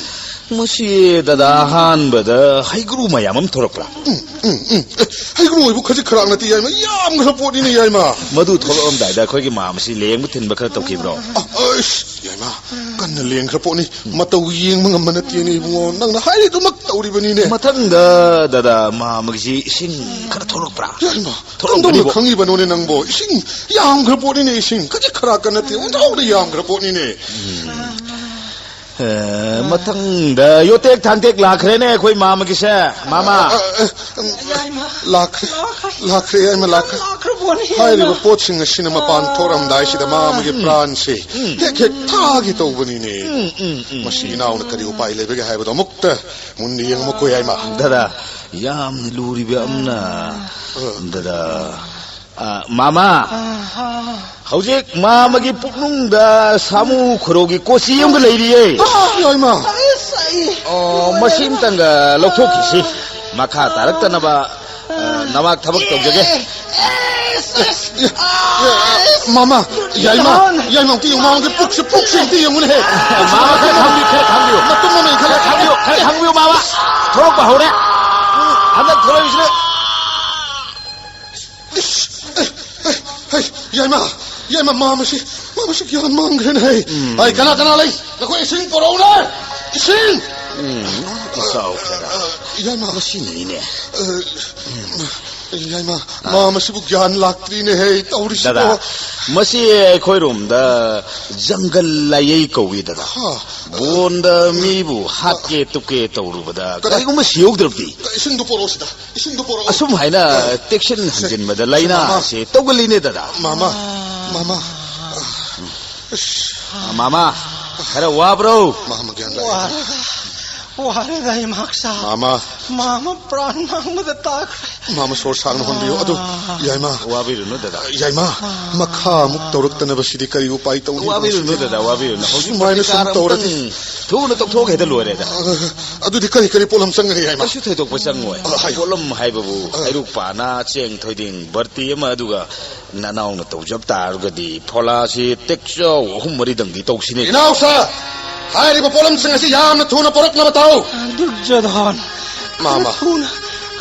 ꯃꯁꯤ, ꯗꯗꯥ, ꯑꯍꯥꯟꯕꯗ ꯍꯩꯒ꯭ꯔꯨ ꯃꯌꯥꯝ ꯑꯃ ꯊꯣꯔꯛꯄ꯭ꯔꯥ? ꯎꯝ, ꯎꯝ, ꯎꯝ꯫ ꯑꯦ, ꯍꯩꯒ꯭ꯔꯨ ꯑꯣꯏꯕꯨ ꯈꯖꯤꯛ ꯈꯔꯥꯛ ꯅꯠꯇꯦ, ꯌꯥꯏꯃ, ꯌꯥꯝꯈ꯭ꯔ ꯄꯣꯠꯅꯤꯅꯦ, ꯌꯥꯏꯃ꯫ ꯃꯗꯨ ꯊꯣꯛꯂꯛꯑꯝꯗꯥꯏꯗ ꯑꯩꯈꯣꯏꯒꯤ ꯃꯥꯃꯁꯤ ꯂꯦꯡꯕ ꯊꯤꯟꯕ ꯈꯔ ꯇꯧꯈꯤꯕ꯭ꯔꯣ? ꯑ, ꯑꯩꯁ, ꯌꯥꯏꯃ, ꯀꯟꯅ ꯂꯦꯡꯈ꯭ꯔ ꯄꯣꯠꯅꯤ꯫ ꯃꯇꯧ ꯌꯦꯡꯕ ꯉꯝꯕ ꯅꯠꯇꯦꯅꯦ, ꯏꯕꯨꯡꯉꯣ, ꯅꯪꯅ ꯍꯥꯏꯔꯤꯗꯨꯃꯛ ꯇꯧꯔꯤꯕꯅꯤꯅꯦ꯫ ꯃꯊꯪꯗ, ꯗꯗꯥ, ꯃꯥꯃꯒꯤꯁꯤ ꯏꯁꯤꯡ ꯈꯔ ꯊꯣꯛꯂꯛꯄ꯭ꯔꯥ? ꯌꯥꯏꯃ, ꯊꯣꯛꯂꯝꯒꯅꯤꯕꯣ꯫ ꯀꯝꯗꯧꯅ ꯈꯪꯉꯤꯕꯅꯣꯅꯦ ꯅꯪꯕꯣ? ꯏꯁꯤꯡ ꯌꯥꯝꯈ꯭ꯔ ꯄꯣꯠꯅꯤꯅꯦ, ꯏꯁꯤꯡ ꯈꯖꯤꯛ ꯈꯔꯥꯛꯀ ꯅꯠꯇꯦ, ꯑꯣꯟꯊꯣꯛꯅ ꯌꯥꯝꯈ꯭ꯔ ꯄꯣꯠꯅꯤꯅꯦ꯫ ꯎꯝ꯫ ꯑꯦ, ꯃꯊꯪꯗ ꯌꯣꯇꯦꯛ ꯊꯥꯡꯇꯦꯛ ꯂꯥꯛꯈ꯭ꯔꯦꯅꯦ ꯑꯩꯈꯣꯏ ꯃꯥꯃꯒꯤꯁꯦ, ꯃꯥꯃ꯫ ꯑ, ꯑ, ꯎꯝ, ꯌꯥꯏꯃ꯫ ꯂꯥꯛꯈ꯭ꯔꯦ, ꯂꯥꯛꯈ꯭ꯔꯦ꯫ ꯂꯥꯛꯈ꯭ꯔꯦ, ꯌꯥꯏꯃ, ꯂꯥꯛꯈ꯭ꯔꯦ꯫ ꯂꯥꯛꯈ꯭ꯔꯕꯣꯅꯦ, ꯍꯥꯏꯔꯤꯕ ꯌꯥꯏꯃ꯫ ꯄꯣꯠꯁꯤꯡ ꯑꯁꯤꯅ ꯃꯄꯥꯟ ꯊꯣꯛꯔꯝꯗꯥꯏꯁꯤꯗ ꯃꯥꯃꯒꯤ ꯎꯝ꯫ ꯄ꯭ꯔꯥꯟꯁꯤ ꯎꯝ꯫ ꯍꯦꯛ ꯍꯦꯛ ꯊꯥꯒꯦ ꯇꯧꯕꯅꯤꯅꯦ꯫ ꯎꯝ, ꯎꯝ, ꯎꯝ, ꯃꯁꯤ ꯎꯝ꯫ ꯏꯅꯥꯎꯅ ꯀꯔꯤ ꯎꯄꯥꯏ ꯂꯩꯕꯒꯦ ꯍꯥꯏꯕꯗꯣ ꯑꯃꯨꯛꯇ ꯃꯨꯟꯅ ꯌꯦꯡꯉꯝꯃꯨꯀꯣ, ꯌꯥꯏꯃ꯫ ꯗꯗꯥ, ꯌꯥꯝꯅ ꯂꯨꯔꯤꯕ ꯑꯃꯅ, ꯑ꯫ ꯗꯗꯥ, ꯑ, ꯃꯥꯃ, ꯑ, ꯑ꯫ ꯍꯧꯖꯤꯛ ꯃꯥꯃꯒꯤ ꯄꯨꯛꯅꯨꯡꯗ ꯁꯥꯃꯨ ꯈꯣꯔꯧꯒꯤ ꯀꯣꯆꯤ ꯑꯃꯒ ꯂꯩꯔꯤꯌꯦ꯫ ꯑ, ꯌꯥꯏꯃ꯫ ꯑꯁ, ꯑꯩ ꯑꯣ, ꯃꯁꯤ ꯑꯃꯇꯪꯒ ꯂꯧꯊꯣꯛꯈꯤꯁꯤ꯫ ꯃꯈꯥ ꯇꯥꯔꯛꯇꯅꯕ, ꯑ, ꯅꯃꯥꯛ ꯊꯕꯛ ꯇꯧꯖꯒꯦ꯫ ꯑꯁ, ꯑꯁ, ꯑꯦ, ꯑꯦ, ꯑꯦ, ꯃꯥꯃ, ꯌꯥꯏꯃ, ꯌꯥꯏꯃ, ꯑꯝꯇ ꯌꯦꯡꯉꯨ, ꯃꯥꯃꯒꯤ ꯄꯨꯛꯁꯦ, ꯄꯨꯛꯁꯦ ꯑꯝꯇ ꯌꯦꯡꯉꯨꯅꯦꯍꯦ꯫ ꯃꯥꯃ, ꯈꯔ ꯈꯥꯡꯕꯤꯌꯨ, ꯈꯔ ꯈꯥꯡꯕꯤꯌꯨ꯫ ꯃꯇꯨꯝ ꯑꯃ ꯏꯟꯈꯠꯂꯦ꯫ ꯈꯔ ꯈꯥꯡꯕꯤꯌꯨ, ꯈꯔ ꯈꯥꯡꯕꯤꯌꯨ, ꯃꯥꯃ꯫ ꯊꯣꯛꯂꯛꯄ ꯍꯧꯔꯦ꯫ ꯍꯟꯗꯛ ꯊꯣꯛꯂꯛꯏꯁꯤꯅ꯫ ꯏꯁ! ꯑꯦ, ꯑꯦ, ꯍꯩ, ꯌꯥꯏꯃ! ꯌꯥꯏꯃ, ꯃꯥ ꯃꯁꯤ, ꯃꯥ ꯃꯁꯤ ꯒ꯭ꯌꯥꯟ ꯃꯥꯡꯈ꯭ꯔꯦꯅꯦ, ꯍꯩ! ꯎꯝ꯫ ꯍꯩ, ꯀꯅꯥ, ꯀꯅꯥ ꯂꯩ? ꯅꯈꯣꯏ ꯏꯁꯤꯡ ꯄꯨꯔꯛꯎꯅꯦ! ꯏꯁꯤꯡ! ꯎꯝ, ꯏꯆꯥꯎ ꯈꯔ꯫ ꯑ, ꯌꯥꯏꯃ꯫ ꯃꯁꯤꯅꯅꯤꯅꯦ꯫ ꯑ, ꯌꯥꯏꯃ, ꯑꯥ꯫ ꯃꯥ ꯃꯁꯤꯕꯨ ꯒ꯭ꯌꯥꯟ ꯂꯥꯛꯇ꯭ꯔꯤꯅꯦ, ꯍꯩ, ꯇꯧꯔꯤꯁꯤꯕꯣ꯫ ꯗꯗꯥ, ꯃꯁꯤ ꯑꯩꯈꯣꯏꯔꯣꯝꯗ ꯖꯪꯒꯜ ꯂꯥꯏꯌꯩ ꯀꯧꯏ, ꯗꯗꯥ꯫ ꯍꯥ꯫ ꯕꯣꯟꯗ ꯃꯤꯕꯨ ꯍꯥꯠꯀꯦ ꯇꯨꯞꯀꯦ ꯇꯧꯔꯨꯕꯗ ꯀꯗꯥꯏ? ꯀꯔꯤꯒꯨꯝꯕ ꯁꯤꯍꯧꯗ꯭ꯔꯕꯗꯤ? ꯏꯁꯤꯡꯗꯨ ꯄꯨꯔꯛꯑꯣ ꯁꯤꯗ, ꯏꯁꯤꯡꯗꯨ ꯄꯨꯔꯛꯑꯣ꯫ ꯑꯁꯨꯝ ꯍꯥꯏꯅ ꯑ, ꯇꯦꯛꯁꯤꯟ ꯁꯦ, ꯍꯟꯖꯤꯟꯕꯗ ꯁꯦ, ꯂꯥꯏꯅꯥ ꯃꯥꯃ꯫ ꯑꯁꯤ ꯇꯧꯒꯜꯂꯤꯅꯦ, ꯗꯗꯥ꯫ ꯃꯥꯃ, ꯃꯥꯃ꯫ ꯑ, ꯑ, ꯃꯥꯃ, ꯈꯔ ꯋꯥꯕ꯭ꯔꯣ? ꯃꯥꯃ ꯒ꯭ꯌꯥꯟ ꯂꯥꯛꯑꯦ꯫ ꯋꯥꯔꯦꯗ, ꯋꯥꯔꯦꯗ, ꯏꯃꯥꯛꯁꯥ꯫ ꯃꯥꯃ꯫ ꯃꯥꯃ ꯄ꯭ꯔꯥꯟ ꯃꯥꯡꯕꯗ ꯇꯥꯈ꯭ꯔꯦ꯫ ꯃꯥꯃ ꯁꯣꯔ ꯁꯥꯡꯅ ꯍꯣꯟꯕꯤꯌꯨ꯫ ꯑꯗꯨ, ꯑꯥ꯫ ꯌꯥꯏꯃ꯫ ꯋꯥꯕꯤꯔꯨꯅꯨ, ꯗꯗꯥ꯫ ꯌꯥꯏꯃ, ꯑꯥ꯫ ꯃꯈꯥ ꯑꯃꯨꯛ ꯇꯧꯔꯛꯇꯅꯕ ꯁꯤꯗꯤ ꯀꯔꯤ ꯎꯄꯥꯏ ꯇꯧꯅꯤ? ꯋꯥꯕꯤꯔꯨꯅꯨ, ꯗꯗꯥ, ꯋꯥꯕꯤꯔꯨꯅꯨ꯫ ꯍꯧꯖꯤꯛ ꯁꯨꯃꯥꯏꯅ ꯁꯨꯝ ꯄ꯭ꯔꯇꯤꯀꯥꯔ ꯇꯧꯔꯗꯤ꯫ ꯑꯃꯨꯛꯇꯪ ꯊꯨꯅ ꯇꯧꯊꯣꯛꯑꯒ ꯍꯦꯛꯇ ꯂꯣꯏꯔꯦꯗ꯫ ꯑ, ꯑꯗꯨꯗꯤ ꯀꯔꯤ ꯀꯔꯤ ꯄꯣꯠꯂꯝ ꯆꯪꯒꯅꯤ, ꯌꯥꯏꯃ? ꯀꯩꯁꯨ ꯊꯣꯏꯗꯣꯛꯄ ꯆꯪꯉꯣꯏ꯫ ꯑ, ꯍꯥꯏꯌꯨ꯫ ꯄꯣꯠꯂꯝ ꯍꯥꯏꯕꯕꯨ ꯑ꯫ ꯍꯩꯔꯨꯛ ꯄꯥꯅ, ꯆꯦꯡ ꯊꯣꯏꯗꯤꯡ ꯕꯔꯇꯤ ꯑꯃ, ꯑꯗꯨꯒ ꯅꯅꯥꯎꯅ ꯇꯧꯖꯕ ꯇꯥꯔꯒꯗꯤ ꯐꯣꯂꯥꯁꯤ ꯇꯦꯛꯆꯧ ꯑꯍꯨꯝ ꯃꯔꯤꯗꯪꯗꯤ ꯇꯧꯁꯤꯅꯦ꯫ ꯏꯅꯥꯎꯁꯥ, ꯍꯥꯏꯔꯤꯕ ꯄꯣꯠꯂꯝꯁꯤꯡ ꯑꯁꯤ ꯌꯥꯝꯅ ꯊꯨꯅ ꯄꯨꯔꯛꯅꯕ ꯇꯧ꯫ ꯗꯨꯔꯖꯣꯙꯟ, ꯃꯥꯃ꯫ ꯈꯔ ꯊꯨꯅ,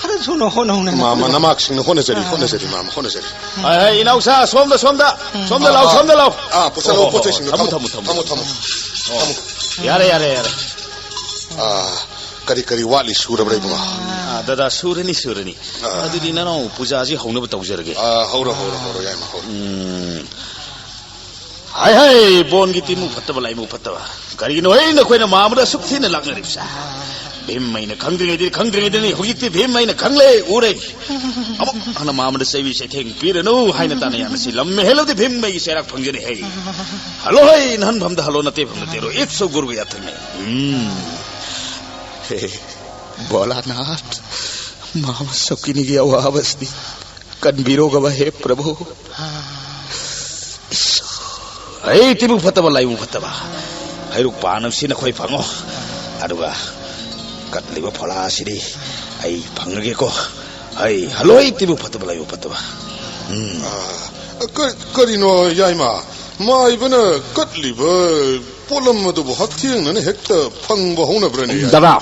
ꯈꯔ ꯊꯨꯅ ꯍꯣꯠꯅꯧꯅꯦ, ꯃꯥꯃ, ꯅꯈꯣꯏꯅ꯫ ꯅꯃꯥꯛꯁꯤꯡꯅ ꯍꯣꯠꯅꯖꯔꯤ, ꯑꯥ꯫ ꯍꯣꯠꯅꯖꯔꯤ, ꯃꯥꯃ, ꯍꯣꯠꯅꯖꯔꯤ꯫ ꯍꯥꯏ, ꯍꯥꯏ, ꯏꯅꯥꯎꯁꯥ, ꯁꯣꯝꯗ, ꯁꯣꯝꯗ, ꯁꯣꯝꯗ ꯂꯥꯎ, ꯑꯥ, ꯁꯣꯝꯗ ꯂꯥꯎ꯫ ꯑꯥ, ꯄꯨꯁꯜꯂꯣ, ꯑꯣ, ꯄꯣꯠ ꯆꯩꯁꯤꯡꯗꯣ ꯊꯝꯃꯣ, ꯊꯝꯃꯣ꯫ ꯊꯝꯃꯣ, ꯊꯝꯃꯣ, ꯊꯝꯃꯣ꯫ ꯑꯣ, ꯌꯥꯔꯦ, ꯌꯥꯔꯦ, ꯌꯥꯔꯦ꯫ ꯑꯥ, ꯀꯔꯤ ꯀꯔꯤ ꯋꯥꯠꯂꯤ, ꯁꯨꯔꯕ꯭ꯔꯥ, ꯏꯕꯨꯡꯉꯣ? ꯑꯥ, ꯗꯗꯥ, ꯁꯨꯔꯅꯤ, ꯁꯨꯔꯅꯤ꯫ ꯑꯥ꯫ ꯑꯗꯨꯗꯤ ꯅꯅꯥꯎ ꯄꯨꯖꯥꯁꯤ ꯍꯧꯅꯕ ꯇꯧꯖꯔꯒꯦ꯫ ꯑꯥ, ꯍꯧꯔꯣ, ꯍꯧꯔꯣ, ꯍꯧꯔꯣ, ꯌꯥꯏꯃ, ꯍꯧꯔꯣ꯫ ꯎꯝ꯫ ꯍꯥꯏ, ꯍꯥꯏ, ꯕꯣꯟꯒꯤ ꯇꯤꯃꯨ ꯐꯠꯇꯕ, ꯂꯥꯏꯃꯨ ꯐꯠꯇꯕ꯫ ꯀꯔꯤꯒꯤꯅꯣ, ꯍꯦ, ꯅꯈꯣꯏꯅ ꯃꯥꯃꯗ ꯑꯁꯨꯛ ꯊꯤꯅ ꯂꯥꯛꯅꯔꯤꯕꯁꯦ? ꯚꯤꯝ ꯑꯩꯅ ꯈꯪꯗ꯭ꯔꯤꯉꯩꯗꯤ ꯈꯪꯗ꯭ꯔꯤꯉꯩꯗꯅꯤ, ꯍꯧꯖꯤꯛꯇꯤ ꯚꯤꯝ ꯑꯩꯅ ꯈꯪꯂꯦ, ꯎꯔꯦ꯫ ꯑꯃꯨꯛ ꯍꯟꯅ ꯃꯥꯃꯗ ꯆꯩꯕꯤ ꯆꯩꯊꯦꯡ ꯄꯤꯔꯅꯨ ꯍꯥꯏꯅ ꯇꯥꯟꯅ ꯌꯥꯅꯁꯤ꯫ ꯂꯝ ꯍꯦꯜꯂꯗꯤ ꯚꯤꯝ ꯑꯩꯒꯤ ꯆꯩꯔꯥꯛ ꯐꯪꯖꯅꯤ, ꯍꯦ꯫ ꯍꯜꯂꯣ, ꯍꯦ, ꯅꯍꯟ ꯐꯝꯗ ꯍꯜꯂꯣ, ꯅꯠꯇꯦ ꯐꯝꯗ ꯇꯦꯔꯣ꯫ ꯏꯠꯁ ꯁꯣ ꯒꯨꯔꯨ ꯌꯥꯊꯪꯅꯦ꯫ ꯎꯝ꯫ ꯍꯦ, ꯚꯣꯂꯥꯅꯥꯊ, ꯃꯥꯃ ꯁꯣꯀꯤꯅꯤꯒꯤ ꯑꯋꯥꯕꯁꯤꯗꯤ ꯀꯟꯕꯤꯔꯣꯒꯕ, ꯍꯦ ꯄ꯭ꯔꯚꯨ꯫ ꯑꯩ ꯇꯤꯕꯨ ꯐꯠꯇꯕ, ꯂꯥꯏꯕꯨ ꯐꯠꯇꯕ꯫ ꯍꯩꯔꯨꯛ ꯄꯥꯟ ꯑꯁꯤ ꯅꯈꯣꯏ ꯐꯪꯉꯣ꯫ ꯑꯗꯨꯒ ꯀꯠꯂꯤꯕ ꯐꯣꯂꯥ ꯑꯁꯤꯗꯤ ꯑꯩ ꯐꯪꯉꯒꯦꯀꯣ꯫ ꯑꯩ ꯍꯜꯂꯣꯏ ꯇꯤꯕꯨ ꯐꯠꯇꯕ, ꯂꯥꯏꯕꯨ ꯐꯠꯇꯕ꯫ ꯎꯝ꯫ ꯑ, ꯀ-, ꯀꯔꯤꯅꯣ, ꯌꯥꯏꯃ? ꯃꯥꯏꯕꯅ ꯀꯠꯂꯤꯕ ꯄꯣꯠꯂꯝ ꯑꯗꯨꯕꯨ ꯍꯛꯊꯦꯡꯅꯅ ꯍꯦꯛꯇ ꯐꯪꯕ ꯍꯧꯅꯕ꯭ꯔꯅꯦ, ꯌꯥꯏꯃ? ꯗꯗꯥ,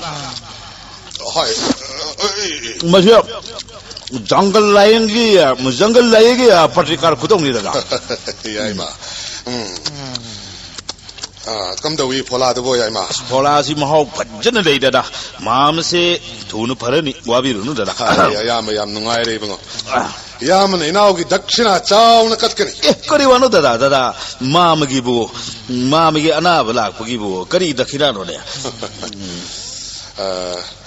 ꯑꯣ, ꯍꯣꯏ꯫ ꯑ, ꯑ, ꯑ, ꯑ꯫ ꯃꯁꯤ ꯖꯪꯒꯜ ꯂꯥꯏꯌꯦꯡꯒꯤ, ꯖꯪꯒꯜ ꯂꯥꯏꯌꯦꯡꯒꯤ, ꯑ, ꯄꯇ꯭ꯔꯤꯀꯥꯔ ꯈꯨꯗꯣꯡꯅꯤ, ꯗꯗꯥ꯫ ꯌꯥꯏꯃ꯫ ꯎꯝ꯫ ꯑ, ꯀꯝꯗꯧꯏ ꯐꯣꯂꯥꯗꯨꯕꯣ, ꯌꯥꯏꯃ? ꯑꯁ, ꯐꯣꯂꯥꯁꯤ ꯃꯍꯥꯎ ꯐꯖꯅ ꯂꯩ, ꯗꯗꯥ꯫ ꯃꯥꯝꯃꯁꯦ ꯊꯨꯅ ꯐꯔꯅꯤ, ꯋꯥꯕꯤꯔꯨꯅꯨ, ꯗꯗꯥ꯫ ꯑ, ꯏꯌꯥꯝꯕ ꯌꯥꯝ ꯅꯨꯡꯉꯥꯏꯔꯦ, ꯏꯕꯨꯡꯉꯣ꯫ ꯑ꯫ ꯏꯌꯥꯝꯕꯅ ꯏꯅꯥꯎꯒꯤ ꯗꯛꯁꯤꯅꯥ ꯆꯥꯎꯅ ꯀꯠꯀꯅꯤ꯫ ꯑꯦ, ꯀꯔꯤ ꯋꯥꯅꯣ, ꯗꯗꯥ, ꯗꯗꯥ? ꯃꯥꯝꯃꯒꯤꯕꯨ, ꯃꯥꯝꯃꯒꯤ ꯑꯅꯥꯕ ꯂꯥꯛꯄꯒꯤꯕꯨ ꯀꯔꯤ ꯗꯛꯈꯤꯅꯥꯅꯣꯅꯦ? ꯑ,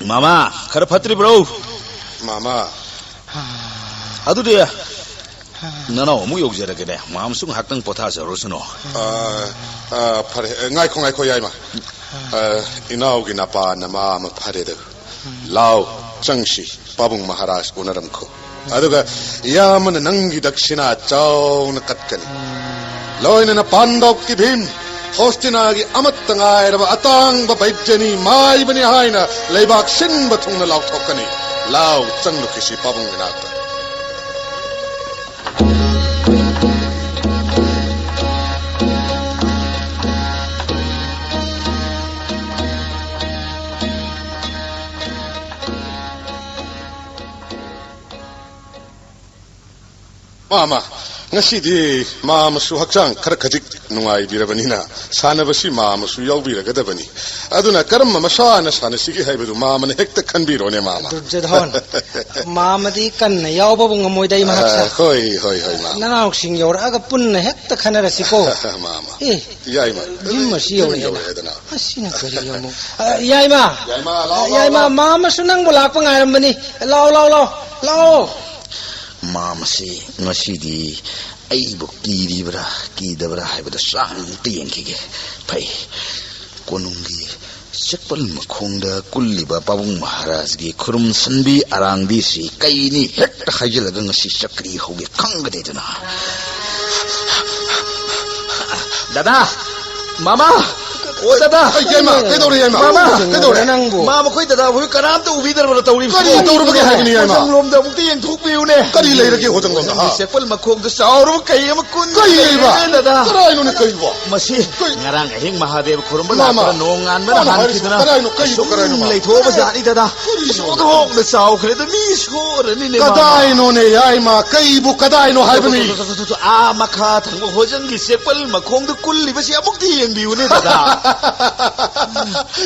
ꯃꯥꯃꯥ, ꯈꯔ ꯐꯠꯇ꯭ꯔꯤꯕ꯭ꯔꯣ? ꯃꯥꯃꯥ꯫ ꯑꯗꯨꯗꯤ ꯅꯅꯥꯎ ꯑꯃꯨꯛ ꯌꯧꯖꯔꯒꯦꯅꯦ꯫ ꯃꯥꯝꯃꯁꯨ ꯉꯥꯏꯍꯥꯛꯇꯪ ꯄꯣꯊꯥꯖꯔꯨꯁꯅꯨ꯫ ꯑ, ꯑ, ꯐꯔꯦ꯫ ꯑ, ꯉꯥꯏꯈꯣ, ꯉꯥꯏꯈꯣ, ꯌꯥꯏꯃ꯫ ꯑ, ꯏꯅꯥꯎꯒꯤ ꯅꯄꯥ ꯅꯃꯥ ꯑꯃ ꯐꯔꯦꯗ꯫ ꯂꯥꯎ, ꯆꯪꯁꯤ, ꯄꯥꯕꯨꯡ ꯃꯍꯥꯔꯥꯖ ꯎꯅꯔꯝꯈꯣ꯫ ꯑꯗꯨꯒ ꯏꯌꯥꯝꯕꯅ ꯅꯪꯒꯤ ꯗꯛꯁꯤꯅꯥ ꯆꯥꯎꯅ ꯀꯠꯀꯅꯤ꯫ ꯂꯣꯏꯅꯅ ꯄꯥꯟꯗꯣꯞꯀꯤ ꯚꯤꯝ, ꯍꯣꯁꯇꯤꯅꯥꯒꯤ ꯑꯃꯠꯇ ꯉꯥꯏꯔꯕ ꯑꯇꯥꯡꯕ ꯕꯩꯖꯅꯤ ꯃꯥꯏꯕꯅꯤ ꯍꯥꯏꯅ ꯂꯩꯕꯥꯛ ꯁꯤꯟꯕ ꯊꯨꯡꯅ ꯂꯥꯎꯊꯣꯛꯀꯅꯤ꯫ ꯂꯥꯎ, ꯆꯪꯂꯨꯈꯤꯁꯤ ꯄꯥꯕꯨꯡ ꯏꯅꯥꯛꯇ꯫ ꯃꯥꯃ, ꯉꯁꯤꯗꯤ ꯃꯥꯃꯁꯨ ꯍꯛꯆꯥꯡ ꯈꯔ ꯈꯖꯤꯛ ꯅꯨꯡꯉꯥꯏꯕꯤꯔꯕꯅꯤꯅ ꯁꯥꯟꯅꯕꯁꯤ ꯃꯥꯃꯁꯨ ꯌꯥꯎꯕꯤꯔꯒꯗꯕꯅꯤ꯫ ꯑꯗꯨꯅ ꯀꯔꯝꯕ ꯃꯁꯥꯟꯅ ꯁꯥꯟꯅꯁꯤꯒꯦ ꯍꯥꯏꯕꯗꯨ ꯃꯥꯃꯅ ꯍꯦꯛꯇ ꯈꯟꯕꯤꯔꯣꯅꯦ, ꯃꯥꯃ꯫ ꯗꯨꯔꯖꯣꯙꯟ, ꯃꯥꯃꯗꯤ ꯀꯟꯅ ꯌꯥꯎꯕꯕꯨ ꯉꯝꯃꯣꯏꯗ, ꯑꯩ ꯃꯍꯥꯛꯁꯦ꯫ ꯑ, ꯍꯣꯏ, ꯍꯣꯏ, ꯍꯣꯏ, ꯃꯥꯃ꯫ ꯅꯅꯥꯎꯁꯤꯡ ꯌꯧꯔꯛꯑꯒ ꯄꯨꯟꯅ ꯍꯦꯛꯇ ꯈꯟꯅꯔꯁꯤꯀꯣ꯫ ꯃꯥꯃ꯫ ꯑꯦ, ꯌꯥꯏꯃ, ꯚꯤꯝ ꯑꯁꯤ ꯌꯧꯔꯛꯑꯦꯅ꯫ ꯌꯧꯔꯛꯑꯦꯗꯅ꯫ ꯑꯁꯤꯅ ꯀꯔꯤ ꯑꯃꯨꯛ? ꯑ, ꯌꯥꯏꯃ꯫ ꯌꯥꯏꯃ, ꯂꯥꯎ, ꯂꯥꯎ, ꯌꯥꯏꯃ, ꯂꯥꯎ꯫ ꯃꯥꯃꯁꯨ ꯅꯪꯕꯨ ꯂꯥꯛꯄ ꯉꯥꯏꯔꯝꯕꯅꯤ꯫ ꯂꯥꯎ, ꯂꯥꯎ, ꯂꯥꯎ, ꯂꯥꯎ꯫ ꯃꯥꯃꯁꯤ ꯉꯁꯤꯗꯤ ꯑꯩꯕꯨ ꯀꯤꯔꯤꯕ꯭ꯔꯥ ꯀꯤꯗꯕ꯭ꯔꯥ ꯍꯥꯏꯕꯗꯨ ꯆꯥꯡ ꯑꯝꯇ ꯌꯦꯡꯈꯤꯒꯦ꯫ ꯐꯩ, ꯀꯣꯅꯨꯡꯒꯤ ꯆꯦꯛꯄꯜ ꯃꯈꯣꯡꯗ ꯀꯨꯜꯂꯤꯕ ꯄꯥꯕꯨꯡ ꯃꯍꯥꯔꯥꯖꯒꯤ ꯈꯨꯔꯨꯝꯁꯟꯕꯤ ꯑꯔꯥꯡꯕꯤꯁꯤ ꯀꯩꯅꯤ ꯍꯦꯛꯇ ꯍꯥꯏꯖꯤꯜꯂꯒ ꯉꯁꯤ ꯆꯀ꯭ꯔꯤ ꯍꯧꯒꯦ ꯈꯪꯒꯅꯤꯗꯅ꯫ ꯗꯗꯥ, ꯃꯥꯃ, ꯀ-, ꯑꯣ, ꯗꯗꯥ꯫ ꯑꯩ, ꯌꯥꯏꯃ, ꯀꯩꯗꯧꯔꯦ, ꯌꯥꯏꯃ? ꯃꯥꯃ꯫ ꯀꯩꯗꯧꯔꯦ? ꯅꯪꯕꯨ? ꯃꯥ, ꯃꯈꯣꯏ ꯗꯗꯥ ꯍꯣꯏ ꯀꯅꯥꯝꯇ ꯎꯕꯤꯗ꯭ꯔꯕꯅ ꯇꯧꯔꯤꯕꯁꯤ? ꯀꯔꯤ ꯇꯧꯔꯕꯒꯦ ꯍꯥꯏꯕꯅꯤ, ꯌꯥꯏꯃ? ꯍꯣꯖꯪꯂꯣꯝꯗ ꯑꯃꯨꯛꯇ ꯌꯦꯡꯊꯣꯛꯄꯤꯌꯨꯅꯦ꯫ ꯀꯔꯤ ꯂꯩꯔꯒꯦ ꯍꯣꯖꯪꯂꯣꯝꯗ, ꯍꯥ? ꯅꯪꯒꯤ ꯆꯦꯛꯄꯜ ꯃꯈꯣꯡꯗ ꯆꯥꯎꯔꯕ ꯀꯩ ꯑꯃ ꯀꯨꯟ ꯀꯔꯤ ꯂꯩꯕ? ꯂꯩꯔꯦ, ꯗꯗꯥ꯫ ꯀꯔꯥꯏꯅꯣꯅꯦ, ꯀꯩꯕꯣ? ꯃꯁꯤ ꯀꯩ? ꯉꯔꯥꯡ ꯑꯍꯤꯡ ꯃꯍꯥꯗꯦꯕ ꯈꯨꯔꯨꯝꯕ ꯃꯥꯃ, ꯂꯥꯛꯄꯗ ꯅꯣꯡ ꯉꯥꯟꯕꯅ ꯃꯥꯅ ꯍꯥꯏꯔꯤꯁꯤ ꯍꯥꯟꯈꯤꯗꯨꯅ ꯀꯔꯥꯏꯅꯣ, ꯀꯩꯅꯣ, ꯑꯁꯨꯝ ꯀꯔꯥꯏꯅꯣ, ꯃꯥ? ꯂꯩꯊꯣꯛꯑꯕ ꯖꯥꯠꯅꯤ, ꯗꯗꯥ꯫ ꯀꯔꯤꯅꯣ? ꯏꯁꯣꯔꯗ ꯍꯣꯡꯅ ꯆꯥꯎꯈ꯭ꯔꯦꯗ, ꯃꯤ ꯁꯣꯔꯅꯤꯅꯦ, ꯃꯥꯃ꯫ ꯀꯗꯥꯏꯅꯣꯅꯦ, ꯌꯥꯏꯃ? ꯀꯩꯕꯨ ꯀꯗꯥꯏꯅꯣ ꯍꯥꯏꯕꯅꯤ? ꯇꯣ, ꯇꯣ, ꯇꯣ, ꯇꯣ, ꯇꯣ, ꯇꯣ, ꯑꯥ ꯃꯈꯥ ꯊꯪꯕ ꯍꯣꯖꯪꯒꯤ ꯆꯦꯛꯄꯜ ꯃꯈꯣꯡꯗ ꯀꯨꯜꯂꯤꯕꯁꯤ ꯑꯃꯨꯛꯇ ꯌꯦꯡꯕꯤꯌꯨꯅꯦ, ꯗꯗꯥ꯫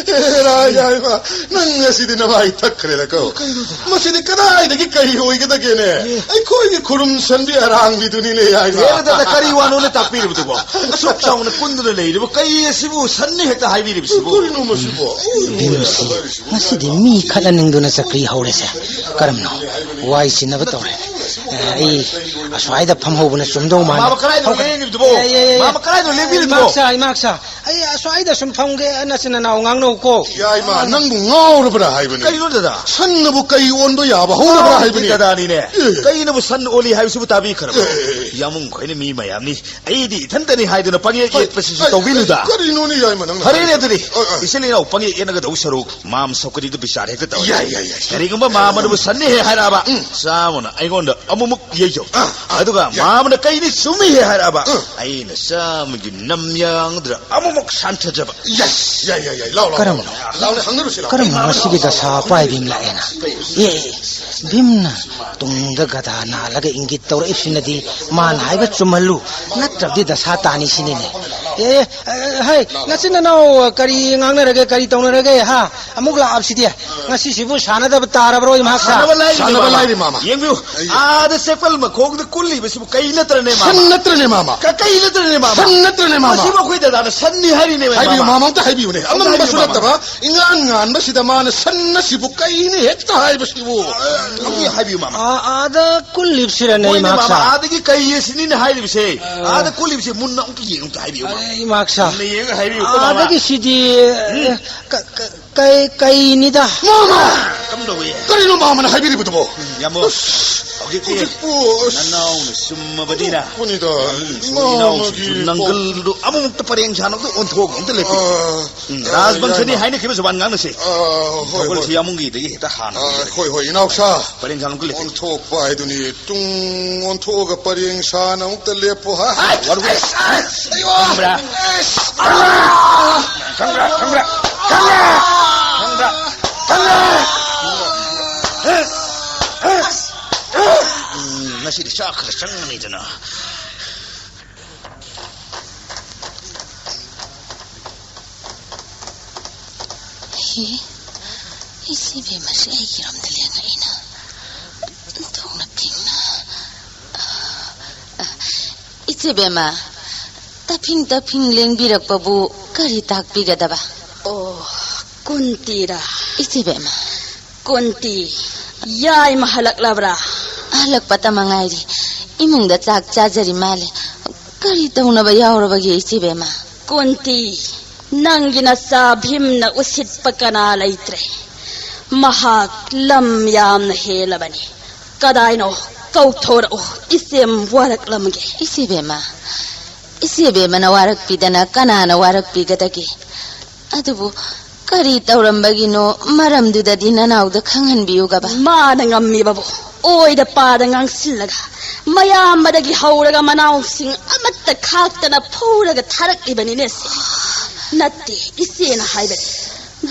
ꯑꯦꯔꯥ, ꯌꯥꯏꯃ, ꯅꯪ ꯉꯁꯤꯗꯤ ꯅꯃꯥꯏ ꯊꯛꯈ꯭ꯔꯦꯗꯀꯣ꯫ ꯀꯩꯅꯣ, ꯗꯗꯥ? ꯃꯁꯤꯗꯤ ꯀꯗꯥꯏꯗꯒꯤ ꯀꯩ ꯑꯣꯏꯒꯗꯒꯦꯅꯦ? ꯑꯦ꯫ ꯑꯩꯈꯣꯏꯒꯤ ꯈꯨꯔꯨꯝꯁꯟꯕꯤ ꯑꯔꯥꯡꯕꯤꯗꯨꯅꯤꯅꯦ, ꯌꯥꯏꯃ꯫ ꯍꯦꯔꯥ, ꯗꯗꯥ, ꯀꯔꯤ ꯋꯥꯅꯣꯅꯦ ꯇꯥꯛꯄꯤꯔꯤꯕꯗꯨꯕꯣ? ꯑꯁꯨꯛ ꯆꯥꯎꯅ ꯀꯨꯟꯗꯨꯅ ꯂꯩꯔꯤꯕ ꯀꯩ ꯑꯁꯤꯕꯨ ꯁꯟꯅꯤ ꯍꯦꯛꯇ ꯍꯥꯏꯕꯤꯔꯤꯕꯁꯤꯕꯨ? ꯀꯔꯤꯅꯣ ꯃꯁꯤꯕꯣ? ꯕꯤꯝꯁꯤ, ꯉꯁꯤꯗꯤ ꯃꯤ ꯈꯠꯅꯅꯤꯡꯗꯨꯅ ꯆꯀ꯭ꯔꯤ ꯍꯧꯔꯦꯁꯦ꯫ ꯀꯔꯝꯅꯣ? ꯋꯥꯏ ꯆꯤꯟꯅꯕ ꯇꯧꯔꯦ꯫ ꯑꯦ, ꯑꯩ ꯑꯁ꯭ꯋꯥꯏꯗ ꯐꯝꯍꯧꯕꯅ ꯆꯨꯝꯗꯧ ꯃꯥꯜꯂꯦ꯫ ꯃꯥꯃ ꯀꯗꯥꯏꯗꯅꯣ ꯍꯧꯒꯠ-, ꯂꯦꯡꯉꯤꯕꯗꯨꯕꯣ? ꯑꯦ, ꯑꯦ, ꯑꯦ, ꯃꯥꯃ ꯀꯗꯥꯏꯗꯅꯣ ꯂꯦꯡꯕꯤꯔꯤꯗꯨꯕꯣ? ꯏꯃꯥꯛꯁꯥ, ꯏꯃꯥꯛꯁꯥ꯫ ꯑꯩ ꯑꯁ꯭ꯋꯥꯏꯗ ꯁꯨꯝ ꯐꯝꯒꯦ, ꯅꯆꯤꯟ ꯅꯅꯥꯎ ꯉꯥꯡꯅꯧꯀꯣ꯫ ꯌꯥꯏꯃ, ꯅꯪꯕꯨ ꯉꯥꯎꯔꯕ꯭ꯔꯥ ꯍꯥꯏꯕꯅꯤ? ꯀꯩꯅꯣ, ꯗꯗꯥ? ꯁꯟꯅꯕꯨ ꯀꯩ ꯑꯣꯟꯕ ꯌꯥꯕ ꯍꯧꯅꯕ꯭ꯔꯥ ꯉꯥꯎꯔꯤꯕꯗꯤ ꯍꯥꯏꯕꯅꯤ? ꯗꯗꯥꯅꯤꯅꯦ꯫ ꯑꯦ꯫ ꯀꯩꯅꯕꯨ ꯁꯟ ꯑꯣꯜꯂꯤ ꯍꯥꯏꯕꯁꯤꯕꯨ ꯇꯥꯕꯤꯈ꯭ꯔꯕꯣ? ꯑꯦ, ꯑꯦ, ꯑꯦ꯫ ꯌꯥꯝꯕꯨꯡ ꯈꯣꯏꯅ ꯃꯤ ꯃꯌꯥꯝꯅꯤ, ꯑꯩꯗꯤ ꯏꯊꯟꯇꯅꯤ ꯍꯥꯏꯗꯨꯅ ꯄꯪꯌꯦꯠ ꯍꯣꯏ, ꯌꯦꯠꯄꯁꯤꯁꯨ ꯍꯣꯏ, ꯇꯧꯕꯤꯅꯨꯗ꯫ ꯀꯔꯤꯅꯣꯅꯦ, ꯌꯥꯏꯃ, ꯅꯪꯅ ꯐꯔꯦꯅꯦ, ꯍꯥꯏꯔꯤꯁꯦ? ꯑꯗꯨꯗꯤ ꯍꯣꯏ, ꯍꯣꯏ꯫ ꯏꯆꯤꯜ ꯏꯅꯥꯎ ꯄꯪꯌꯦꯠ ꯌꯦꯠꯅꯒꯗꯧ ꯁꯔꯨꯛ ꯃꯥꯝ ꯁꯧꯀꯔꯤꯗꯨ ꯕꯤꯆꯥꯔ ꯍꯦꯛꯇ ꯇꯧꯔꯁꯤ꯫ ꯌꯥꯏ, ꯌꯥꯏ, ꯌꯥꯏ꯫ ꯀꯔꯤꯒꯨꯝꯕ ꯃꯥꯝꯃꯅꯕꯨ ꯁꯟꯅꯤ ꯍꯦꯛ ꯍꯥꯏꯔꯛꯑꯕ, ꯎꯝ꯫ ꯆꯥꯝꯃꯅ ꯑꯩꯉꯣꯟꯗ ꯑꯃꯨꯛꯃꯨꯛ ꯌꯩꯖꯧ꯫ ꯑꯥ, ꯑꯥ, ꯑꯗꯨꯒ ꯌꯥꯏ꯫ ꯃꯥꯝꯃꯅ ꯀꯩꯅꯤ ꯆꯨꯝꯃꯤ ꯍꯦꯛ ꯍꯥꯏꯔꯛꯑꯕ, ꯎꯝ꯫ ꯑꯩꯅ ꯆꯥꯝꯃꯒꯤ ꯅꯝ ꯌꯥꯡꯗꯨꯅ ꯑꯃꯨꯛꯃꯨꯛ ꯁꯥꯟꯊꯖꯕ꯫ ꯌꯥꯏ, ꯌꯥꯏ, ꯌꯥꯏ, ꯌꯥꯏ꯫ ꯂꯥꯎ, ꯂꯥꯎ, ꯀꯔꯝꯕꯅꯣ? ꯂꯥꯎ, ꯂꯥꯎ, ꯂꯥꯎ, ꯍꯪꯅꯔꯨꯁꯤ, ꯂꯥꯎ꯫ ꯀꯔꯝꯕꯅꯣ ꯉꯁꯤꯒꯤ ꯗꯁꯥ ꯄꯥꯏꯕꯤ ꯑꯃ ꯂꯥꯛꯑꯦꯅ? ꯑꯦ, ꯚꯤꯝꯅ ꯇꯨꯡꯗ ꯒꯙꯥ ꯅꯥꯜꯂꯒ ꯏꯪꯒꯤꯠ ꯇꯧꯔꯛꯏꯕꯁꯤꯅꯗꯤ ꯃꯥꯅ ꯍꯥꯏꯕ ꯆꯨꯝꯍꯜꯂꯨ, ꯅꯠꯇ꯭ꯔꯕꯗꯤ ꯗꯁꯥ ꯇꯥꯅꯤ ꯁꯤꯅꯤꯅꯦ꯫ ꯑꯦ, ꯑꯦ, ꯍꯩ, ꯅꯆꯤꯟ ꯅꯅꯥꯎ ꯀꯔꯤ ꯉꯥꯡꯅꯔꯒꯦ, ꯀꯔꯤ ꯇꯧꯅꯔꯒꯦ, ꯍꯥ? ꯑꯃꯨꯛ ꯂꯥꯛꯑꯕꯁꯤꯗꯤ꯫ ꯉꯁꯤꯁꯤꯕꯨ ꯁꯥꯟꯅꯗꯕ ꯇꯥꯔꯕ꯭ꯔꯣ, ꯏꯃꯥꯛꯁꯥ? ꯁꯥꯟꯅꯕ ꯂꯥꯏꯔꯤ, ꯁꯥꯟꯅꯕ ꯃꯥꯃ꯫ ꯂꯥꯏꯔꯤ, ꯃꯥꯃ꯫ ꯌꯦꯡꯕꯤꯌꯨ, ꯑꯩ ꯑꯥꯗ ꯆꯦꯛꯄꯜ ꯃꯈꯣꯡꯗ ꯀꯨꯜꯂꯤꯕꯁꯤꯕꯨ ꯀꯩ ꯅꯠꯇ꯭ꯔꯅꯦ, ꯃꯥꯃ? ꯁꯟ ꯅꯠꯇ꯭ꯔꯅꯦ, ꯃꯥꯃ? ꯀ-, ꯀꯩ ꯅꯠꯇ꯭ꯔꯅꯦ, ꯃꯥꯃ? ꯁꯟ ꯅꯠꯇ꯭ꯔꯅꯦ, ꯃꯥꯃ? ꯃꯁꯤꯕꯨ ꯑꯩꯈꯣꯏ ꯗꯗꯥꯅ ꯁꯟꯅꯤ ꯍꯥꯏꯔꯤꯅꯦ, ꯍꯥꯏꯕꯤꯌꯨ, ꯃꯥꯃ꯫ ꯃꯥꯃ, ꯑꯝꯇ ꯍꯥꯏꯕꯤꯌꯨꯅꯦ꯫ ꯑꯝꯇ ꯍꯥꯏꯕꯤꯌꯨ, ꯑꯉꯝꯕꯁꯨ ꯃꯥꯃ꯫ ꯅꯠꯇꯕ, ꯏꯉꯥꯟ ꯉꯥꯟꯕꯁꯤꯗ ꯃꯥꯅ ꯁꯟ ꯑꯁꯤꯕꯨ ꯀꯩꯅꯤ ꯍꯦꯛꯇ ꯍꯥꯏꯕꯁꯤꯕꯨ? ꯑ, ꯑꯝꯇ ꯍꯥꯏꯕꯤꯌꯨ, ꯃꯥꯃ꯫ ꯑ-, ꯑꯥꯗ ꯀꯨꯜꯂꯤꯕꯁꯤꯔꯅꯦ, ꯍꯣꯏꯅꯦ, ꯏꯃꯥꯛꯁꯥ? ꯃꯥꯃ, ꯑꯥꯗꯒꯤ ꯀꯩ ꯑꯁꯤꯅꯤꯅꯦ ꯍꯥꯏꯔꯤꯕꯁꯦ? ꯑ꯫ ꯑꯥꯗ ꯀꯨꯜꯂꯤꯕꯁꯦ ꯃꯨꯟꯅ ꯑꯝꯇ ꯌꯦꯡꯉꯨ, ꯑꯝꯇ ꯍꯥꯏꯕꯤꯌꯨ, ꯃꯥꯃ꯫ ꯑ, ꯏꯃꯥꯛꯁꯥ꯫ ꯃꯨꯟꯅ ꯌꯦꯡꯉꯒ ꯍꯥꯏꯕꯤꯌꯨꯀꯣ, ꯃꯥꯃ꯫ ꯑꯥꯗꯒꯤꯁꯤꯗꯤ, ꯎꯝ꯫ ꯀ-, ꯀ-, ꯀꯩ, ꯀꯩꯅꯤꯗ꯫ ꯃꯥꯃ! ꯀꯝꯗꯧꯋꯤ? ꯀꯔꯤꯅꯣ ꯃꯥꯃꯅ ꯍꯥꯏꯕꯤꯔꯤꯕꯗꯨꯕꯣ? ꯌꯥꯝꯕꯣ, ꯍꯧꯖꯤꯛꯇꯤ ꯍꯧꯖꯤꯛꯄꯨ, ꯑꯁ, ꯅꯅꯥꯎꯅ ꯆꯨꯝꯃꯕꯅꯤꯅ꯫ ꯆꯨꯝꯃꯕꯅꯤꯗ꯫ ꯎꯝ, ꯏꯃꯥ ꯏꯅꯥꯎꯁꯤꯡꯁꯨ ꯑꯃꯒꯤ ꯅꯪꯒꯜꯗꯨ ꯑꯃꯃꯨꯛꯇ ꯄꯔꯦꯡ ꯁꯥꯟꯅꯕꯗꯨ ꯑꯣꯟꯊꯣꯛꯑꯒ ꯑꯝꯇ ꯂꯦꯞꯄꯨ꯫ ꯑꯥ, ꯎꯝ, ꯑꯥ, ꯔꯥꯖꯕꯪꯁꯅꯤ ꯏꯌꯥꯝꯕ꯫ ꯍꯥꯏꯅꯈꯤꯕ ꯖꯨꯕꯥꯟ ꯉꯥꯡꯅꯁꯦ꯫ ꯑꯥ, ꯍꯣꯏ, ꯍꯣꯏ꯫ ꯊꯧꯒꯜꯁꯤ ꯌꯥꯝꯕꯨꯡꯒꯤꯗꯒꯤ ꯍꯦꯛꯇ ꯍꯥꯟꯅ ꯑꯥ, ꯍꯧꯖꯔꯒꯦ꯫ ꯍꯣꯏ, ꯍꯣꯏ, ꯏꯅꯥꯎꯁꯥ꯫ ꯄꯔꯦꯡ ꯁꯥꯟꯅ ꯑꯃꯨꯛꯇ ꯂꯦꯞꯄꯨ꯫ ꯑꯣꯟꯊꯣꯛꯄ ꯍꯥꯏꯗꯨꯅꯤ꯫ ꯇꯨꯡ ꯑꯣꯟꯊꯣꯛꯑꯒ ꯄꯔꯦꯡ ꯁꯥꯟꯅ ꯑꯃꯨꯛꯇ ꯂꯦꯞꯄꯨ, ꯍꯥ? ꯍꯥꯏ, ꯋꯥꯔꯨꯒꯦ꯫ ꯑꯁ, ꯑꯁ, ꯑꯌꯣ! ꯈꯪꯕ꯭ꯔꯥ? ꯑꯁ! ꯈꯪꯕ꯭ꯔꯥ? ꯈꯪꯕ꯭ꯔꯥ? ꯈꯪꯕ꯭ꯔꯥ? ꯈꯪꯕ꯭ꯔꯥ? ꯈꯪꯕ꯭ꯔꯥ? ꯎꯝ, ꯉꯁꯤꯗꯤ ꯆꯥꯛ ꯈꯔ ꯆꯪꯒꯅꯤꯗꯅ꯫ ꯍꯦ, ꯏꯆꯦ ꯕꯦꯝꯃꯁꯦ ꯑꯩꯒꯤꯔꯣꯝꯗ ꯂꯦꯡꯉꯛꯏꯅ꯫ ꯊꯣꯡꯅ ꯊꯤꯡꯅ꯫ ꯑ, ꯑ, ꯏꯆꯦ ꯕꯦꯝꯃ, ꯇꯞꯐꯤꯡ ꯇꯞꯐꯤꯡ ꯂꯦꯡꯕꯤꯔꯛꯄꯕꯨ ꯀꯔꯤ ꯇꯥꯛꯄꯤꯒꯗꯕ? ꯑꯣ, ꯀꯨꯟꯇꯤꯔꯥ? ꯏꯆꯦ ꯕꯦꯝꯃ꯫ ꯀꯨꯟꯇꯤ, ꯌꯥꯏꯃ ꯍꯜꯂꯛꯂꯕ꯭ꯔꯥ? ꯍꯜꯂꯛꯄꯇ ꯃꯉꯥꯏꯔꯤ꯫ ꯏꯃꯨꯡꯗ ꯆꯥꯛ ꯆꯥꯖꯔꯤ ꯃꯥꯜꯂꯦ꯫ ꯀꯔꯤ ꯇꯧꯅꯕ ꯌꯥꯎꯔꯕꯒꯦ, ꯏꯆꯦ ꯕꯦꯝꯃ? ꯀꯨꯟꯇꯤ, ꯅꯪꯒꯤ ꯅꯆꯥ ꯚꯤꯝꯅ ꯎꯁꯤꯠꯄ ꯀꯅꯥ ꯂꯩꯇ꯭ꯔꯦ꯫ ꯃꯍꯥꯛ ꯂꯝ ꯌꯥꯝꯅ ꯍꯦꯜꯂꯕꯅꯤ꯫ ꯀꯗꯥꯏꯅꯣ? ꯀꯧꯊꯣꯔꯛꯎ, ꯏꯆꯦꯝ ꯋꯥꯔꯛꯂꯝꯒꯦ꯫ ꯏꯆꯦ ꯕꯦꯝꯃ, ꯏꯆꯦ ꯕꯦꯝꯃꯅ ꯋꯥꯔꯛꯄꯤꯗꯅ ꯀꯅꯥꯅ ꯋꯥꯔꯛꯄꯤꯒꯗꯒꯦ? ꯑꯗꯨꯕꯨ ꯀꯔꯤ ꯇꯧꯔꯝꯕꯒꯤꯅꯣ, ꯃꯔꯝꯗꯨꯗꯗꯤ ꯅꯅꯥꯎꯗ ꯈꯪꯍꯟꯕꯤꯌꯨꯒꯕ꯫ ꯃꯥꯅ ꯉꯝꯃꯤꯕꯕꯨ ꯑꯣꯏꯗ ꯄꯥꯗ ꯉꯥꯡꯁꯤꯜꯂꯒ, ꯃꯌꯥꯝꯕꯗꯒꯤ ꯍꯧꯔꯒ ꯃꯅꯥꯎꯁꯤꯡ ꯑꯃꯠꯇ ꯈꯥꯛꯇꯅ ꯐꯨꯔꯒ ꯊꯥꯔꯛꯂꯤꯕꯅꯤꯅꯦ ꯁꯦ꯫ ꯅꯠꯇꯦ, ꯏꯆꯦꯅ ꯍꯥꯏꯕꯅꯤ꯫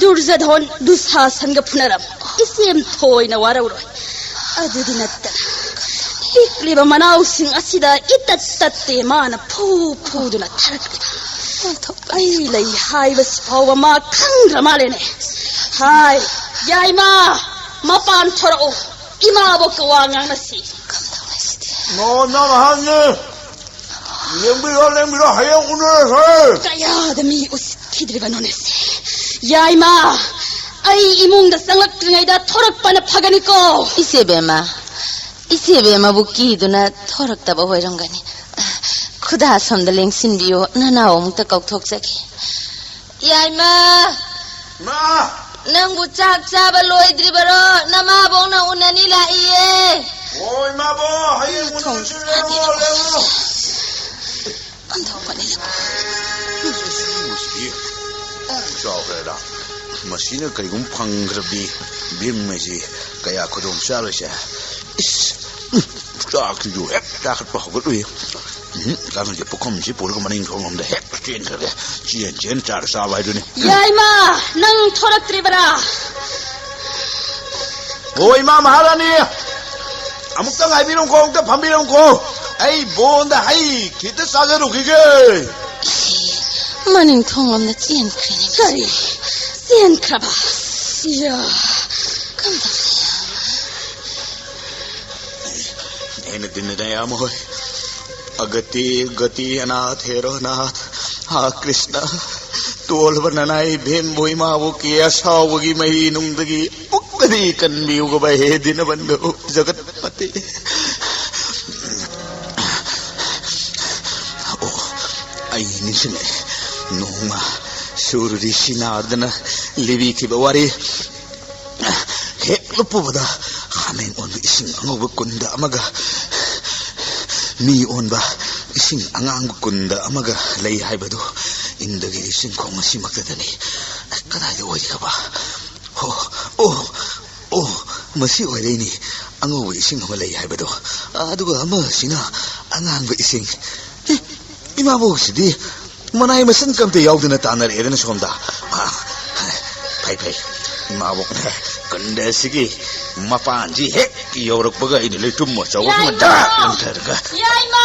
ꯗꯨꯔꯖꯙꯣꯟ ꯗꯨꯁꯥꯁꯟꯒ ꯐꯨꯅꯔꯝ, ꯏꯆꯦꯝ ꯊꯣꯏꯅ ꯋꯥꯔꯧꯔꯣꯏ꯫ ꯑꯗꯨꯗꯤ ꯅꯠꯇꯅ ꯄꯤꯛꯂꯤꯕ ꯃꯅꯥꯎꯁꯤꯡ ꯑꯁꯤꯗ ꯏꯇꯠ ꯇꯠꯇꯦ ꯃꯥꯅ ꯐꯨ ꯐꯨꯗꯨꯅ ꯊꯥꯔꯛꯂꯤꯕ꯫ ꯑꯩ ꯂꯩ ꯍꯥꯏꯕꯁꯤ ꯐꯥꯎꯕ ꯃꯥ ꯈꯪꯗ꯭ꯔ ꯃꯥꯜꯂꯦꯅꯦ꯫ ꯍꯥꯏ, ꯌꯥꯏꯃ, ꯃꯄꯥꯟ ꯊꯣꯔꯛꯎ, ꯏꯃꯥꯕꯣꯛꯀ ꯋꯥ ꯉꯥꯡꯅꯁꯤ꯫ ꯅꯣ, ꯅꯪ ꯑꯍꯟꯅꯤ꯫ ꯂꯦꯡꯕꯤꯔꯣ, ꯂꯦꯡꯕꯤꯔꯣ, ꯍꯌꯦꯡ ꯎꯅꯔꯁꯦ꯫ ꯀꯌꯥꯗ ꯃꯤ ꯎꯁꯤꯠꯈꯤꯗ꯭ꯔꯤꯕꯅꯣꯅꯦ ꯁꯦ꯫ ꯌꯥꯏꯃ, ꯑꯩ ꯏꯃꯨꯡꯗ ꯆꯪꯂꯛꯇ꯭ꯔꯤꯉꯩꯗ ꯊꯣꯔꯛꯄꯅ ꯐꯒꯅꯤꯀꯣ꯫ ꯏꯆꯦ ꯕꯦꯝꯃ, ꯏꯆꯦ ꯕꯦꯝꯃꯕꯨ ꯀꯤꯗꯨꯅ ꯊꯣꯔꯛꯇꯕ ꯑꯣꯏꯔꯝꯒꯅꯤ꯫ ꯈꯨꯗꯥ ꯁꯣꯝꯗ ꯂꯦꯡꯁꯤꯟꯕꯤꯌꯨ, ꯅꯅꯥꯎ ꯑꯃꯨꯛꯇ ꯀꯧꯊꯣꯛꯆꯒꯦ꯫ ꯌꯥꯏꯃ! ꯃꯥ! ꯅꯪꯕꯨ ꯆꯥꯛ ꯆꯥꯕ ꯂꯣꯏꯗ꯭ꯔꯤꯕꯔꯣ? ꯅꯃꯥꯕꯣꯛꯅ ꯎꯅꯅꯤ ꯂꯥꯛꯏꯌꯦ꯫ ꯍꯣꯏ, ꯏꯃꯥꯕꯣꯛ, ꯍꯌꯦꯡ ꯎꯅꯔꯁꯤ꯫ ꯂꯦꯡꯉꯣ, ꯂꯦꯡꯉꯣ꯫ ꯑꯣꯟꯊꯣꯛꯄꯅꯤꯗꯀꯣ꯫ ꯃꯁꯤ ꯆꯥꯎꯈ꯭ꯔꯦꯗ꯫ ꯃꯁꯤꯅ ꯀꯔꯤꯒꯨꯝꯕ ꯐꯪꯈ꯭ꯔꯕꯗꯤ ꯕꯤꯝ ꯍꯥꯏꯁꯤ ꯀꯌꯥ ꯈꯨꯗꯣꯡ ꯆꯥꯔꯣꯏꯁꯦ꯫ ꯏꯁ, ꯎꯝ, ꯆꯥꯛꯁꯤꯁꯨ ꯍꯦꯛ ꯆꯥꯈꯠꯄ ꯍꯧꯒꯠꯂꯨꯏ꯫ ꯎꯝ, ꯆꯥꯛꯁꯤꯡꯁꯦ ꯄꯨꯈꯝꯁꯤ ꯄꯨꯔꯒ ꯃꯅꯤꯡ ꯊꯣꯡꯂꯣꯝꯗ ꯍꯦꯛ ꯆꯦꯟꯈ꯭ꯔꯒꯦ꯫ ꯆꯦꯟ ꯆꯦꯟ ꯆꯥꯔ ꯆꯥꯕ ꯍꯥꯏꯗꯨꯅꯤ꯫ ꯌꯥꯏꯃ, ꯅꯪ ꯊꯣꯔꯛꯇ꯭ꯔꯤꯕꯔꯥ? ꯑꯣ, ꯏꯃꯥ ꯃꯍꯥꯔꯥꯅꯤ, ꯑꯃꯨꯛꯇ ꯉꯥꯏꯕꯤꯔꯝꯈꯣ, ꯑꯃꯨꯛꯇ ꯐꯝꯕꯤꯔꯝꯈꯣ꯫ ꯑꯩ ꯕꯣꯟꯗ ꯍꯩ ꯈꯤꯇ ꯆꯥꯖꯔꯨꯈꯤꯒꯦ꯫ ꯃꯅꯤꯡ ꯊꯣꯡꯂꯣꯝꯗ ꯆꯦꯟꯈ꯭ꯔꯦꯅꯦ꯫ ꯀꯔꯤ? ꯆꯦꯟꯈ꯭ꯔꯕ? ꯁꯤꯌꯥ꯫ ꯀꯝꯗꯧꯁꯤ? ꯑꯩꯅ ꯇꯤꯟꯅꯗ ꯌꯥꯝ ꯍꯣꯏ꯫ ꯑꯒꯇꯤ ꯒꯇꯤ ꯑꯅꯥꯊ ꯍꯦꯔꯣ ꯅꯥꯊ꯫ ꯍꯥ ꯀ꯭ꯔꯤꯁꯅ꯫ ꯇꯣꯜꯕ ꯅꯅꯥꯏ ꯚꯦꯝꯕꯨ ꯏꯃꯥꯕꯨ ꯀꯦ ꯑꯁꯥꯎꯕꯒꯤ ꯃꯍꯤ ꯅꯨꯡꯗꯒꯤ ꯑꯃꯨꯛꯇꯗꯤ ꯀꯟꯕꯤꯌꯨꯒꯕ ꯍꯦ ꯗꯤꯅꯕꯟꯙꯨ ꯖꯒꯠꯄꯇꯤ꯫ ꯑꯣ, ꯑꯩ ꯅꯤꯡꯁꯤꯡꯂꯛꯑꯦ꯫ ꯅꯣꯡꯃ ꯁꯨꯔ ꯔꯤꯁꯤ ꯅꯥꯔꯗꯅ ꯂꯤꯕꯤꯈꯤꯕ ꯋꯥꯔꯤ꯫ ꯍꯦꯛ ꯂꯨꯞꯄꯨꯕꯗ ꯍꯥꯃꯦꯡ ꯑꯣꯟꯕ ꯏꯁꯤꯡ ꯑꯉꯧꯕ ꯀꯨꯟꯗ ꯑꯃꯒ, ꯃꯤ ꯑꯣꯟꯕ ꯏꯁꯤꯡ ꯑꯉꯥꯡꯕ ꯀꯨꯟꯗ ꯑꯃꯒ ꯂꯩ ꯍꯥꯏꯕꯗꯨ ꯏꯟꯗꯒꯤꯔꯤ ꯆꯤꯡꯈꯣꯡ ꯑꯁꯤꯃꯛꯇꯗꯅꯤ꯫ ꯀꯗꯥꯏꯗ ꯑꯣꯏꯒꯕ? ꯑꯣ, ꯑꯣ, ꯑꯣ, ꯃꯁꯤ ꯑꯣꯏꯔꯛꯏꯅꯤ ꯑꯉꯧꯕ ꯏꯁꯤꯡ ꯑꯃ ꯂꯩ ꯍꯥꯏꯕꯗꯣ꯫ ꯑꯗꯨꯒ ꯑꯃꯁꯤꯅ ꯑꯉꯥꯡꯕ ꯏꯁꯤꯡ꯫ ꯑꯦ, ꯏꯃꯥꯕꯣꯛꯁꯤꯗꯤ ꯃꯅꯥꯏ ꯃꯁꯤꯟ ꯀꯝꯇ ꯌꯥꯎꯗꯅ ꯇꯥꯟꯅꯔꯛꯑꯦꯗꯅ ꯁꯣꯝꯗ꯫ ꯑꯥ, ꯐꯩ, ꯐꯩ꯫ ꯏꯃꯥꯕꯣꯛꯅ ꯀꯟꯗ ꯑꯁꯤꯒꯤ ꯃꯄꯥꯟꯁꯤ ꯍꯦꯛ ꯌꯧꯔꯛꯄꯒ ꯑꯩꯅ ꯂꯩꯇꯨꯝ ꯑꯆꯧꯕ ꯑꯃ ꯌꯥꯏꯃ! ꯗꯛ ꯂꯪꯊꯔꯒ꯫ ꯌꯥꯏꯃ!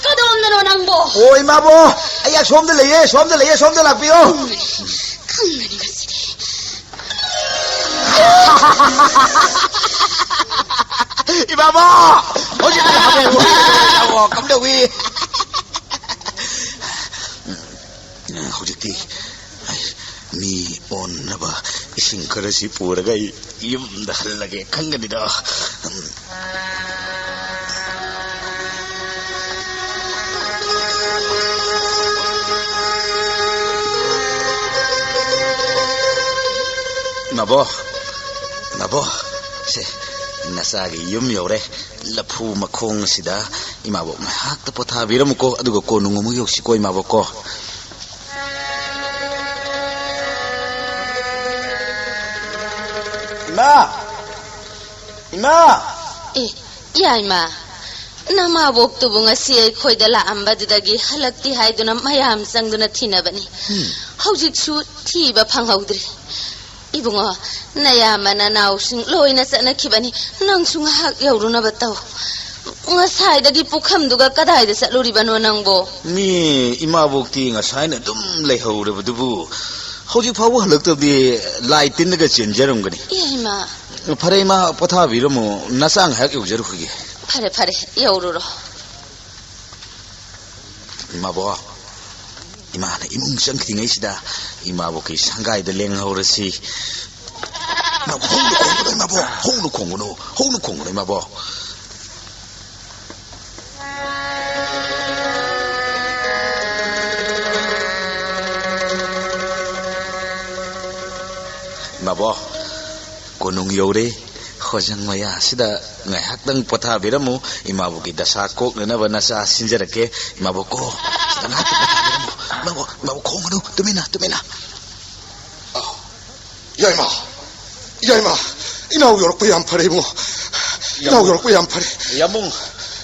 ꯀꯗꯣꯝꯗꯅꯣ ꯅꯪꯕꯣ? ꯑꯣ, ꯏꯃꯥꯕꯣꯛ, ꯑꯩ ꯑꯁꯣꯝꯗ ꯂꯩꯌꯦ, ꯁꯣꯝꯗ ꯂꯩꯌꯦ, ꯁꯣꯝꯗ ꯂꯥꯛꯄꯤꯌꯣ꯫ ꯈꯪꯒꯅꯤ ꯉꯁꯤꯗꯤ꯫ ꯏꯃꯥꯕꯣꯛ! ꯍꯧꯖꯤꯛ ꯍꯥꯃꯦꯡ ꯑꯣꯏꯔꯦ, ꯏꯃꯥꯕꯣꯛ, ꯀꯝꯗꯧꯏ? ꯍꯧꯖꯤꯛꯇꯤ ꯑꯩ ꯃꯤ ꯑꯣꯟꯅꯕ ꯏꯁꯤꯡ ꯈꯔꯁꯤ ꯄꯨꯔꯒ ꯑꯩ ꯌꯨꯝꯗ ꯍꯜꯂꯒꯦ ꯈꯪꯒꯅꯤꯗꯣ꯫ ꯏꯃꯥꯕꯣ, ꯏꯃꯥꯕꯣ, ꯁꯦ, ꯅꯆꯥꯒꯤ ꯌꯨꯝ ꯌꯧꯔꯦ꯫ ꯂꯐꯨ ꯃꯈꯣꯡ ꯑꯁꯤꯗ ꯏꯃꯥꯕꯣꯛ ꯉꯥꯏꯍꯥꯛꯇ ꯄꯣꯊꯥꯕꯤꯔꯝꯃꯨꯀꯣ, ꯑꯗꯨꯒ ꯀꯣꯟꯅꯨꯡ ꯑꯃꯨꯛ ꯌꯧꯁꯤꯀꯣ, ꯏꯃꯥꯕꯣꯛꯀꯣ꯫ ꯏꯃꯥ! ꯏꯃꯥ! ꯑꯦ, ꯌꯥꯏꯃ, ꯅꯃꯥꯕꯣꯛꯇꯨꯕꯨ ꯉꯁꯤ ꯑꯩꯈꯣꯏꯗ ꯂꯥꯛꯑꯝꯕꯗꯨꯗꯒꯤ ꯍꯜꯂꯛꯇꯦ ꯍꯥꯏꯗꯨꯅ ꯃꯌꯥꯝ ꯆꯪꯗꯨꯅ ꯊꯤꯅꯕꯅꯤ꯫ ꯍꯧꯖꯤꯛꯁꯨ ꯊꯤꯕ ꯐꯪꯍꯧꯗ꯭ꯔꯤ꯫ ꯏꯕꯨꯡꯉꯣ, ꯅꯌꯥꯝꯕ ꯅꯅꯥꯎꯁꯤꯡ ꯂꯣꯏꯅ ꯆꯠꯅꯈꯤꯕꯅꯤ꯫ ꯅꯪꯁꯨ ꯉꯥꯏꯍꯥꯛ ꯌꯧꯔꯨꯅꯕ ꯇꯧ꯫ ꯉꯁꯥꯏꯗꯒꯤ ꯄꯨꯈꯝꯗꯨꯒ ꯀꯗꯥꯏꯗ ꯆꯠꯂꯨꯔꯤꯕꯅꯣ ꯅꯪꯕꯣ? ꯃꯤ ꯏꯃꯥꯕꯣꯛꯇꯤ ꯉꯁꯥꯏꯅ ꯑꯗꯨꯝ ꯂꯩꯍꯧꯔꯕꯗꯨꯕꯨ ꯍꯧꯖꯤꯛ ꯐꯥꯎꯕ ꯍꯜꯂꯛꯇꯕꯗꯤ ꯂꯥꯏ ꯇꯤꯟꯅꯒ ꯆꯦꯟꯖꯔꯝꯒꯅꯤ꯫ ꯏꯃꯥ꯫ ꯐꯔꯦ ꯏꯃꯥ, ꯄꯣꯊꯥꯕꯤꯔꯝꯃꯣ, ꯅꯆꯥ ꯉꯥꯏꯍꯥꯛ ꯌꯧꯖꯔꯨꯈꯤꯒꯦ꯫ ꯐꯔꯦ, ꯐꯔꯦ, ꯌꯧꯔꯨꯔꯣ꯫ ꯏꯃꯥꯕꯣꯛ, ꯏꯃꯥꯅ ꯏꯃꯨꯡ ꯆꯪꯈ꯭ꯔꯤꯉꯩꯁꯤꯗ ꯏꯃꯥꯕꯣꯛꯀꯤ ꯁꯪꯒꯥꯏꯗ ꯂꯦꯡꯍꯧꯔꯁꯤ꯫ ꯏꯃꯥꯕꯣꯛ, ꯍꯧꯅ ꯈꯣꯡꯒꯅꯨ ꯏꯃꯥꯕꯣꯛ, ꯍꯧꯅ ꯈꯣꯡꯒꯅꯨ, ꯍꯧꯅ ꯈꯣꯡꯒꯅꯨ ꯏꯃꯥꯕꯣꯛ꯫ ꯏꯃꯥꯕꯣꯛ, ꯀꯣꯅꯨꯡ ꯌꯧꯔꯦ꯫ ꯍꯣꯖꯪ ꯃꯌꯥ ꯑꯁꯤꯗ ꯉꯥꯏꯍꯥꯛꯇꯪ ꯄꯣꯊꯥꯕꯤꯔꯝꯃꯨ꯫ ꯏꯃꯥꯕꯣꯛꯀꯤ ꯗꯁꯥ ꯀꯣꯛꯅꯅꯕ ꯅꯆꯥ ꯁꯤꯟꯖꯔꯛꯀꯦ꯫ ꯏꯃꯥꯕꯣꯛ ꯀꯣ, ꯁꯤꯗ ꯉꯥꯏꯍꯥꯛꯇꯪ ꯄꯣꯊꯥꯕꯤꯔꯝꯃꯨ꯫ ꯏꯃꯥꯕꯣꯛ, ꯏꯃꯥꯕꯣꯛ ꯈꯣꯡꯒꯅꯨ, ꯇꯨꯃꯤꯟꯅ, ꯇꯨꯃꯤꯟꯅ꯫ ꯑꯥ, ꯌꯥꯏꯃ, ꯌꯥꯏꯃ, ꯏꯅꯥꯎ ꯌꯧꯔꯛꯄ ꯌꯥꯝ ꯐꯔꯦ ꯏꯕꯨꯡꯉꯣ꯫ ꯏꯅꯥꯎ ꯌꯥꯝꯕꯨꯡ꯫ ꯌꯧꯔꯛꯄ ꯌꯥꯝ ꯐꯔꯦ꯫ ꯌꯥꯝꯕꯨꯡ,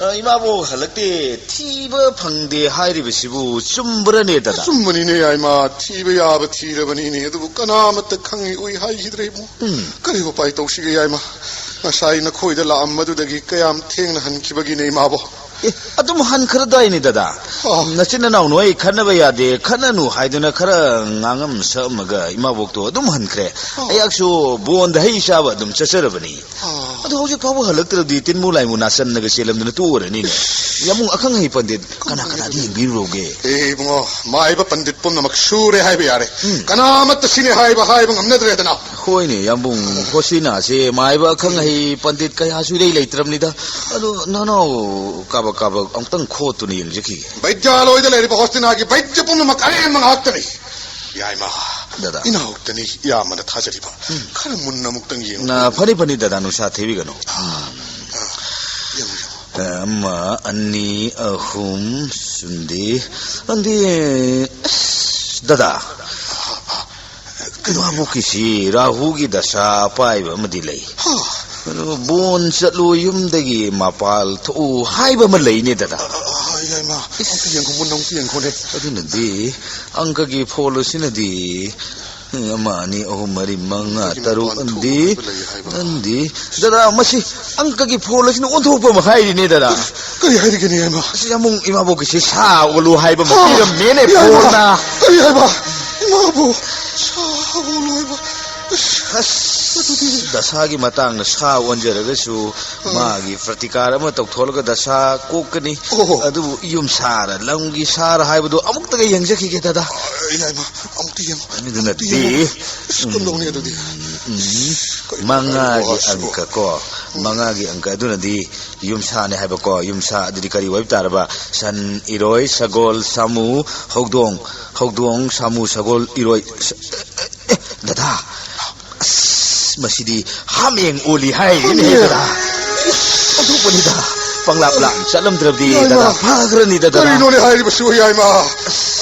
ꯑ, ꯏꯃꯥꯕꯣꯛ ꯍꯜꯂꯛꯇꯦ, ꯊꯤꯕ ꯐꯪꯗꯦ ꯍꯥꯏꯔꯤꯕꯁꯤꯕꯨ ꯆꯨꯝꯕ꯭ꯔꯅꯦ, ꯗꯗꯥ? ꯑꯆꯨꯝꯕꯅꯤꯅꯦ ꯌꯥꯏꯃ, ꯊꯤꯕ ꯌꯥꯕ ꯊꯤꯔꯕꯅꯤꯅꯦ, ꯑꯗꯨꯕꯨ ꯀꯅꯥꯃꯠꯇ ꯈꯪꯏ ꯎꯏ ꯍꯥꯏꯈꯤꯗ꯭ꯔꯦ ꯏꯕꯨꯡꯉꯣ꯫ ꯎꯝ꯫ ꯀꯔꯤ ꯎꯄꯥꯏ ꯇꯧꯁꯤꯒꯦ ꯌꯥꯏꯃ? ꯉꯁꯥꯏ ꯅꯈꯣꯏꯗ ꯂꯥꯛꯑꯝꯕꯗꯨꯗꯒꯤ ꯀꯌꯥꯝ ꯊꯦꯡꯅ ꯍꯟꯈꯤꯕꯒꯤꯅꯦ ꯏꯃꯥꯕꯣ? ꯑꯦ, ꯑꯗꯨꯝ ꯍꯟꯈ꯭ꯔꯗꯥꯏꯅꯦ, ꯗꯗꯥ? ꯑꯣ꯫ ꯅꯆꯤꯟ ꯅꯅꯥꯎ ꯅꯣꯏ ꯈꯠꯅꯕ ꯌꯥꯗꯦ, ꯈꯠꯅꯅꯨ ꯍꯥꯏꯗꯨꯅ ꯈꯔ ꯉꯥꯡꯉꯝ ꯁꯛꯑꯝꯃꯒ ꯏꯃꯥꯕꯣꯛꯇꯣ ꯑꯗꯨꯝ ꯍꯟꯈ꯭ꯔꯦ꯫ ꯑꯣ꯫ ꯑꯩꯍꯥꯛꯁꯨ ꯕꯣꯟꯗ ꯍꯩ ꯆꯥꯕ ꯑꯗꯨꯝ ꯆꯠꯆꯔꯕꯅꯤ꯫ ꯑꯣ꯫ ꯑꯗꯨ ꯍꯧꯖꯤꯛ ꯐꯥꯎꯕ ꯍꯜꯂꯛꯇ꯭ꯔꯕꯗꯤ ꯇꯤꯟꯃꯨ ꯂꯥꯏꯃꯨ ꯅꯥꯁꯟꯅꯒ ꯆꯦꯜꯂꯝꯗꯅ ꯇꯣꯛꯑꯔꯅꯤꯅꯦ꯫ ꯌꯥꯝꯕꯨꯡ, ꯑꯈꯪ ꯑꯍꯩ ꯄꯟꯗꯤꯠ ꯀꯅꯥ ꯀꯅꯥꯗꯤ ꯌꯦꯡꯕꯤꯔꯨꯔꯣꯒꯦ? ꯑꯦ, ꯏꯕꯨꯡꯉꯣ, ꯃꯥꯏꯕ ꯄꯟꯗꯤꯠ ꯄꯨꯝꯅꯃꯛ ꯁꯨꯔꯦ ꯍꯥꯏꯕ ꯌꯥꯔꯦ꯫ ꯎꯝ꯫ ꯀꯅꯥꯃꯠꯇ ꯁꯤꯅꯦ ꯍꯥꯏꯕ ꯍꯥꯏꯕ ꯉꯝꯅꯗ꯭ꯔꯦꯗꯅ꯫ ꯍꯣꯏꯅꯦ, ꯌꯥꯝꯕꯨꯡ, ꯍꯣꯁꯤꯅꯥꯁꯦ ꯃꯥꯏꯕ ꯑꯈꯪ ꯑꯍꯩ ꯄꯟꯗꯤꯠ ꯀꯌꯥꯁꯨ ꯏꯔꯩ ꯂꯩꯇ꯭ꯔꯕꯅꯤꯗ꯫ ꯑꯗꯣ ꯅꯅꯥꯎ ꯀꯥꯕꯛ ꯀꯥꯕꯛ ꯑꯃꯨꯛꯇꯪ ꯈꯣꯠꯇꯨꯅ ꯌꯦꯡꯖꯈꯤꯒꯦ꯫ ꯕꯩꯗ꯭ꯌꯥꯂꯣꯏꯗ ꯂꯩꯔꯤꯕ ꯍꯣꯁꯤꯅꯥꯒꯤ ꯕꯩꯗ꯭ꯌ ꯄꯨꯝꯅꯃꯛ ꯑꯔꯦꯝꯕ ꯉꯥꯛꯇꯅꯤ꯫ ꯌꯥꯏꯃ, ꯗꯗꯥ꯫ ꯏꯅꯥꯎꯇꯅꯤ ꯏꯌꯥꯝꯕꯅ ꯊꯥꯖꯔꯤꯕ꯫ ꯎꯝ꯫ ꯈꯔ ꯃꯨꯟꯅ ꯑꯃꯨꯛꯇꯪ ꯌꯦꯡꯉꯨ꯫ ꯅ, ꯐꯅꯤ, ꯐꯅꯤ, ꯗꯗꯥ, ꯅꯨꯡꯁꯥ ꯊꯤꯕꯤꯒꯅꯨ꯫ ꯑꯥ, ꯑꯥ, ꯌꯦꯡꯉꯨ, ꯌꯦꯡꯉꯨ꯫ ꯑꯃ, ꯑꯅꯤ, ꯑꯍꯨꯝ, ꯆꯨꯝꯗꯤ꯫ ꯑꯗꯤ, ꯑꯁ, ꯗꯗꯥ꯫ ꯏꯃꯥꯕꯣꯛꯀꯤꯁꯤ ꯔꯥꯍꯨꯒꯤ ꯗꯁꯥ ꯑꯄꯥꯏꯕ ꯑꯃꯗꯤ ꯂꯩ꯫ ꯍꯥ꯫ ꯑꯗꯨ ꯕꯣꯟ ꯆꯠꯂꯨ, ꯌꯨꯝꯗꯒꯤ ꯃꯄꯥꯜ ꯊꯣꯛꯎ ꯍꯥꯏꯕ ꯑꯃ ꯂꯩꯅꯦ, ꯗꯗꯥ꯫ ꯑ, ꯑ, ꯑ, ꯌꯥꯏꯃ, ꯑꯝꯇ ꯌꯦꯡꯈꯣ, ꯃꯨꯟꯅ ꯑꯝꯇ ꯌꯦꯡꯈꯣꯅꯦ꯫ ꯑꯗꯨꯅꯗꯤ ꯑꯪꯀꯒꯤ ꯐꯣꯜ ꯑꯁꯤꯅꯗꯤ, ꯎꯝ, ꯑꯃ, ꯑꯅꯤ, ꯑꯍꯨꯝ, ꯃꯔꯤ, ꯃꯉꯥ, ꯌꯨꯝꯗꯒꯤ ꯇꯔꯨꯛ, ꯃꯄꯥꯟ ꯑꯅꯗꯤ, ꯊꯣꯛꯎ ꯍꯥꯏꯕ ꯂꯩ ꯍꯥꯏꯕ꯫ ꯅꯪꯗꯤ, ꯗꯗꯥ, ꯃꯁꯤ ꯑꯪꯀꯒꯤ ꯐꯣꯜ ꯑꯁꯤꯅ ꯑꯣꯟꯊꯣꯛꯄ ꯑꯃ ꯍꯥꯏꯔꯤꯅꯦ, ꯗꯗꯥ꯫ ꯀꯔꯤ ꯍꯥꯏꯔꯤꯒꯦꯅꯦ, ꯌꯥꯏꯃ? ꯑꯁꯤ ꯑꯃꯨꯛ ꯏꯃꯥꯕꯣꯛꯀꯤꯁꯤ ꯁꯥ ꯑꯣꯜꯂꯨ ꯍꯥꯏꯕ ꯑꯃ ꯍꯥ! ꯄꯤꯔꯝꯃꯦꯅꯦ, ꯌꯥꯏꯃ! ꯐꯣꯜꯅ꯫ ꯀꯔꯤ ꯍꯥꯏꯕ? ꯏꯃꯥꯕꯣꯛ ꯁꯥ ꯑꯣꯜꯂꯨ ꯍꯥꯏꯕ? ꯑꯁ, ꯑꯁ, ꯑꯗꯨꯗꯤ ꯗꯁꯥꯒꯤ ꯃꯇꯥꯡꯗ ꯁꯥ ꯑꯣꯟꯖꯔꯒꯁꯨ, ꯑꯥ꯫ ꯃꯥꯒꯤ ꯄ꯭ꯔꯇꯤꯀꯥꯔ ꯑꯃ ꯇꯧꯊꯣꯛꯂꯒ ꯗꯁꯥ ꯀꯣꯛꯀꯅꯤ꯫ ꯑꯣꯍꯣ꯫ ꯑꯗꯨꯕꯨ ꯌꯨꯝ ꯁꯥꯔ, ꯂꯝꯒꯤ ꯁꯥꯔ ꯍꯥꯏꯕꯗꯨ ꯑꯃꯨꯛꯇꯒ ꯌꯦꯡꯖꯈꯤꯒꯦ, ꯗꯗꯥ꯫ ꯑ, ꯌꯥꯏꯃ, ꯑꯃꯨꯛꯇ ꯌꯦꯡꯉꯨ꯫ ꯑꯗꯨꯅꯗꯤ, ꯑꯃꯨꯛꯇ ꯌꯦꯡꯉꯨ꯫ ꯑꯁ, ꯀꯝꯗꯧꯅꯤ ꯑꯗꯨꯗꯤ? ꯎꯝ, ꯎꯝ. ꯀꯔꯤ ꯃꯉꯥꯒꯤ ꯀꯔꯤꯅꯣ ꯑꯪꯀ ꯀꯣ, ꯎꯝ. ꯃꯉꯥꯒꯤ ꯑꯪꯀ ꯑꯗꯨꯅꯗꯤ ꯌꯨꯝꯁꯥꯅꯤ ꯍꯥꯏꯕꯀꯣ, ꯌꯨꯝꯁꯥ ꯑꯗꯨꯗꯤ ꯀꯔꯤ ꯑꯣꯏꯕ ꯇꯥꯔꯕ? ꯁꯟ, ꯏꯔꯣꯏ, ꯁꯒꯣꯜ, ꯁꯥꯃꯨ, ꯍꯧꯗꯣꯡ, ꯍꯧꯗꯣꯡ, ꯁꯥꯃꯨ, ꯁꯒꯣꯜ, ꯏꯔꯣꯏ, ꯁ-, ꯑꯦ, ꯑꯦ, ꯗꯗꯥ, ꯑꯁ, ꯃꯁꯤꯗꯤ ꯍꯥꯃꯦꯡ ꯑꯣꯜꯂꯤ ꯍꯥꯏꯔꯤꯅꯦ, ꯍꯥꯃꯦꯡ? ꯗꯗꯥ꯫ ꯑꯣꯟꯊꯣꯛꯄꯅꯤꯗ, ꯄꯪꯂꯥꯞ ꯂꯥꯞꯅ ꯆꯠꯂꯝꯗ꯭ꯔꯕꯗꯤ, ꯌꯥꯏꯃ, ꯗꯗꯥ, ꯐꯈ꯭ꯔꯅꯤꯗ, ꯗꯗꯥ꯫ ꯀꯔꯤꯅꯣꯅꯦ ꯍꯥꯏꯔꯤꯕꯁꯤꯕꯨ, ꯌꯥꯏꯃ?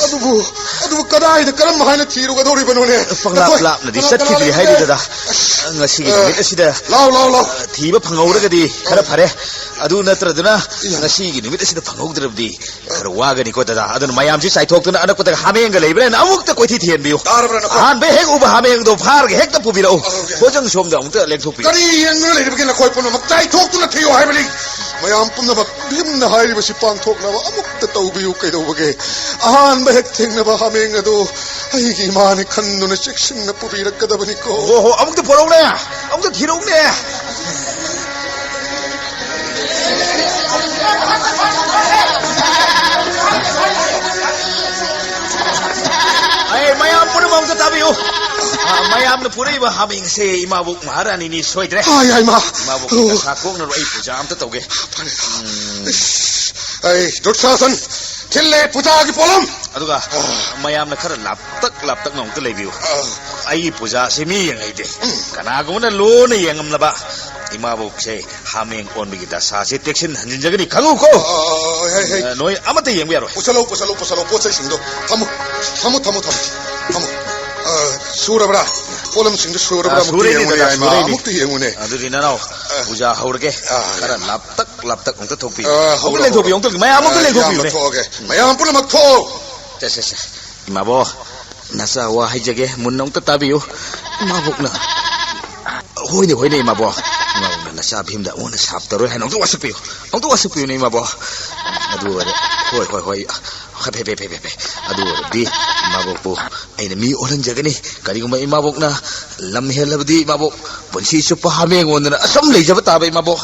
ꯑꯗꯨꯕꯨ, ꯑꯗꯨꯕꯨ ꯀꯗꯥꯏꯗ, ꯀꯔꯝ ꯍꯥꯏꯅ ꯊꯤꯔꯨꯒꯗꯧꯔꯤꯕꯅꯣꯅꯦ? ꯄꯪꯂꯥꯞ ꯅꯈꯣꯏ ꯂꯥꯞꯅꯗꯤ ꯀꯅꯥ, ꯀꯅꯥ ꯆꯠꯈꯤꯗ꯭ꯔꯤ ꯂꯩꯔꯦ? ꯍꯥꯏꯔꯤ, ꯗꯗꯥ꯫ ꯉꯁꯤꯒꯤ ꯑ, ꯅꯨꯃꯤꯠ ꯑꯁꯤꯗ, ꯂꯥꯎ, ꯂꯥꯎ, ꯂꯥꯎ꯫ ꯑ, ꯊꯤꯕ ꯐꯪꯍꯧꯔꯒꯗꯤ ꯈꯔ ꯐꯔꯦ꯫ ꯑꯗꯨ ꯅꯠꯇ꯭ꯔꯗꯅ ꯏꯌꯥ꯫ ꯉꯁꯤꯒꯤ ꯅꯨꯃꯤꯠ ꯑꯁꯤꯗ ꯐꯪꯍꯧꯗ꯭ꯔꯕꯗꯤ ꯈꯔ ꯋꯥꯒꯅꯤꯀꯣ, ꯗꯗꯥ꯫ ꯑꯗꯨꯅ ꯃꯌꯥꯝꯁꯤ ꯆꯥꯏꯊꯣꯛꯇꯨꯅ ꯑꯅꯛꯄꯗ ꯍꯥꯃꯦꯡꯒ ꯂꯩꯕ꯭ꯔꯥꯅ ꯑꯃꯨꯛꯇ ꯀꯣꯏꯊꯤ ꯊꯤꯍꯟꯕꯤꯌꯨ꯫ ꯇꯥꯔꯕ꯭ꯔꯥ ꯅꯈꯣꯏ? ꯑꯍꯥꯟꯕ ꯍꯦꯛ ꯎꯕ ꯍꯥꯃꯦꯡꯗꯣ ꯐꯥꯔꯒ ꯍꯦꯛꯇ ꯄꯨꯕꯤꯔꯛꯎ꯫ ꯑꯧ, ꯌꯥꯏ꯫ ꯍꯣꯖꯪ ꯁꯣꯝꯗ ꯑꯃꯨꯛꯇ ꯂꯦꯡꯊꯣꯛꯄꯤꯌꯨ꯫ ꯀꯔꯤ ꯌꯦꯡꯗꯨꯅ ꯂꯩꯔꯤꯕꯒꯦ ꯅꯈꯣꯏ ꯄꯨꯝꯅꯃꯛ? ꯆꯥꯏꯊꯣꯛꯇꯨꯅ ꯊꯤꯌꯨ ꯍꯥꯏꯕꯅꯤ꯫ ꯃꯌꯥꯝ ꯄꯨꯝꯅꯃꯛ ꯚꯤꯝꯅ ꯍꯥꯏꯔꯤꯕꯁꯤ ꯄꯥꯡꯊꯣꯛꯅꯕ ꯑꯃꯨꯛꯇ ꯇꯧꯕꯤꯌꯨ꯫ ꯀꯩꯗꯧꯕꯒꯦ? ꯑꯍꯥꯟꯕ ꯍꯦꯛ ꯊꯦꯡꯅꯕ ꯍꯥꯃꯦꯡ ꯑꯗꯨ ꯑꯩꯒꯤ ꯏꯃꯥꯅꯤ ꯈꯟꯗꯨꯅ ꯆꯦꯛꯁꯤꯟꯅ ꯄꯨꯕꯤꯔꯛꯀꯗꯕꯅꯤꯀꯣ꯫ ꯑꯣ ꯍꯣ, ꯑꯃꯨꯛꯇ ꯄꯣꯔꯛꯎꯅꯦ, ꯑꯃꯨꯛꯇ ꯊꯤꯔꯛꯎꯅꯦ꯫ ꯑꯩ ꯃꯌꯥꯝ ꯄꯨꯝꯅꯃꯛ ꯑꯃꯨꯛꯇ ꯇꯥꯕꯤꯌꯨ꯫ ꯑ, ꯃꯌꯥꯝꯅ ꯄꯨꯔꯛꯏꯕ ꯍꯥꯃꯦꯡꯁꯦ ꯏꯃꯥꯕꯣꯛ ꯃꯍꯥꯔꯥꯅꯤꯅꯤ ꯁꯣꯏꯗ꯭ꯔꯦ꯫ ꯑꯥ, ꯌꯥꯏꯃ꯫ ꯏꯃꯥꯕꯣꯛꯀꯤ ꯑꯣ꯫ ꯗꯁꯥ ꯀꯣꯛꯅꯕ ꯑꯩ ꯄꯨꯖꯥ ꯑꯝꯇ ꯇꯧꯒꯦ꯫ ꯐꯔꯦ꯫ ꯎꯝ꯫ ꯑꯩ ꯗꯨꯔꯁꯥꯁꯟ, ꯊꯤꯜꯂꯦ ꯄꯨꯖꯥꯒꯤ ꯄꯣꯠꯂꯝ꯫ ꯑꯗꯨꯒ ꯃꯌꯥꯝꯅ ꯈꯔ ꯂꯥꯞꯇꯛ ꯂꯥꯞꯇꯛꯅ ꯑꯃꯨꯛꯇ ꯂꯩꯕꯤꯌꯨ꯫ ꯑꯩꯒꯤ ꯄꯨꯖꯥꯁꯤ ꯃꯤ ꯌꯦꯡꯍꯩꯗꯦ꯫ ꯀꯅꯥꯒꯨꯝꯕꯅ ꯂꯣꯟꯅ ꯌꯦꯡꯉꯝꯂꯕ ꯏꯃꯥꯕꯣꯛꯁꯦ ꯍꯥꯃꯦꯡ ꯑꯣꯟꯕꯒꯤ ꯗꯁꯥꯁꯦ ꯇꯦꯛꯁꯤꯟ ꯍꯟꯖꯤꯟꯖꯒꯅꯤ, ꯈꯪꯉꯨꯀꯣ꯫ ꯑ, ꯍꯦ, ꯍꯦ꯫ ꯑ, ꯅꯣꯏ ꯑꯃꯠꯇ ꯌꯦꯡꯕ ꯌꯥꯔꯣꯏ꯫ ꯄꯨꯁꯜꯂꯣ, ꯄꯨꯁꯜꯂꯣ, ꯄꯨꯁꯜꯂꯣ, ꯄꯣꯠ ꯆꯩꯁꯤꯡꯗꯣ꯫ ꯊꯝꯃꯣ, ꯊꯝꯃꯣ, ꯊꯝꯃꯣ, ꯊꯝꯃꯣ, ꯊꯝꯃꯣ꯫ ꯑ, ꯁꯨꯔꯕ꯭ꯔꯥ? ꯄꯣꯠꯂꯝꯁꯤꯡꯗꯣ ꯁꯨꯔꯕ꯭ꯔꯥ? ꯑ, ꯑꯃꯨꯛꯇ ꯁꯨꯔꯦꯅꯦ, ꯌꯦꯡꯉꯨꯅꯦ, ꯗꯗꯥ, ꯏꯃꯥ, ꯁꯨꯔꯦꯅꯦ꯫ ꯑꯃꯨꯛꯇ ꯌꯦꯡꯉꯨꯅꯦ꯫ ꯑꯗꯨꯗꯤ ꯅꯅꯥꯎ, ꯑ, ꯄꯨꯖꯥ ꯍꯧꯔꯒꯦ꯫ ꯑ, ꯈꯔ ꯂꯥꯞꯇꯛ ꯂꯥꯞꯇꯛ ꯑꯃꯨꯛꯇ ꯊꯣꯛꯄꯤꯌꯨ꯫ ꯑ, ꯑꯃꯨꯛꯇ ꯍꯧꯔꯣ, ꯂꯦꯡꯊꯣꯛꯄꯤꯌꯨ, ꯍꯧꯔꯣ꯫ ꯑꯃꯨꯛꯇ, ꯃꯌꯥꯝ ꯑꯃꯨꯛꯇ ꯑ, ꯂꯦꯡꯊꯣꯛꯄꯤꯌꯨꯅꯦ꯫ ꯏꯌꯥꯝꯕ ꯊꯣꯛꯑꯒꯦ꯫ ꯃꯌꯥꯝ ꯄꯨꯝꯅꯃꯛ ꯊꯣꯛꯑꯣ꯫ ꯁꯦ, ꯁꯦ, ꯁꯦ꯫ ꯏꯃꯥꯕꯣ, ꯅꯆꯥ ꯋꯥ ꯍꯥꯏꯖꯒꯦ, ꯃꯨꯟꯅ ꯑꯝꯇ ꯇꯥꯕꯤꯌꯨ꯫ ꯏꯃꯥꯕꯣꯛꯅ, ꯍꯣꯏꯅꯦ, ꯍꯣꯏꯅꯦ, ꯏꯃꯥꯕꯣ꯫ ꯏꯃꯥꯕꯣꯛꯅ ꯅꯆꯥ ꯚꯤꯝꯗ ꯑꯩꯉꯣꯟꯗ ꯁꯥꯞ ꯇꯧꯔꯣꯏ ꯍꯥꯏꯅ ꯑꯝꯇ ꯋꯥꯁꯛꯄꯤꯌꯨ꯫ ꯑꯝꯇ ꯋꯥꯁꯛꯄꯤꯌꯨꯅꯦ, ꯏꯃꯥꯕꯣ꯫ ꯑꯗꯨ ꯑꯣꯏꯔꯦ꯫ ꯍꯣꯏ, ꯍꯣꯏ, ꯍꯣꯏ꯫ ꯐꯦ, ꯐꯦ, ꯐꯦ, ꯐꯦ, ꯐꯦ꯫ ꯑꯗꯨ ꯑꯣꯏꯔꯗꯤ ꯏꯃꯥꯕꯣꯛꯄꯨ ꯑꯩꯅ ꯃꯤ ꯑꯣꯜꯍꯟꯖꯒꯅꯤ꯫ ꯀꯔꯤꯒꯨꯝꯕ ꯏꯃꯥꯕꯣꯛꯅ ꯂꯝ ꯍꯦꯜꯂꯕꯗꯤ ꯏꯃꯥꯕꯣꯛ ꯄꯨꯟꯁꯤ ꯆꯨꯞꯄ ꯍꯥꯃꯦꯡ ꯑꯣꯟꯗꯨꯅ ꯑꯁꯨꯝ ꯂꯩꯖꯕ ꯇꯥꯕ, ꯏꯃꯥꯕꯣꯛ꯫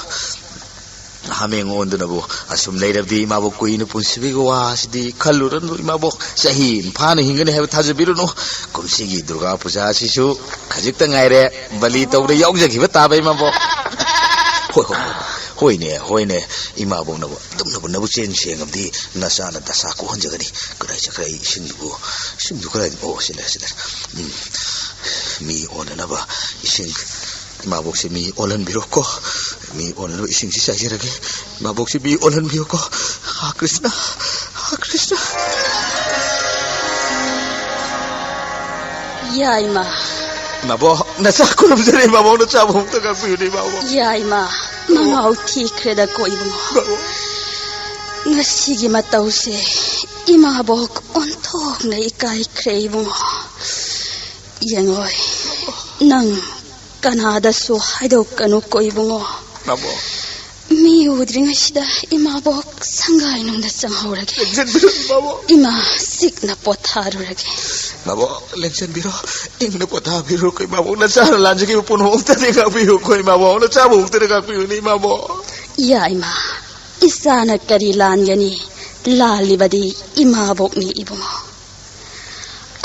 ꯍꯥꯃꯦꯡ ꯑꯣꯟꯗꯨꯅꯕꯨ ꯑꯁꯨꯝ ꯂꯩꯔꯕꯗꯤ ꯏꯃꯥꯕꯣꯛ ꯀꯨꯏꯅ ꯄꯨꯟꯁꯤꯕꯒꯤ ꯋꯥꯁꯤꯗꯤ ꯈꯜꯂꯨꯔꯅꯨ, ꯏꯃꯥꯕꯣꯛ꯫ ꯆꯍꯤ ꯐꯥꯅ ꯍꯤꯡꯒꯅꯤ ꯍꯥꯏꯕ ꯊꯥꯖꯕꯤꯔꯨꯅꯨ꯫ ꯀꯨꯝꯁꯤꯒꯤ ꯗꯨꯔꯒꯥ ꯄꯨꯖꯥ ꯑꯁꯤꯁꯨ ꯈꯖꯤꯛꯇ ꯉꯥꯏꯔꯦ꯫ ꯕꯂꯤ ꯇꯧꯕꯗ ꯌꯥꯎꯖꯈꯤꯕ ꯇꯥꯕ, ꯏꯃꯥꯕꯣꯛ꯫ ꯍꯣꯏ, ꯍꯣꯏ, ꯍꯣꯏ, ꯍꯣꯏ꯫ ꯍꯣꯏꯅꯦ, ꯍꯣꯏꯅꯦ꯫ ꯏꯃꯥꯕꯣꯛꯅꯕꯨ ꯑꯗꯨꯝꯅꯕꯨ ꯅꯕꯨꯛꯆꯦꯟ ꯁꯦꯡꯉꯕꯗꯤ ꯅꯆꯥꯅ ꯗꯁꯥ ꯀꯣꯛꯍꯟꯖꯒꯅꯤ꯫ ꯀꯗꯥꯏ ꯆꯠꯈ꯭ꯔꯦ ꯑꯩ ꯏꯁꯤꯡꯗꯨꯕꯨ? ꯏꯁꯤꯡꯗꯨ ꯀꯗꯥꯏ? ꯑꯣ, ꯁꯤ ꯂꯩꯔꯦ, ꯁꯤ ꯂꯩꯔꯦ꯫ ꯎꯝ꯫ ꯃꯤ ꯑꯣꯟꯅꯅꯕ ꯏꯁꯤꯡ꯫ ꯏꯃꯥꯕꯣꯛꯁꯦ ꯃꯤ ꯑꯣꯜꯍꯟꯕꯤꯔꯣꯀꯣ꯫ ꯃꯤ ꯑꯣꯜꯍꯟꯅꯕ ꯏꯁꯤꯡꯁꯤ ꯆꯥꯏꯖꯔꯒꯦ꯫ ꯏꯃꯥꯕꯣꯛꯁꯦ ꯃꯤ ꯑꯣꯜꯍꯟꯕꯤꯌꯨꯀꯣ꯫ ꯍꯥ ꯀ꯭ꯔꯤꯁꯅ, ꯍꯥ ꯀ꯭ꯔꯤꯁꯅ꯫ ꯌꯥꯏꯃ꯫ ꯏꯃꯥꯕꯣꯛ, ꯅꯆꯥ ꯈꯨꯔꯨꯝꯖꯔꯦ, ꯏꯃꯥꯕꯣꯛ, ꯅꯆꯥꯕꯨ ꯑꯃꯨꯛꯇ ꯉꯥꯛꯄꯤꯌꯨꯅꯦ, ꯏꯃꯥꯕꯣꯛ꯫ ꯌꯥꯏꯃ, ꯃꯉꯥꯎ ꯊꯤꯈ꯭ꯔꯦꯗꯀꯣ, ꯏꯕꯨꯡꯉꯣ꯫ ꯏꯃꯥꯕꯣꯛ꯫ ꯉꯁꯤꯒꯤ ꯃꯇꯧꯁꯦ ꯏꯃꯥꯕꯣꯛ ꯑꯣꯟꯊꯣꯛꯅ ꯏꯀꯥꯏꯈ꯭ꯔꯦ, ꯏꯕꯨꯡꯉꯣ꯫ ꯌꯦꯡꯉꯣꯏ, ꯅꯪ ꯀꯅꯥꯗꯁꯨ ꯍꯥꯏꯗꯣꯛꯀꯅꯨꯀꯣ, ꯏꯕꯨꯡꯉꯣ꯫ ꯏꯃꯥꯕꯣꯛ꯫ ꯃꯤ ꯎꯗ꯭ꯔꯤꯉꯩꯁꯤꯗ ꯏꯃꯥꯕꯣꯛ ꯁꯪꯒꯥꯏꯅꯨꯡꯗ ꯆꯪꯍꯧꯔꯒꯦ꯫ ꯂꯦꯡꯁꯤꯟꯕꯤꯔꯣ, ꯏꯃꯥꯕꯣꯛ꯫ ꯏꯃꯥ ꯁꯤꯛꯅ ꯄꯣꯊꯥꯔꯨꯔꯒꯦ꯫ ꯏꯃꯥꯕꯣꯛ, ꯂꯦꯡꯁꯤꯟꯕꯤꯔꯣ꯫ ꯏꯪꯅ ꯄꯣꯊꯥꯕꯤꯔꯣ꯫ ꯑꯩꯈꯣꯏ ꯏꯃꯥꯕꯣꯛ, ꯅꯆꯥꯅ ꯂꯥꯟꯖꯈꯤꯕ ꯄꯨꯝꯅꯃꯛꯇꯅꯤ ꯉꯥꯛꯄꯤꯌꯨ꯫ ꯑꯩꯈꯣꯏ ꯏꯃꯥꯕꯣꯛ, ꯅꯆꯥꯕꯨ ꯑꯃꯨꯛꯇꯅꯤ ꯉꯥꯛꯄꯤꯌꯨꯅꯦ, ꯏꯃꯥꯕꯣꯛ꯫ ꯌꯥꯏꯃ, ꯏꯆꯥꯅ ꯀꯔꯤ ꯂꯥꯟꯒꯅꯤ? ꯂꯥꯜꯂꯤꯕꯗꯤ ꯏꯃꯥꯕꯣꯛꯅꯤ, ꯏꯕꯨꯡꯉꯣ꯫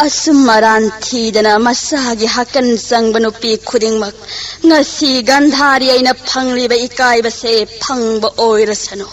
ꯑꯁꯨꯝ ꯑꯔꯥꯟ ꯊꯤꯗꯅ ꯃꯁꯥꯒꯤ ꯍꯥꯀꯟ ꯆꯪꯕ ꯅꯨꯄꯤ ꯈꯨꯗꯤꯡꯃꯛ ꯉꯁꯤ ꯒꯟꯙꯥꯔꯤ ꯑꯩꯅ ꯐꯪꯂꯤꯕ ꯏꯀꯥꯏꯕꯁꯦ ꯐꯪꯕ ꯑꯣꯏꯔꯁꯅꯨ꯫